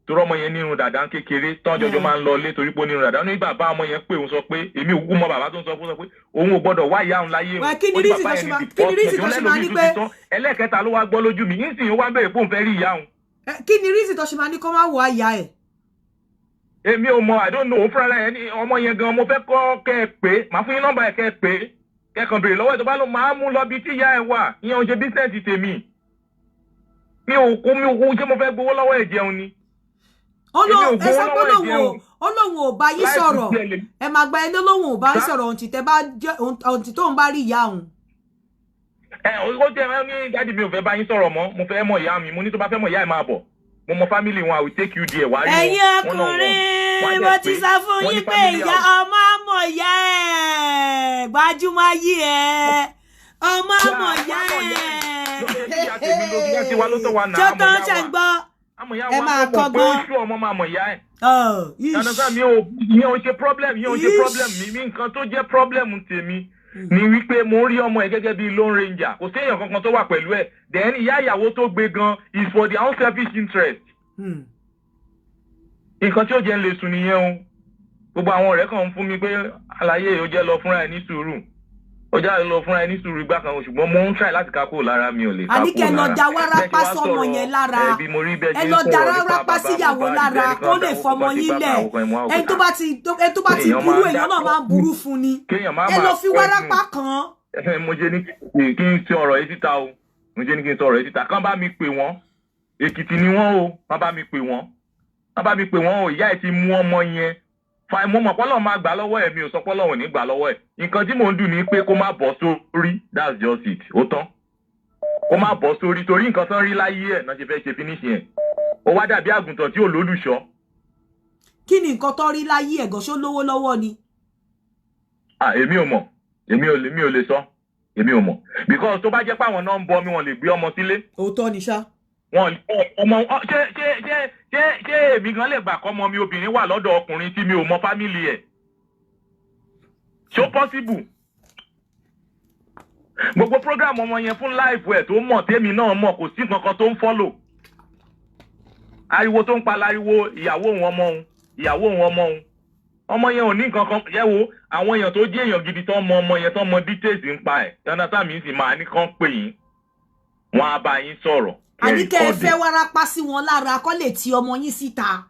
torí ọmọ yẹn nírun dàda kékeré tán jọjọ máa ń lọ ilé, torí pé ó nírun dàdá. Ó ní bàbá ọmọ yẹn pé òun sọ pé, èmi ò kúkú mọ bàbá tó ń sọ fún, sọ pé òun ò gbọ́dọ̀ wá ìyá òun láyé òun. Wẹ́, kí ni Ó ní reason bàbá tó ṣe yẹn ni the kí ni first reason person. tó ṣe máa ní Ẹlẹ́lòmíì pé tún ti sọ. Ẹlẹ́ẹ̀kẹta ló wá gbọ́ lójú mi nísìnyí, ó wá ń bèrè pé òun fẹ́ rí ìyá òun. Kí ni reason tó ṣe máa ní kó má wọ àyà ẹ̀? Èmi ò mọ, I don't know. Òun fúnra ẹ̀ ní ọmọ yẹn gan. Mo fẹ́ kọ́ kẹ́ ẹ pé màá fún yín nọ́mbà ẹ̀, kẹ́ ẹ pé, kẹ́kàn béèrè lọ́wọ́ ẹ̀. Tó bá lọ, máa mú lọ bí tí ìyá ẹ̀ wà. Ìyẹn ò ṣe business tèmi. Mi ò kú. Ṣé mo fẹ́ gbowó lọ́wọ́ ẹ̀ jẹun ni? Ó Èmi ò lóun ẹ gbowó sọ pé lọ́wọ́ ẹ̀ lóun ò jẹun. Ó lóun ò bá yín Láì sọ̀rọ̀. fi tiẹ̀ lè- Ẹ máa gba ẹni lóun ò bá yín Sá? sọ̀rọ̀ ohun tí tẹ bá jẹ́ ohun tí tóun bá rí ìyá òun. Ẹ ó jẹ́ ẹ ní, "Daddy, mi ò fẹ́ bá yín sọ̀rọ̀ mọ́, mo fẹ́ mọ̀ ìyá mi." Mo ní tó bá fẹ́ mọ̀ ìyá ẹ̀, máa bọ̀. Mo mọ family wọn, I will take you there, wàá rí wọn. Ẹ̀yin One on one. ọkùnrin, Wọ́n á mo dẹ̀ ti pé sọ fún wọ́n ní yín pé family ìyá house. ọmọ àmọ̀ ìyá ẹ̀ gbajúmọ̀ yí ẹ̀, ọmọ àmọ̀ ìyá ẹ̀. Ìyá tèmi ló ìyá tiwa ló tọ́ wa nà Tó àmọ̀ tán ìyá ṣe ń wa. gbọ́. Àmọ̀ ìyá Ẹ wa máa ó mọ̀ pé ó kọ́gbọ́n. ṣú ọmọ máa mọ̀ ìyá ẹ̀. Oh, ish. Yàtọ̀ mi ò, ìyẹn ò ṣe problem, ìyẹn ò ṣe Ish. problem mi. Nǹkan tó jẹ́ problem tèmi ni wípé mo ń rí ọmọ ẹ̀ gẹ́gẹ́ bí lone ranger. Kò sí èèyàn kankan tó wà pẹ̀lú ẹ̀. Then ìyá ìyàwó tó gbé gan is for their own selfish interest. Nǹkan tí ó jẹ́ ń lè sùn nìyẹn o. Gbogbo àwọn ọ̀rẹ́ kan ń fún mi pé àlàyé, ó jẹ́ lọ fúnra ẹ̀ ní sùúrù, ó jẹ́ lọ fúnra ẹ̀ ní sùúrù ìgbà kan, ṣùgbọ́n mo ń try láti ká kúrò lára, mi ò lè ká Àní kúrò kẹ́ lọ lára. da wárápá Bẹ́ẹ̀ ṣe wá sọ́mọ sọ̀rọ̀, yẹn lára. ẹ, bí mo rí bẹ́ẹ̀ Ẹ ṣe ń lọ da sọ̀rọ̀ nípa wárápá bàbá síyàwó Mohbad, lára ẹnìkan kó lè dáwọ́ fọmọ bá ti yín bá lẹ̀. àwọn kan ẹ̀mú àwọn Ẹni tó bá ti Èèyàn burú, máa ń èèyàn náà máa ń burú fún ni. Kéèyàn má Ẹ máa lọ fi pẹ́ wárápá kàn án. jù. Mo ṣe ní kí n sọ ọ̀rọ̀ yìí síta o. Mo ṣe ní kí n sọ ọ̀rọ̀ yìí síta. Kán bá mi pè wọ́n, Èkìtì ni wọ́n o. Kán bá mi pè wọ́n, kán bá mi pè wọ́n o. Ìyá ẹ̀ ti mú ọmọ yẹn fa. Mo mọ̀ pọ́lọ́ máa gbà lọ́wọ́ ẹ̀. Mi ò sọ pọ́lọ́ ò ní gbà lọ́wọ́ ẹ̀. Nǹkan tí mò ń dùn ní pé kó má bọ́ sórí. That's just it. Ó tán, kó má bọ́ sórí, torí nǹkan tán rí láyé ẹ̀ náà ṣe fẹ́ ṣe finish yẹn. Ó wá dàbí àgùntàn tí ò lólùṣọ́. Kí ni nǹkan tó rí láyé ẹ̀gàn? Ṣó lówó lọ́wọ́ ni? Ah, èmi ò mọ̀. Èmi ò lè, mi ò lè sọ. Èmi ò mọ̀, because tó bá jẹ́ pé àwọn náà ń bọ mi, wọn lè gbé ọmọ sílé. Òótọ́ ni ṣá. Wọn ọmọ ṣé èmi gan lè gbà kọ́mọ mi obìnrin wà lọ́dọ̀ ọkùnrin tí mi ò mọ family ẹ̀? Ṣó possible? Gbogbo program ọmọ yẹn fún life ẹ̀ tó mọ̀, tèmi náà mọ̀, kò sí nǹkan tó ń follow. Ariwo tó ń pa láriwo ìyàwó òun, ọmọ òun, ìyàwó òun, ọmọ òun. Ọmọ yẹn ò ní nǹkan kan. Yẹ wo àwọn èèyàn tó jẹ́ èèyàn gidi tó mọ ọmọ yẹn, tó mọ details ń pa ẹ̀, yọ̀ǹda mi sì máa ní kán pè yín, wọ́n á bá yín sọ̀rọ̀. Àní kẹ́ ẹ fẹ́ wárápá sí wọn lára kọ́ lè ti ọmọ yín síta.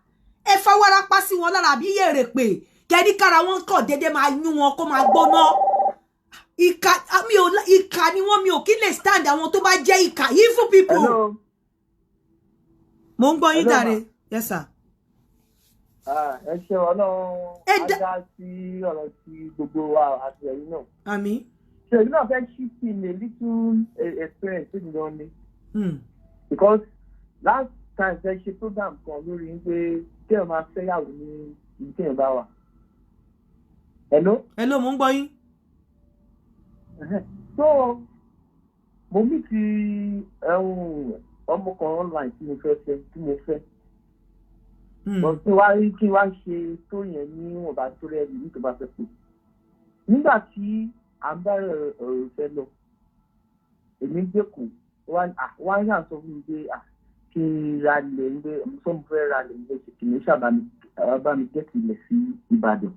Ẹ fẹ́ wárápá sí wọn lára àbí yèrè pé kẹ́ni kára wọn kọ̀ déédéé máa yún wọn kó máa gbóná. Ìkà mi ò, ìkà ni wọ́n. Mi ò kí lè stand àwọn tó bá jẹ́ ìkà, evil people. Hello. Mo ń gbọ́ yín. Hello, jàre. ma. Yes sir. Ah, ẹ ṣe, Ọlọ́run Ẹ á dá sí ọ̀rọ̀ tí gbogbo wa àti ẹ̀yin náà. Àmín. Ṣe èmi náà fẹ́ chip in a little experience tó nìyẹn ni, because last time fẹ́ ṣe program kan lórí pé kéèyàn máa fẹ́yàwó ní ibi téèyàn bá wà. Hello? Hello, mo ń gbọ́ yín. So mo meet ọmọ kan online tí mo fẹ́ fẹ́, tí mo fẹ́. But kí wá rí, kí wá ṣe tó yẹn níwọ̀nba tó rẹ̀ ní tó bá fẹ́ pè. Nígbà tí à ń bá ọ̀rọ̀ ìfẹ́ lọ, èmi dẹ́kun wá yà sọ fún mi pé kí n ra ilẹ̀ ń gbé sọ, mo fẹ́ ra ilẹ̀ ń gbé kìnìún ṣàbá mi bá mi get ilẹ̀ sí Ìbàdàn.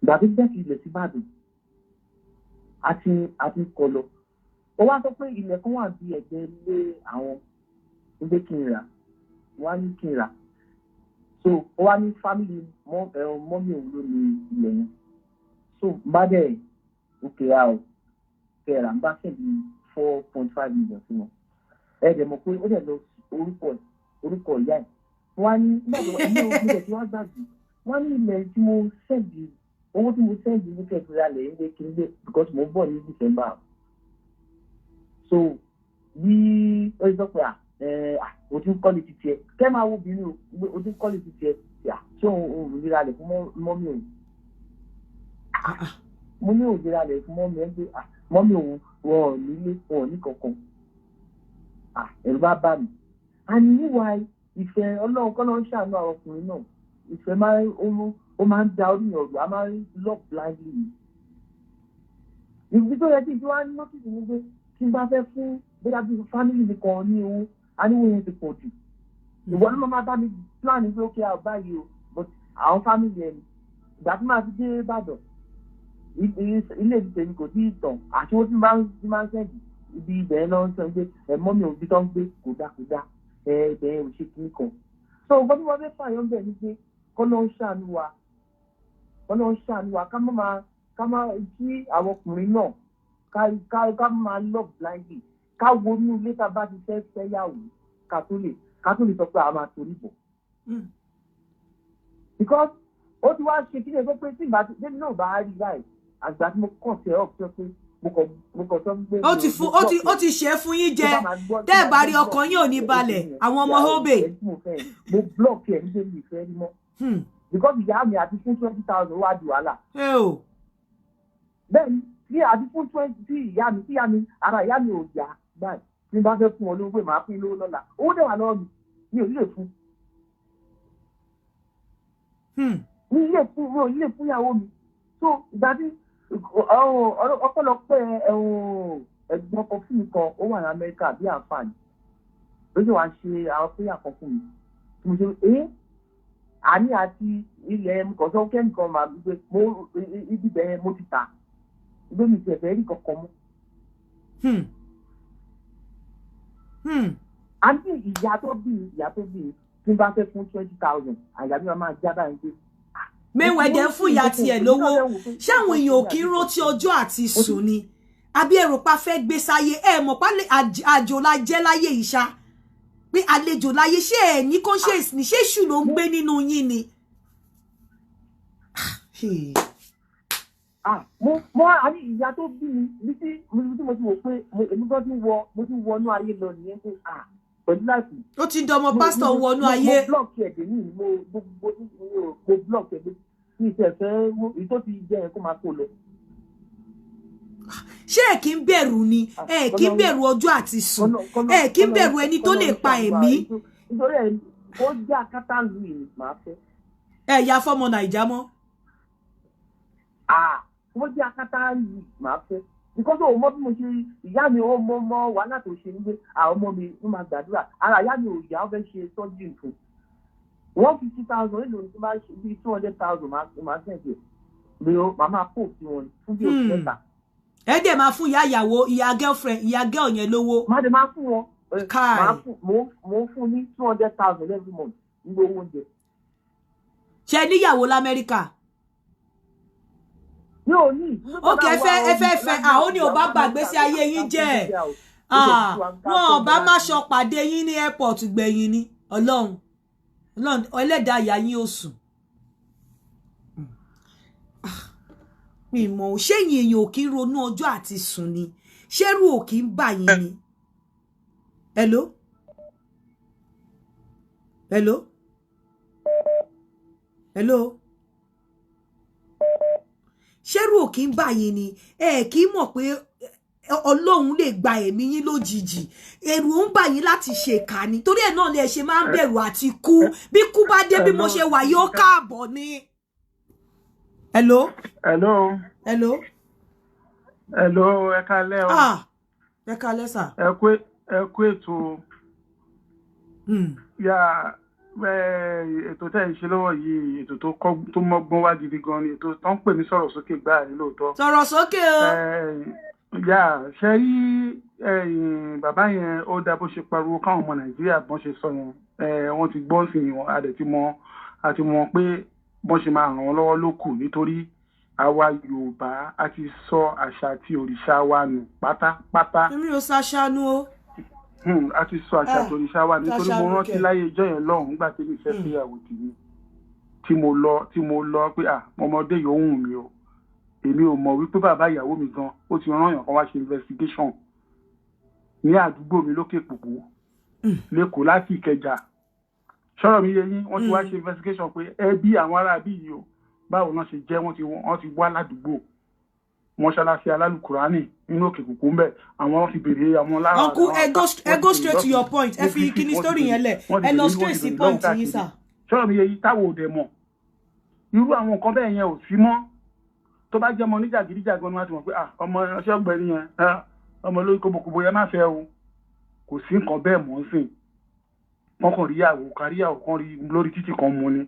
Ìgbà tó get ilẹ̀ sí Ìbàdàn, àti kọ lọ. Ó wá sọ pé ilẹ̀ kan wà bí ẹ̀gbẹ́ ilé àwọn ń gbé kí n rà. Wọ́n á ní kí n rà. So ó wá ní family mummy òun ló ní ilẹ̀ yẹn. So bá dẹ̀ òkè ra o kẹrà ń bá send 4.5 million sí wọn. Ẹ dẹ̀ mọ̀ pé ó dẹ̀ lọ orúkọ ìyá ẹ̀. Wọ́n á ní nígbà tó ẹ̀mí ò ní tí wọ́n gbàgbé, wọ́n ní ilẹ̀ tí mo send, owó tí mo send ní kẹfì ra lẹ̀ ń gbé kí n gbé, because mo ń bọ̀ ní December. So bí ó ṣe sọ pé ẹ o ti ń kọ́lé ti tiẹ̀, kẹ́ máa wo obìnrin o, o ti ń kọ́lé ti tiẹ̀, ṣé òun ò ríra lẹ̀ fún mummy òun? Mo ní òun ríra lẹ̀ fún mummy ẹ̀ pé mummy òun, wọn ò nílé, wọn ò ní kankan. Ẹ̀rù bá bá mi. And meanwhile, ìfẹ́, Ọlọ́run kọ́ ló ń ṣàánú àwọn ọkùnrin náà. Ìfẹ́ máa ń ó máa ń da orí ọ̀rọ̀, a máa ń love blindly. Ibi tó yẹ kí n tí wàá notice ni pé tí n bá fẹ́ fún bóyá bí family mi kan ní owó, aníwó yẹn ti pọ̀ jù. Ìwọ ló máa bá mi plan pé ó kí a báyìí o, but àwọn family ẹ̀ ìgbà tí màá fi dé Ìbàdàn, ilé ìtẹ̀mí kò tí ì tàn, àti owó tí máa ń send ibi ibẹ̀ yẹn lọ́wọ́ sọ pé ẹ̀ mummy òbí tó ń gbé kò dá, kò dá, ẹ̀ ibẹ̀ yẹn ò ṣe kíní kan. So nǹkan tí wọ́n fẹ́ fààyàn bẹ̀ ni pé kọ́ ló ń ṣàánú wa, kọ́ ló ń ṣàánú wa, ká má máa ká má kí àwọn ọkùnrin náà ká má máa love blindly, ká wo inú ilé tá a bá ti fẹ́ fẹ́yàwó ká tó lè sọ pé a máa torí bọ̀. Because ó ti wá ṣe kí ni ẹ pé tí ìgbà tí débi náà bá rí báyìí, àgbà tí mo kàn tẹ ọ̀ sọ pé mo kàn sọ pé. Ó ti fún ó ti ṣe é fún yín jẹ. Tẹ́ ẹ bá rí, ọkàn yín ò ní balẹ̀. Àwọn ọmọ hóbè. Mo block ẹ nígbà mi ìfẹ́ rí mọ́, because ìyá mi àti fún 20,000 wá di wàhálà. Bẹ́ẹ̀ni, tí àti fún 20 tí ìyá mi ara ìyá mi ò yá báyìí, tí n bá fẹ́ fún ọ lówó pé màá fún lówó lọ́la, owó dẹ̀ wà lọ́wọ́ mi, mi ò ní lè fún. Mi lè fún, mi ò ní lè fún ìyàwó mi. So ìgbà tí ọ̀pọ̀lọpọ̀ ẹ̀gbọ́n kan fún mi kan, ó wà ní Amẹ́ríkà bí àǹfààní ló sì wá ṣe àwọn péyà kan fún mi tí mo ṣe é àní àti ilẹ̀ kọ̀ọ̀sọ́ kẹ́nìkan máa gbé mo ibi bẹ̀rẹ̀, mo ti tà gbé mi tiẹ̀ fẹ́ rí kankan mọ́. Àǹtí ìyá tó bí tí n bá fẹ́ fún 20,000, àyà mi máa já báyìí pé. Mẹ́wàá fún ìyá tiẹ̀ lówó. Ṣáwọn èèyàn ò kí ń rántí ọjọ́ àti sùn ni? Àbí ẹrù pa fẹ́ gbé sáyé, ẹ mọ̀ pa àjò la jẹ́ láyé ìṣá, pé àlejò láyé. Ṣé ẹ ní conscience ni? Ṣé èṣù ló ń gbé nínú yín ni? Ah, mo àní ìyá tó bí mi bí tí mo ti wò pé èmi gan ti wọ, mo ti wọnú ayé lọ nìyẹn pé ah, pẹ̀lú láìpẹ́. Ó ti dọmọ pásítọ̀ wọnú ayé. Mo block ẹ̀ dé ní mo gbogbo mo block ẹ̀ dé ní ìfẹ́ fẹ́ èyí tó ti jẹ́ ẹ̀ kó máa kó lọ. Ṣé ẹ kì í bẹ̀rù ni? Ẹ kì í bẹ̀rù ọjọ́ àti sùn? Ẹ kì í bẹ̀rù ẹni tó lè pa ẹ̀mí? Nítorí ẹ ó jẹ́ akátá lu ìrìn màá fẹ́. Ẹ ya fọmọ Nàìjà mọ́. Ah, ó jẹ́ akátá lu màá fẹ́, because ó mọ bí mo ṣe ìyá mi, ó mọ wàhálà tó ṣe nígbé àwọn ọmọ mi ló máa gbàdúrà, ara ìyá mi ò yá, ó fẹ́ ṣe sọ́jú fún. 150,000 èlò ní tí máa ṣe bíi 200,000 máa send ẹ̀ mi ò máa pò sí wọn fún bí oṣù 3. Ẹ dẹ̀ máa fún ìyá ìyàwó, ìyá girlfriend, ìyá girl yẹn lówó. Má dẹ̀ máa fún wọn. Káì. Mo ń fún ní 200,000 every month ní owó oúnjẹ. Ṣé níyàwó l'Amẹ́ríkà? Mi ò ní. Ok, ẹ fẹ́ àwọn ní ò bá gbàgbé sí ayé yín jẹ́. Wọn ò bá má ṣọ pàdé yín ní airport gbẹ̀yìn ni. Ọlọ́run ẹlẹ́dàá ìyá yín ò sùn. Mi mọ̀ ò, ṣé ẹ̀yin èèyàn ò kí ń ronú ọjọ́ àti sùn ni? Ṣérù ò kí ń bà yín ni? Hello? Hello? Hello? Ṣérù ò kí ń bà yín ni? Ẹ kì í mọ̀ pé Ọlọ́run lè gba ẹ̀mí yín lójijì. Ẹ̀rù ń bà yín láti ṣèkà ni. Torí ẹ̀ náà ni ẹ ṣe máa ń bẹ̀rù àti kú. Bí kú bá dé bí mo ṣe wà yóò káàbọ̀ ni. Hello? Hello. Hello. Hello, ẹ káalẹ́ o. Ah, ẹ káalẹ́ sà. Ẹ kú ètò. Yà ètò tẹ́ ẹ̀ ń ṣe lọ́wọ́ yìí, ètò tó mọ́gbọ́n wá gidi gan ni, ètò tó ń pè ní sọ̀rọ̀ sókè gbáà ní lóòótọ́. Sọ̀rọ̀ sókè o. Yà ṣe rí bàbá yẹn, ó dá bó ṣe pariwo káwọn ọmọ Nàìjíríà bọ́n ṣe sọ yẹn. Wọ́n ti gbọ́n sí wọn, a dẹ̀ ti mọ̀, a ti mọ̀ pé bọ́n ṣe máa ràn wọ́n lọ́wọ́ ló kù, nítorí àwa Yorùbá a ti sọ àṣà àti òrìṣà wa nù pátápátá. Èmi ò ṣàṣàánú o. A ti sọ àṣà àti òrìṣà wa nítorí mo rántí láyé ijọ́ yẹn lọ́hùn-ún nígbà tí mi fẹ́ fẹ́yàwó tèmi tí mo lọ pé à ọmọdé yìí ó wù mí o. Èmi ò mọ̀ wípé bàbá ìyàwó mi gan ó ti rán èèyàn kan wá ṣe investigation ní àdúgbò mi lókè Pòpó lẹ́kọ̀ọ́ láti Ìkẹjà. Sọ̀rọ̀ mi yé yín, wọ́n ti wá ṣe investigation pé ẹbí àwọn ará bí yìí o, báwo náà ṣe jẹ́, wọ́n ti wá ládùúgbò mọ́ṣáláṣí alálùkùránì nínú òkè kùkù ń bẹ̀, àwọn ti béèrè àwọn lára. Uncle, ẹ go straight to your point. Ẹ fi kíní story yẹn lẹ̀, ẹ lọ straight sí point yín sà. Sọ̀rọ̀ mi yé yín, táwọn ò dẹ̀ mọ̀ irú àwọn nǹkan bẹ́ẹ̀ yẹn ò sí mọ́. Tó bá jẹ́ ọmọ oníjàgídíjàgan ni wọ́n ti mọ̀ pé ọmọ ọṣẹ́ ọ̀gbẹ́ni yẹn, ọmọ olórí kòbókòbó yẹn má fẹ́ o, kò sí nǹkan bẹ́ẹ̀ mọ́ ń sìn. Wọ́n kàn rí ìyàwó káríyàwó kan rí lórí títì kan mu ni,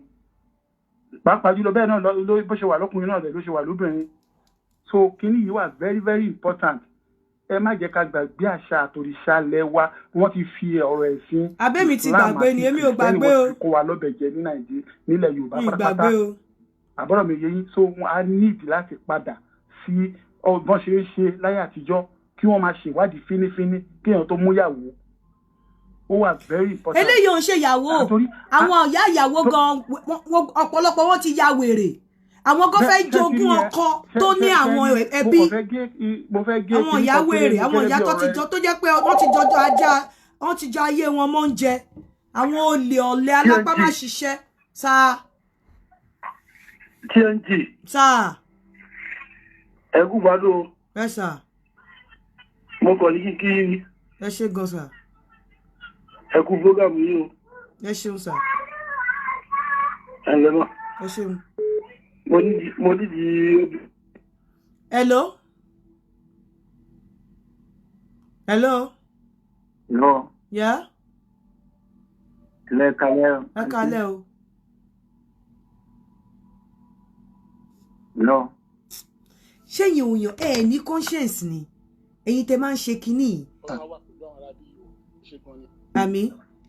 pàápàá jùlọ bẹ́ẹ̀ náà ló bó ṣe wà lọ́kùnrin náà ló ṣe wà lóbìnrin. So kínní yìí wà very very important. Ẹ má jẹ́ ká gbàgbé àṣà àtòrìṣà lẹ̀ wa. Wọ́n ti fi ọ̀rọ̀ ẹ̀sìn Abẹ́mi ti gbàgbé ni, èmi ò gbàgbé o. Wọ́n ti kó wa lọ́bẹ̀ jẹ ní Nàìjíríà nílẹ̀ Yorùbá pátápátá. Àbọ̀rọ̀ mi yé yín. So a need láti padà sí ọgbọ́n ṣe é ṣe láyé àtijọ́, kí wọ́n máa ṣèwádìí fínífíní kí èèyàn tó múyàwó. Ó wà very important. Eléyìí ò ń ṣe ìyàwó, àwọn ìyá ìyàwó gan ọ̀pọ̀lọpọ̀ wọn ti ya wèrè. Àwọn kan fẹ́ jogún ọkọ tó ní àwọn ẹbí, àwọn ìyá wèrè, àwọn ìyá tó ti jọ tó jẹ́ pé wọ́n ti jọjọ ajá, wọ́n ti jọ ayé wọn mọ́ ń jẹ, àwọn olè ọ̀lẹ alápá má ṣiṣẹ́ sáà. TNT. Sáà. Ẹ kú gbádùn. Ẹ sà. Mo kàn ní kíkí ni. Ẹ ṣé gan sà. Ẹ kú program yìí o. Ẹ ṣeun sà. Ẹ ǹlẹ́ mọ́. Ẹ ṣeun. Mo nídìí. Hello. Hello. Hello. Yeah. Ẹ káalẹ́ o. Ẹ káalẹ́ o. Hello. Ṣé ẹ̀yin òyàn ẹ ní conscience ni? Ẹ̀yin tẹ́ máa ń ṣe kinní. Àmì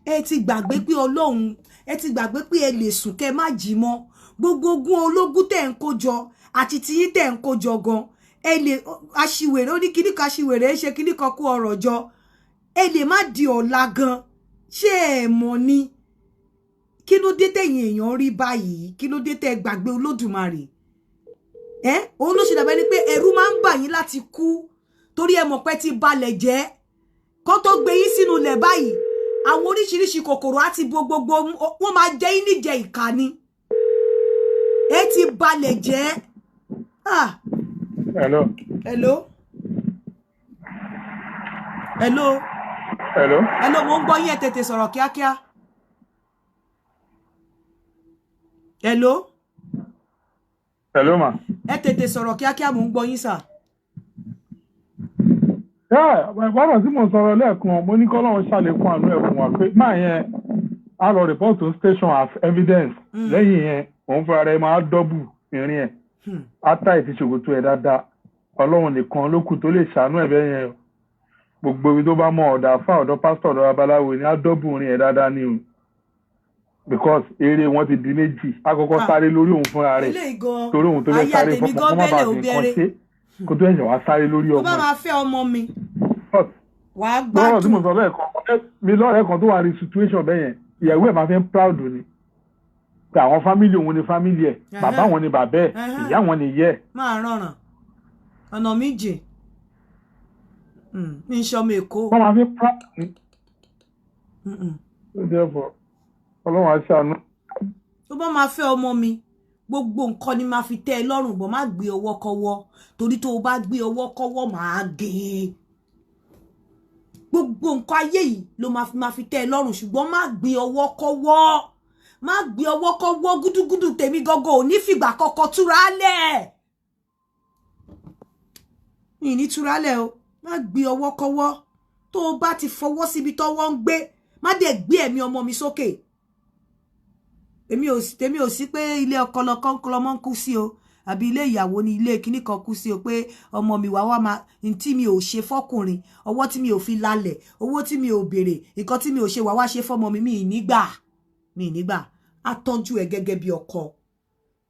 ẹ ti gbàgbé pé Ọlọ́run, ẹ ti gbàgbé pé ẹ lè sùn kẹ́ má jí mọ́. Gbogbo ogún ológun tẹ́ ń kó jọ àti tiyín tẹ́ ń kó jọ gan, ẹ lè aṣiwèrè ó ní kíní kan, aṣiwèrè ṣe kíní kan kó ọrọ̀ jọ, ẹ lè má di ọ̀la gan. Ṣé ẹ mọ̀ ni? Kí ló dé tẹ̀yin èèyàn rí báyìí? Kí ló dé tẹ́ gbàgbé Olódùmarè? Ẹ òun ló ṣe dàbẹ́ ni pé ẹ̀rù máa ń bà yín láti kú, torí ẹ mọ̀ pé ti balẹ̀ jẹ́ kó tó gbé yín sínú ilẹ̀ báyìí, àwọn oríṣiríṣi kòkòrò àti gbogbogbò wọ́n máa jẹ yín níjẹ ìkà ni. Ẹ ti balẹ̀ jẹ́. Hello. Hello. Hello. Hello. Hello, mo ń gbọ́ yín, ẹ tètè sọ̀rọ̀ kíákíá. Hello. Hello ma. Ẹ tètè sọ̀rọ̀ kíákíá, mo ń gbọ́ yín sà. Bọ́dọ̀ tí mo sọ̀rọ̀ lẹ́ẹ̀kan, mo ní kọ́lọ́run ṣàlékún àánú ẹ̀ fún wa pé máa yẹn Á lọ report to station as evidence. Lẹ́yìn yẹn, òun fúnra rẹ̀ máa double ìrìn ẹ̀. Á tà ìtì ṣòkòtò ẹ̀ dáadáa. Ọlọ́run nìkan ló kù tó lè ṣàánú ẹ̀ bẹ́ẹ̀ yẹn o. Gbogbo ibi tó bá mọ, ọ̀dà àfà, ọ̀dọ̀ pásítọ̀, ọ̀dọ̀ babaláwo ni, á double ìrìn ẹ̀ dáadáa ni o, because eré wọn ti di méjì. Á kọ́kọ́ sáré lórí òun fúnra rẹ̀ Eléyìí gan, torí òun tó fẹ́ aya sáré tèmi fún gan kó má bàa bẹ́lẹ̀ fi nǹkan òbẹ̀rẹ̀. ṣe kó tó ẹ̀ṣẹ̀ wá sáré lórí Tó ọmọ bá ẹ̀. máa fẹ́ ọmọ mi, wàá Lọ́rọ̀ tí mo gbádùn. sọ lẹ́ẹ̀kan, ọ̀rẹ́ mi lọ́rẹ̀ẹ́ kan tó wà ní situation bẹ́ẹ̀ yẹn, ìyàwó ẹ̀ máa fi ń proud ni pé àwọn family òun ni family ẹ̀, bàbá wọn ni bàbá ẹ̀, ìyá wọn ni ìyá ẹ̀. Máa rọrùn ọ̀nà méjì ní sọmọ Èkó. Wọ́n máa fi ń proud ni. Ó jẹ́ fọ Ọlọ́run á ṣàánú. Tó bá máa fẹ́ ọmọ mi, gbogbo nǹkan ni máa fi tẹ́ ẹ lọ́rùn bọ̀. Má gbé ọwọ́ kọ́wọ́, torí tó o bá gbé ọwọ́ kọ́wọ́, máa gé e. Gbogbo nǹkan ayé yìí ló máa fi tẹ́ ẹ lọ́rùn, ṣùgbọ́n má gbé ọwọ́ kọ́wọ́, má gbé ọwọ́ kọ́wọ́. Gúdúgúdú tèmi gọ́gọ́ ò ní fìgbà kọ́kọ́ túra lẹ̀, mi ní túra lẹ̀ o. Má gbé ọwọ́ kọ́wọ́. Tó o bá ti fọwọ́ síbi tọ́wọ́ ń gbé, má dẹ̀ gbé ẹ̀mí ọmọ mi sókè. Èmi ò sí, tèmi ò sí pé ilé ọkọ lọkọ lọmọ ń kú sí o, àbí ilé ìyàwó ni ilé kíní kan kú sí o, pé ọmọ mi wá wá máa n tí mi ò ṣe fọkùnrin, ọwọ́ tí mi ò fi lálẹ̀, owó tí mi ò béèrè, nǹkan tí mi ò ṣe, wá wá ṣe fọmọ mi. Mi ì nígbà, mi ì nígbà. Á tọ́jú ẹ gẹ́gẹ́ bí ọkọ,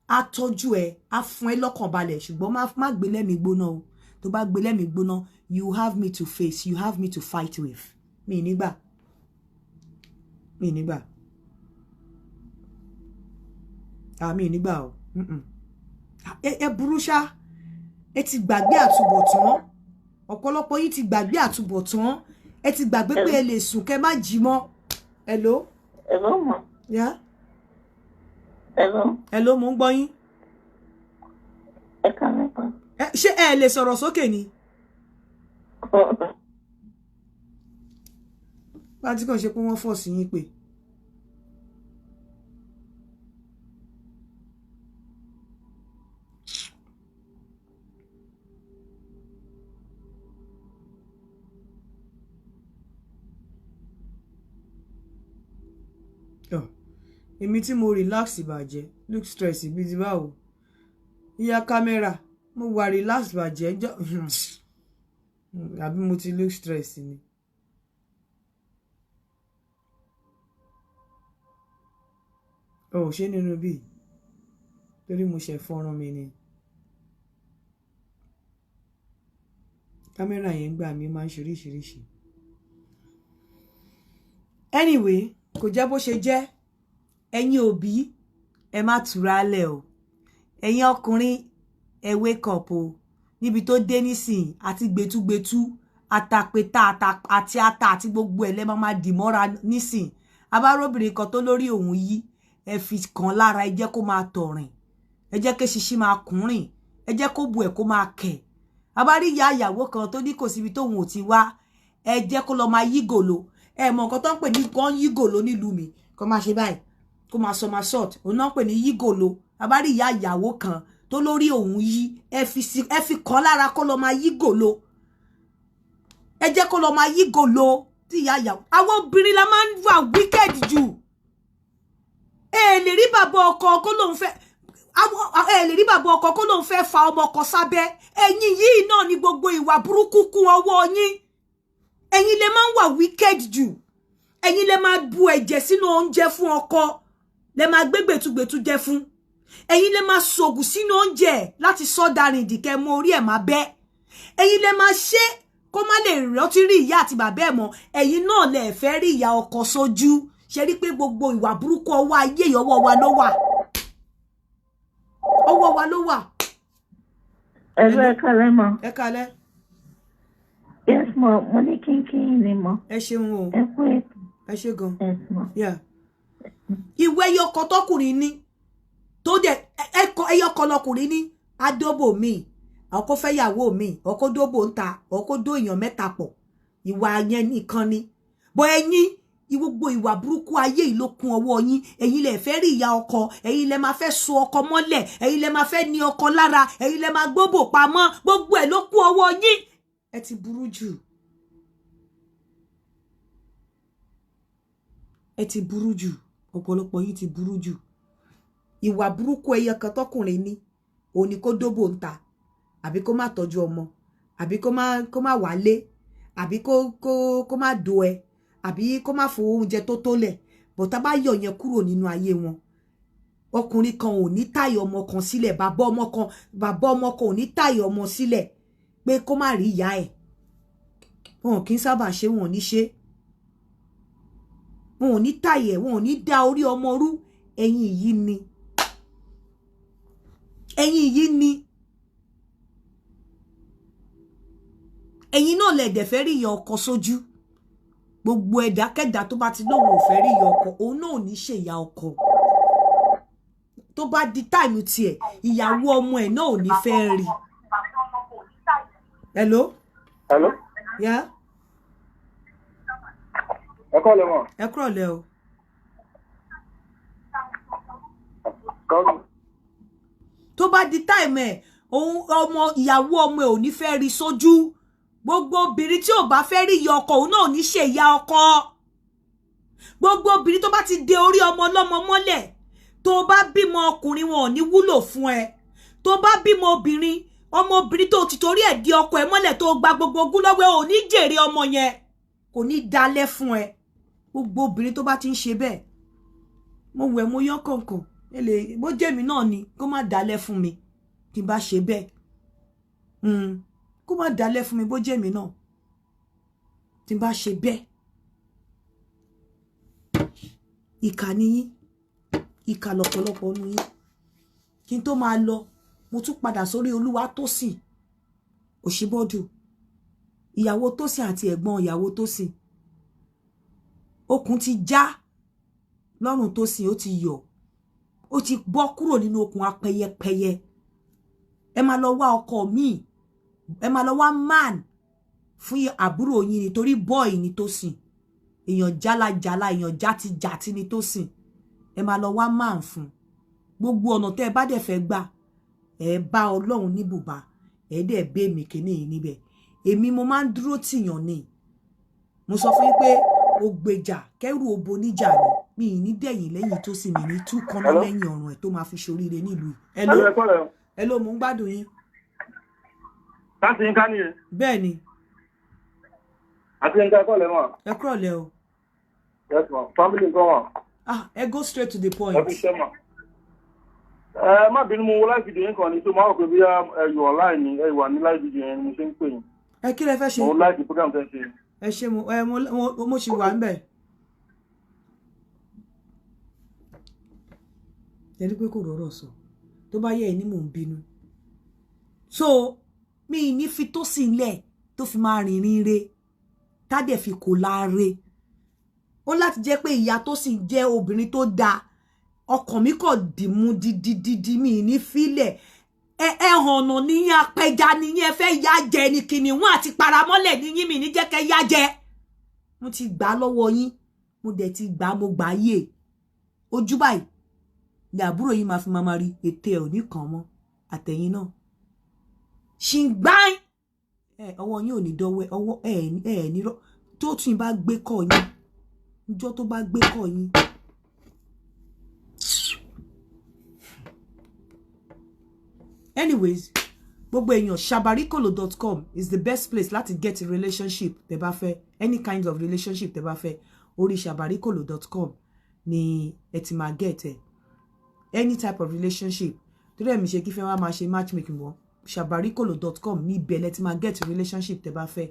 á tọ́jú ẹ, á fún ẹ lọ́kàn balẹ̀, ṣùgbọ́n má gbé lẹ́mìí gbóná o. Tó bá gbé lẹ́mìí gbóná, you have me to face, you have me to fight with. Mi ì nígbà, mi ì nígbà, àmì ì nígbà o. Ẹ burú ṣá. Ẹ ti gbàgbé àtúbọ̀tán. Ọ̀pọ̀lọpọ̀ yín ti gbàgbé àtúbọ̀tán. Ẹ ti gbàgbé pé ẹ lè sùn kẹ́ má jí mọ́. Hello. Hello, ma. Yeah. Hello. Hello, mo ń gbọ́ yín. Ẹ kálẹ́ pa. Ṣé ẹ lè sọ̀rọ̀ sókè ni? Bá tí kò ṣe pé wọ́n fọ̀ sí yín pé. Èmi tí mo relax bàjẹ́, look stress bíi ti báwo? Ìyá kámẹ́rà, mo wà relax bàjẹ́ jọ, àbí mo ti look stress ni? Ò ṣé nínú bíi torí mo ṣe fọ́nrán mi ni kámẹ́rà yẹn gbà mí máa ń ṣe oríṣiríṣi. Anyway, kò jẹ́ bó ṣe jẹ́. Ẹ̀yin òbí, ẹ má túra lẹ̀ o. Ẹ̀yin ọkùnrin, ẹ wake up o. Níbi tó dé nísìnyí, àti gbẹtúgbẹtú, àtàpẹta àti ata àti gbogbo ẹ̀ lẹ́ máa dì mọ́ra nísìnyí. Abáròbìnrin kan tó lórí òun yí, ẹ fi kàn lára, ẹ jẹ́ kó máa tọ̀rìn, ẹ jẹ́ kí ṣiṣi máa kúnrìn, ẹ jẹ́ kó bu ẹ̀ kó máa kẹ̀. Abárí ìyá ìyàwó kan tó ní kò síbi tóun ò ti wá, ẹ jẹ́ kó lọ máa yí gòlò. Ẹ mọ nǹkan tó ń pè ní kán yí gòlò nílùú mi, kó máa ṣe báyìí, kó máa somersault, òun náà ń pè ní yí gòlò. Abárí ìyá ìyàwó kan tó lórí òun yí, ẹ fi kàn lára kó lọ máa yí gòlò. Ẹ jẹ́ kó lọ máa yí gòlò. Tí ìyá ìyàwó, àwọn obìnrin la máa ń wà wicked jù. Ẹ lè rí bàbá ọkọ kó lóun fẹ́, ẹ lè rí bàbá ọkọ kó lóun fẹ́ fa ọmọ ọkọ sábẹ́. Ẹ̀yin yìí náà ni gbogbo ìwà burúkú kún ọwọ́ yín. Ẹ̀yin lè máa ń wà wicked jù. Ẹ̀yin lè máa bu ẹ̀jẹ̀ sínú oúnjẹ fún ọkọ, lè máa gbé gbẹ̀tugbẹ̀tu jẹ fún. Ẹ̀yin lè máa ṣògùn sínú oúnjẹ láti sọ darin ìdìkẹ́ mọ orí ẹ̀ máa bẹ́. Ẹ̀yin lè máa ṣe kó má lè rántí rí ìyá àti bàbá ẹ̀ mọ́. Ẹ̀yin náà lè fẹ́ rí ìyá ọkọ sójú. Ṣe rí pé gbogbo ìwà burúkú ọwọ́ ayé yìí, ọwọ́ wa ló wà, ọwọ́ wa ló wà. Hello, ẹ kálẹ́ ma. Ẹ kálẹ́. Yes ma, mo ní kínkín ni ma. Ẹ ṣeun o. Ẹ kú ètò. Ẹ ṣe gan. Yes ma. Yeah. Ìwé ẹyọkọ tọkùnrin ní tó dẹ ẹkọ, ẹyọkọ lọkùnrin ní adóbò mi, ọkọ fẹ́yàwó mi, ọkọ dóbò ń ta, ọkọ dó èèyàn mẹ́ta pọ̀, ìwà yẹn nìkan ni bọ. Ẹ̀yin, gbogbo ìwà burúkú ayé yìí ló kún ọwọ́ yín. Ẹ̀yin lẹ fẹ́ rí ìyá ọkọ, ẹ̀yin lẹ máa fẹ́ so ọkọ mọ́lẹ̀, ẹ̀yin lẹ máa fẹ́ ní ọkọ lára, ẹ̀yin lẹ máa gbóbò pamọ́. Gbogbo ẹ̀ ló kún ọwọ́ yín. Ẹ ti burú jù. Ẹ ti burú jù, ọ̀pọ̀lọpọ̀ yín ti burú jù. Ìwà burúkú ẹyẹ kan tọkùnrin ní òun ni kó dóbò ń ta, àbí kó má tọ́jú ọmọ, àbí kó má wálé, àbí kó má do ẹ, àbí kó má fowó oúnjẹ tó tó lẹ̀. Bọ̀tá bá yọ̀ yẹn kúrò nínú ayé wọn, ọkùnrin kan ò ní táyọ̀ ọmọ kan sílẹ̀, bàbá ọmọ kan ò ní táyọ̀ ọmọ sílẹ̀ pé kó má rí ìyá ẹ̀. Wọn kì í sábà ṣe, wọn ò ní ṣe, wọn ò ní táyẹ̀, wọn ò ní dá orí ọmọ rú. Ẹ̀yin yìí ni, ẹ̀yin yìí ni, ẹ̀yin náà lẹ dẹ̀ fẹ́ rí ìyá ọkọ sójú. Gbogbo ẹ̀dákẹ́dá tó bá ti lóun ò fẹ́ rí ìyá ọkọ, òun náà ò ní ṣe ìyá ọkọ. Tó bá di táìmù tiẹ̀, ìyàwó ọmọ ẹ̀ náà ò ní fẹ́ rí. Hello? Hello? Yeah? Ẹ kúrọ̀lẹ́ mọ̀. Ẹ kúrọ̀lẹ́ o. Tó bá di táìmù ẹ̀, òun ọmọ ìyàwó ọmọ ẹ̀ ò ní fẹ́ rí sójú. Gbogbo obìnrin tí ò bá fẹ́ rí ìyá ọkọ, òun náà ò ní ṣe ìyá ọkọ. Gbogbo obìnrin tó bá ti de orí ọmọ ọlọ́mọ mọ́lẹ̀, tó bá bímọ ọkùnrin wọn ò ní wúlò fún ẹ. Tó bá bímọ obìnrin, ọmọbìnrin tó ti torí ẹ̀ di ọkọ ẹ mọ́lẹ̀ tó gba gbogbo ogún lọ́wọ́ ẹ, ò ní jèrè ọmọ yẹn, kò ní dalẹ̀ fún ẹ. Gbogbo obìnrin tó bá ti ń ṣe bẹ́ẹ̀, mo wẹ̀ mo yán kọ̀ọ̀kan, bó jẹ́mi náà ni kó má dalẹ̀ fún mi kí n bá ṣe bẹ́ẹ̀. Kó má dalẹ̀ fún mi bó jẹ́mi náà tí n bá ṣe bẹ́ẹ̀. Ìkà ni yín, ìkà lọ́pọ̀lọpọ̀ nu yín. Kí n tó máa lọ, mo tún padà sórí Olúwatósìn Òṣìbọ́dù, ìyàwó Tósìn àti ẹ̀gbọ́n ìyàwó Tósìn. Okùn ti já lọ́rùn Tósìn, ó ti yọ̀, ó ti bọ́ kúrò nínú okùn apẹyẹpẹyẹ. Ẹ máa lọ wá ọkọ míì, ẹ máa lọ wá man fún àbúrò yín, nítorí boy ni Tósìn, èèyàn jálajàla, èèyàn játijàti ni Tósìn. Ẹ máa lọ wá man fún. Gbogbo ọ̀nà tẹ́ ẹ bá dẹ̀ fẹ́ gbà, ẹ bá Ọlọ́run ní bùbá, ẹ dẹ̀ bẹ́ mi kíní yìí níbẹ̀. Èmi mo máa ń dúró tìyàn ni. Mo sọ fún yín pé ògbèjà kẹ́rù obo níjà ni. Mi ì ní dẹ̀yìn lẹ́yìn Tósìn, mi ní tú kaná lẹ́yìn ọ̀run ẹ̀ tó máa fi ṣoríire nílùú yìí. Hello? Hello, mo ń gbádùn yín. Láti yín ká nìyẹn. Bẹ́ẹ̀ ni. Àti yín ká kọ́ lẹ́ mọ̀. Ẹ kúrọ̀lẹ́ o. Yes ma, family nǹkan wà. Ah, ẹ go straight to the point. Ẹ fi ṣẹ́ mà. Ẹ má bínú, mo wo live video yín kan ni tó máa rò pé bí ẹ yọ online ni, ẹ wà ní live video yẹn ni mo ṣe ń pè yín. Ẹ kí lẹ fẹ́ ṣe? Mo like program tẹ́ ṣe. Ẹ ṣe, mo ṣì wà ńbẹ̀. Tẹ̀lé pé kò rọ̀rọ̀ sọ, tó bá yẹ ẹ ní mò ń bínú. So mi ní fi Tósìn lẹ̀ tó fi máa rìnrìn re, tá dẹ̀ fi kò láre. Ó láti jẹ́ pé ìyá Tósìn jẹ́ obìnrin tó dáa. Ọkàn mi kò dìmú dídídídí, mi ní fílẹ̀. Ẹ hànà níyìn, apẹja níyìn, ẹ fẹ́ yá jẹ ní kìnìún àti paramọ́lẹ̀ níyìn, mi ní jẹ́ kẹ́ yá jẹ. Mo ti gbà lọ́wọ́ yín, mo dẹ̀ ti gbà, mo gbà yé. Ojú báyìí ni àbúrò yín máa fi máa rí ètè ẹ̀ ò ní kàn mọ́, àtẹ̀yìn náà. Ṣìngbáìn ọwọ́ yín ò ní dọ́wọ́, ọwọ́ ẹ̀ ní rọ́. Tó tún bá gbé kọ́ yín, níjọ́ tó bá gbé kọ́ yín. Anyways, gbogbo èèyàn, sabarikolo.com is the best place láti get a relationship tẹ́ bá fẹ́, any kind of relationship tẹ́ bá fẹ́, orí sabarikolo.com ni ẹ ti máa get ẹ. Any type of relationship. Torí ẹ̀mí ṣe kí fẹ́ wá máa ṣe matchmaking mọ́, sabarikolo.com ní ibẹ̀ lẹ ti máa get relationship tẹ́ bá fẹ́.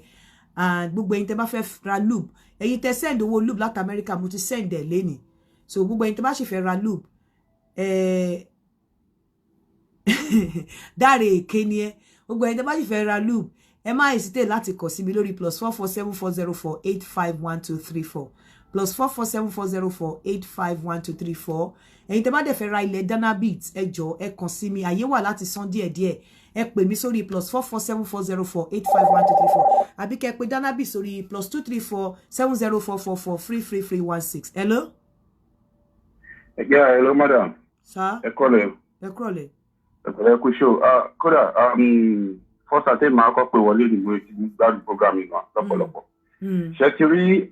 And gbogbo ẹ̀yin tẹ́ bá fẹ́ ra lube, ẹ̀yin tẹ́ send owó lube láti America, mo ti send ẹ̀ lénìí. So gbogbo ẹ̀yin tẹ́ bá sì fẹ́ ra lube, dáre èké ni ẹ. Gbogbo ẹ̀yin tẹ́ bá sì fẹ́ ra lube, ẹ má hesitate láti kàn sí mi lórí +44 7404 851234, +44 7404 851234. Ẹ̀yin tẹ́ bá dẹ̀ fẹ́ ra ilẹ̀ Danabit, ẹ jọ̀ọ́ ẹ kàn sí mi, àyè wà láti san díẹ̀díẹ̀. Ẹ pè mí sórí +44 7404 851234, àbí kẹ́ pè Danabit sórí +234 70444 33316. Hello. Yeah, hello madam. Sir. Ẹ kúrọ̀lẹ́. Ẹ kúrọ̀lẹ́. Ẹ pẹ̀lẹ́, kú show. Kódà first àti màá kọ́ pé wọlé ni mo ti gbádùn program yìí gan lọ́pọ̀lọpọ̀. Ṣé ti rí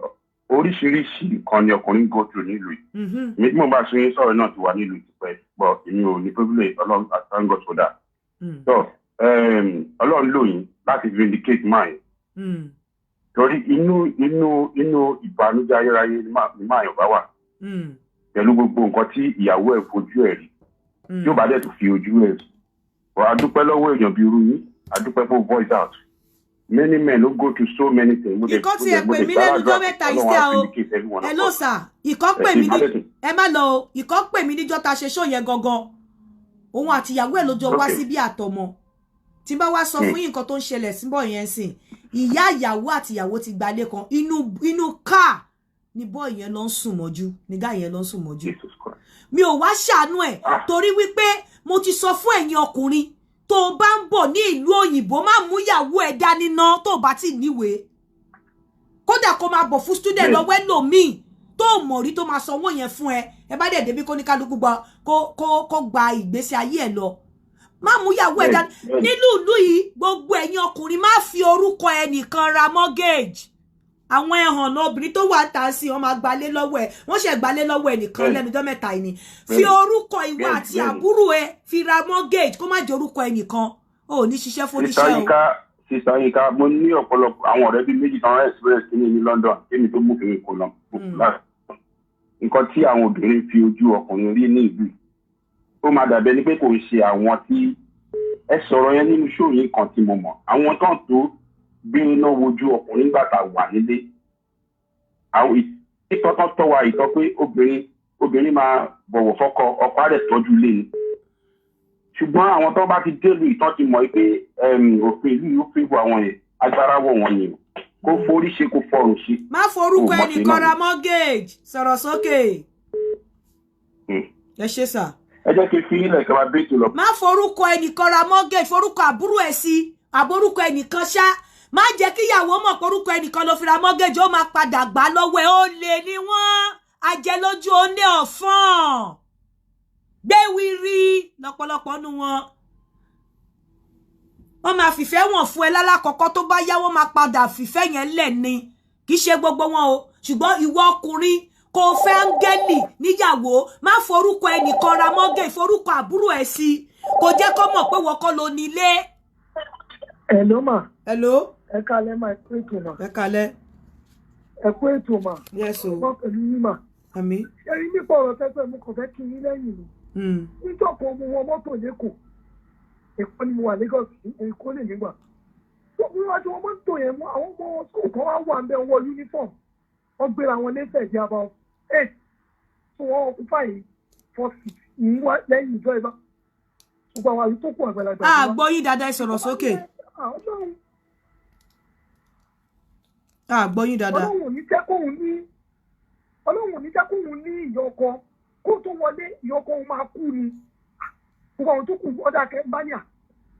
Oríṣiríṣi nǹkan ni ọkùnrin go through nílùú yìí. Èmi tí mo bá ṣe ń sọ̀rọ̀ náà ti wà nílùú tipẹ́, but èmi ò ní privilege. Ọlọ́run, I thank God for that. So Ọlọ́run lò yín láti vindicate mine, torí inú ìbànújẹ́ ayérayé ni máa yọ̀ bá wà pẹ̀lú gbogbo nǹkan tí ìyàwó ẹ̀ fojú ẹ̀ rí, tí ó bá dẹ̀ tó fi ojú ẹ̀ rí. Wà á dúpẹ́ lọ́wọ́ èèyàn bíi irú yín, a dúpẹ́ fún voice out. Many men ló go through so many things. Ìkọ́ tí ẹ pè mí lẹ́nu ọjọ́ mẹ́ta yìí sí o. Ẹ ló sà, ìkọ́ pè mí ní, ẹ má lọ o, ìkọ́ pè mí níjọ́ ta ṣe ṣó yẹn gangan. Òun àti ìyàwó ẹ̀ ló jọ wá síbí àtọmọ. Tí bá wá sọ fún yín nǹkan tó ń ṣẹlẹ̀ síbọ̀ yẹn sìn, ìyá ìyàwó àti ìyàwó ti gbalé kan, inú káà ni boy yẹn lọ ń sùn mọ́jú, ní guy yẹn lọ ń sùn mọ́jú. Mi ò wá ṣàánú ẹ̀, torí wípé mo ti sọ fún ẹ̀yin ọkùnrin, tó o bá ń bọ̀ ní ìlú òyìnbó, má mú ìyàwó ẹ̀ dání ná tó o bá ti níwèé. Kódà kó máa bọ̀ fún student lọ́wọ́ ẹlòmíì tó mọ̀ rí, tó máa sanwó yẹn fún ẹ. Ẹ bá dẹ̀ débi, kó ní kálukú gba kó gba ìgbésí ayé ẹ lọ. Má mú ìyàwó ẹ̀ dání nínú ìlú yìí. Gbogbo ẹ̀yin ọkùnrin, má fi orúkọ ẹnìkan ra mortgage. Àwọn ẹ̀hànnà obìnrin tó wà ta sí wọn máa gbalé lọ́wọ́ ẹ̀. Wọ́n ṣe gbalé lọ́wọ́ ẹnìkan lẹ́nu ọjọ́ mẹ́ta yìí ni. Fi orúkọ ìwọ àti àbúrò ẹ fi ra mortgage, kó má jẹ́ orúkọ ẹnìkan. O ò ní ṣiṣẹ́ fóníṣẹ́ o. Sister Yinka, mo ní ọ̀pọ̀lọpọ̀ àwọn ọ̀rẹ́ bíi méjì tán experience kìíní ní London kémi tó mú kìíní kò lọ. Nǹkan tí àwọn obìnrin fi ojú ọkùnrin rí ní ìlú, ó máa dàbí ẹni pé kò ń ṣe àwọn tí ẹ sọ̀rọ̀ yẹn nínú show yín kan tí mo mọ̀. Àwọn tán tó gbé iná wojú ọkùnrin nígbà tá a wà nílé, àwọn ìtọ́ tán tọ́ wa, ìtọ́ pé obìnrin máa bọ̀wọ̀ fọ́kọ, ọkọ á dẹ̀ tọ́jú ilé ni. Ṣùgbọ́n àwọn tó bá ti délùú, ìtọ́ ti mọ̀ pé òfin ìlú yóò fi wọ àwọn yẹn, agbára wọ̀ wọ́n ni o. Kó forí ṣe, kó fọrùn ṣe. Má forúkọ ẹnìkan ra mortgage. Sọ̀rọ̀ sókè. Ẹ ṣe sà. Ẹ jẹ́ kí n fi ilẹ̀ kí n máa bí ètò lọ. Má forúkọ ẹnìkan ra mortgage. Forúkọ àbúrò ẹ̀ sí, àbórúkọ ẹnìkan ṣá. Má jẹ́ kíyàwó mọ̀ porúkọ ẹnìkan ló fi ra mortgage. Ó máa padà gbà lọ́wọ́ ẹ̀. Ó lè ní wọ́n ajẹlójú oní ọ̀fọ́n gbéwìrì lọ́pọ̀lọpọ̀ nu wọn. Wọ́n máa fìfẹ́ wọn fún ẹ lálákọ̀ọ́kọ́, tó bá yá, wọ́n máa padà fìfẹ́ yẹn lẹ̀ ni. Kì í ṣe gbogbo wọn o, ṣùgbọ́n ìwọ ọkùnrin kò fẹ́ áńgẹ́lì níyàwó, má forúkọ ẹnìkan ra mortgage. Forúkọ àbúrò ẹ̀ sí, kò jẹ́ kó mọ̀ pé wọ́n kọ́ ló nílé. Hello ma. Hello. Ẹ kálẹ́ ma, ẹ kú ètò ma. Ẹ kálẹ́. Ẹ kú ètò ma. Yes o. Ọgbọ́n pẹ̀lú yín ma. Àmín. Ṣé rí nípa ọ̀rọ̀ tẹ́tẹ́, mo kàn fẹ́ kí yín lẹ́yìn mi. Níjọ́ kan, mo wọ mọ́tò lẹ́kọ̀ọ́. Èkó ni mo wà, Lagos, Èkó lè nígbà. Tó bí wọ́n ti wọ mọ́tò yẹn mú, àwọn ọmọ school kan wá wà ń bẹ́ wọ uniform. Wọ́n gbéra wọn lẹ́sẹ̀ di about 8. So wọ́n occupy first seat ní wá lẹ́yìn driver. Gbogbo àwọn àyè tó kù, àgbàlagbà ni A wá. gbọ́ yín dáadáa, ẹ sọ̀rọ̀ sókè. Ọlọ́run A gbọ́ yín dáadáa. Ọlọ́run ò ní jẹ́ kóun ní ìyá ọkọ. Kó tó wọlé, ìyá ọkọ òun máa kú ni. Gbogbo àwọn tó kù ọ̀dà kẹ́ bá ní à,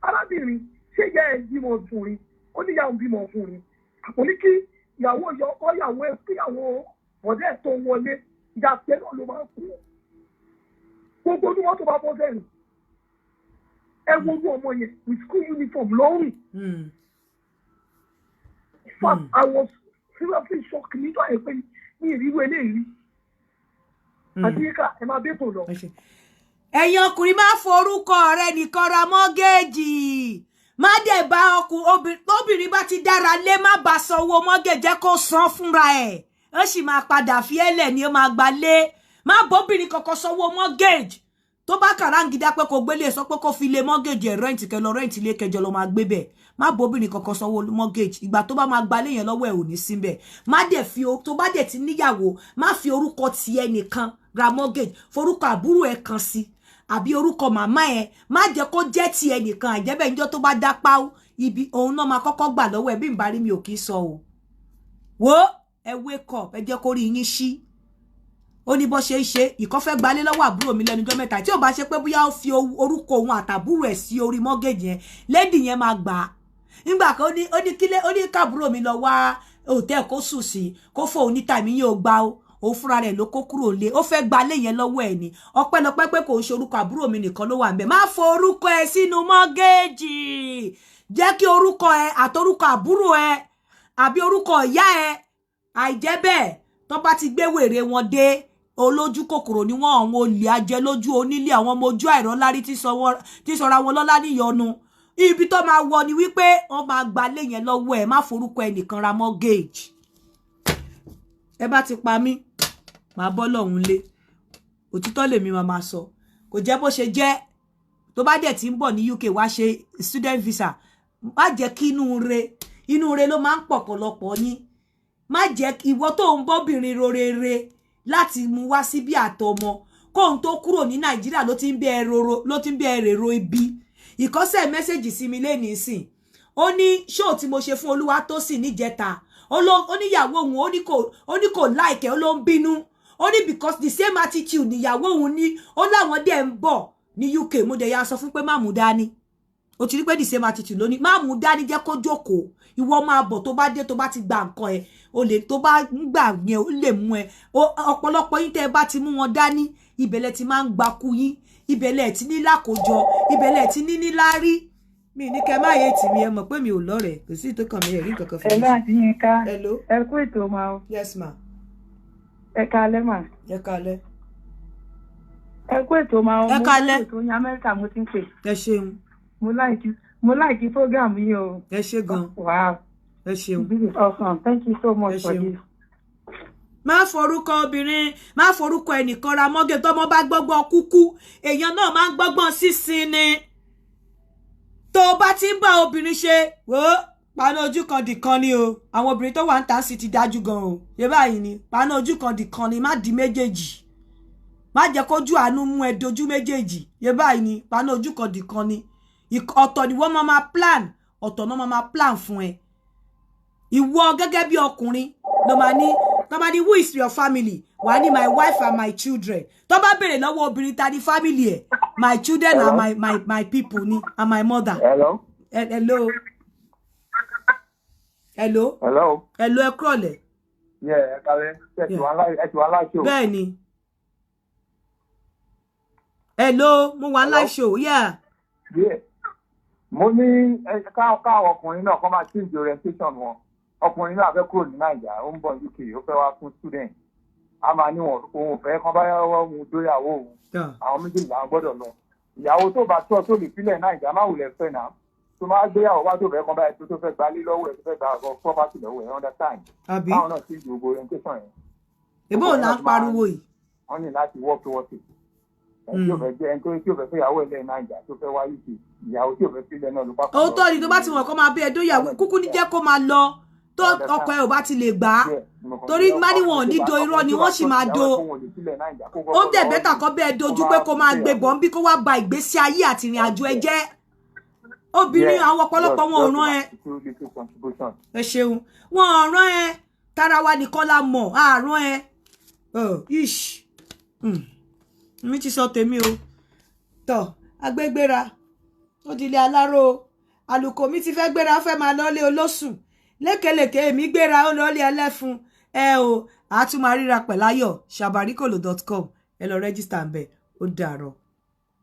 arábìnrin, ṣé ìyá ẹ̀ bímọ ọkùnrin? Ó ní ìyá òun bímọ ọkùnrin. Àpò ní kí ìyàwó ìyá ọkọ, ìyàwó ẹ̀, kíyàwó ọ̀dẹ́ ẹ̀ tó wọlé, ìyá tiẹ̀ náà ló máa kú. Gbogbo ọdún wọn tó bá bọ́ sẹ́yìn, ẹ wo orú ọmọ yẹn with school uniform lọ́rùn. In fact, I was seriously shocked nígbà yẹn pé ní ìrírí eléyìí rí. Àti yíká, ẹ máa bẹ́tò lọ. Ẹ̀yin ọkùnrin, má forúkọ rẹ nìkan ra mortgage. Má dẹ̀ bá ọkùnrin, obìnrin bá ti dára lé, má bá sanwó mortgage, jẹ́ kó san fúnra ẹ̀. Ó sì máa padà fi ẹ́lẹ̀ ni, ó máa gbà lé. Má bóbìnrin kankan sanwó mortgage. Tó bá kàráǹgídá pé kò gbélé, sọ pé kó fi lé mortgage ẹ̀ rent, kẹ lọ rent ilé kẹjọ lọ máa gbé bẹ̀. Má bóbìnrin kankan sanwó mortgage. Ìgbà tó bá máa gbalé yẹn lọ́wọ́ ẹ̀, ò ní síbẹ̀. Má dẹ̀ fi, tó bá dẹ̀ ti níyàwó, má fi orúkọ tiẹ̀ nìkan ra mortgage. Forúkọ àbúrò ẹ̀ kan sí, àbí orúkọ màmá ẹ. Má jẹ́ kó jẹ́ ti ẹnìkan. Àjẹ́bẹ̀ níjọ́ tó bá dá páú, ibi òun náà máa kọ́kọ́ gbà lọ́wọ́ ẹ. Bí n bá rí mi ò kì í sọ o. Wo, ẹ wake up, ẹ jẹ́ kó rí yín ṣí. Ó ní bó ṣe ń ṣe. Ìkọ́ fẹ́ gbalé lọ́wọ́ àbúrò mi lẹ́nu ọjọ́ mẹ́ta, tí ò bá ṣe pé bóyá ó fi orúkọ òun àtàbúrò ẹ̀ sí orí mortgage yẹn, lady yẹn máa gbà á. Nígbà kan, ó ní kílé, ó ní káàbúrò mi lọ wá hòtẹ́ẹ̀ kó sùn sí, kó fóun ní tàmí yóò gbà ó. Òun fúnra rẹ̀ ló kó kúrò lé, ó fẹ́ gbalé yẹn lọ́wọ́ ẹ̀ ni. Ọpẹ́lọpẹ́ pé kò ń ṣe orúkọ àbúrò mi nìkan ló wà ńbẹ̀. Má forúkọ ẹ sínú mortgage. Jẹ́ kí orúkọ ẹ àtorúkọ àbúrò ẹ, àbí orúkọ ìyá ẹ. Àìjẹ́ bẹ́ẹ̀, Tó bá ti gbé wèrè wọn dé, olójú kòkòrò ni wọ́n, àwọn olè ajẹ lójú onílé, àwọn ọmọ ojú àìrọ́lárí tí sọra wọn lọ́lá níyọnu. Ibi tó máa wọ ni wípé wọ́n máa gbalé yẹn lọ́wọ́ ẹ̀. Má forúkọ ẹnìkan ra mortgage. Ẹ bá ti pa mí, màá bọ́ lọ́hùn lé. Òtítọ́ lèmi máa sọ, kò jẹ́ bó ṣe jẹ́. Tó bá dẹ̀ ti ń bọ̀ ní UK wá ṣe student visa, má jẹ́ kí inú re, inú re ló máa ń pọ̀ pọ̀lọpọ̀ yín. Má jẹ́ ìwọ tó ń bọ́bìnrin rorere láti mú wá síbí àtọmọ, kóun tó kúrò ní Nàìjíríà ló ti ń bẹ roro, ló ti ń bẹ rèrò ibi. Ìkọ́sẹ̀ message sí mi lénìí sìn, ó ní ṣóò tí mo ṣe fún Olúwatósìn níjẹta, ó níyàwó òun, ó ní kò like ẹ́, ó ló ń bínú. Ó ní because the same attitude níyàwó òun ní, ó láwọn dẹ̀ ń bọ̀ ní UK. Mo dẹ̀ ya sọ fún pé má mú dání. Ó ti rí pé the same attitude ló ní, má mú dání, jẹ́ kó jókòó, ìwọ máa bọ̀. Tó bá dé, tó bá ti gba nǹkan ẹ̀, o lè tó bá ń gbà yẹn, ó lè mú ẹ. Ọ̀pọ̀lọpọ̀ yín, tẹ́ ẹ bá ti mú wọn dání, ibẹ̀lẹ̀ ti máa ń gbakú yín, ibẹ̀lẹ̀ ti ní lákòjọ, ibẹ̀lẹ̀ ti ní níláárí. Mi ní kẹ́ má yé tì mí. Ẹ mọ̀ pé mi ò lọ́rẹ̀ẹ́, kò sí ìtókàn mi, ẹ̀rí nǹkan kan fún Ẹ mi. láti yín ká. Hello. Ẹ kú ètò máa o. Yes ma. Ẹ káalẹ́ mà. Ẹ káalẹ́. Ẹ kú ètò máa o. Ẹ káalẹ́. Mo kú ètò yín, Amẹ́ríkà mo ti ń pè. Ẹ ṣeun. Mo like program yìí o. Ẹ ṣe gan. Wow. Ẹ ṣeun. This is awesome. Thank you so much for ṣeun. this. Má forúkọ obìnrin, má forúkọ ẹnìkan ra mọ́gẹ̀. Tọ́mọ bá gbọ́gbọ́n kúkú, èèyàn náà máa ń gbọ́gbọ́n sísin ni. Tó o bá ti ń bá obìnrin ṣe, wò ó, paná ojú kan dìkan ni o. Àwọn obìnrin tó wà ń ta sí ti dájú gan o. Ṣé báyìí ni? Paná ojú kan dìkan ni, má di méjèèjì, má jẹ́ kójú àánú mú ẹ dojú méjèèjì. Ṣé báyìí ni? Paná ojú kan dìkan ni. Ọ̀tọ̀ ni wọ́n máa máa plan, ọ̀tọ̀ náà máa máa plan fún ẹ. Ìwọ gẹ́gẹ́ bí ọkùnrin ló máa ní, tó bá ní, "Who is your family?" wà á ní, "My wife and my children." Tó bá béèrè lọ́wọ́ obìnrin, ta ni family ẹ̀? "My children and my people" ni, "and my mother." Hello. Hello, hello. Hello. Hello, ẹ kúrọ̀lẹ́. Yeah, ẹ kálẹ́. Ẹ ti wá live show? Bẹ́ẹ̀ ni, hello, mo wà live show, yeah. Yeah. Mo ní káwọn ọkùnrin náà kọ́ máa change orientation wọn. Ọkùnrin náà fẹ́ kúrò ní Nàìjà, ó ń bọ̀ UK, ó fẹ́ wá fún student. A máa ní wọn òun ò fẹ́ kán bá yàwó òun dóyàwó òun. Àwọn méjèèjì làwọn gbọ́dọ̀ lọ. Ìyàwó tó bá tọ́ tó lè fílẹ̀ Nàìjà, má wulẹ̀ fẹ́ náà. Tó máa gbéyàwó wá tó fẹ́ kán báyìí, tó fẹ́ gbalé lọ́wọ́ ẹ̀, tó fẹ́ gba ọ̀gọ́ property lọ́wọ́ ẹ̀, understand? Àbí? Báwọn náà change gbogbo orientation yẹn. Ìbò là ń pariwo yìí. Wọ́n ní láti work towards it. Ẹni tí ò fẹ́ jẹ́ ẹni tó tí ò fẹ́ fẹ́ ìyàwó ẹ̀ lẹ́yìn Naija, tó fẹ́ wá UK, ìyàwó tí ò fẹ́ sílẹ̀ náà ló bá kọ́. Òótọ́ ni. Tó bá ti wọ̀n kó máa bí ẹdó ìyàwó kúkú ní, jẹ́ kó máa lọ, tó ọkọ ẹ ò bá ti lè gbà á, torí má ní wọn ò ní do, irọ́ ni, wọ́n sì máa do. Ó dẹ̀ better kọ́ bẹ́ẹ̀ dojú pé kó máa gbé bọ̀ ń bí, kó wá ba ìgbésí ayé àti ìrìn àjò ẹ jẹ́. Obìnrin, àwọn ọ̀pọ̀lọpọ̀ wọn ò rán ẹ. Ẹ ṣeun. Wọn ò rán ẹ, tara wa nìkan la mọ̀, àrán ẹ. Ish, mi ti sọ tèmi o. Tọ agbégbéra, ó di ilé aláró o. Àlùkò mi ti fẹ́ gbéra, ó fẹ́ máa lọ́lé olóṣù lékelèké, èmi gbéra, ó lọ́lé ẹlẹ́fun ẹ o. Àá tún máa ríra pẹ̀láyọ̀. Sabarikolo.com, ẹ lọ register ń bẹ̀. Ó dàárọ̀.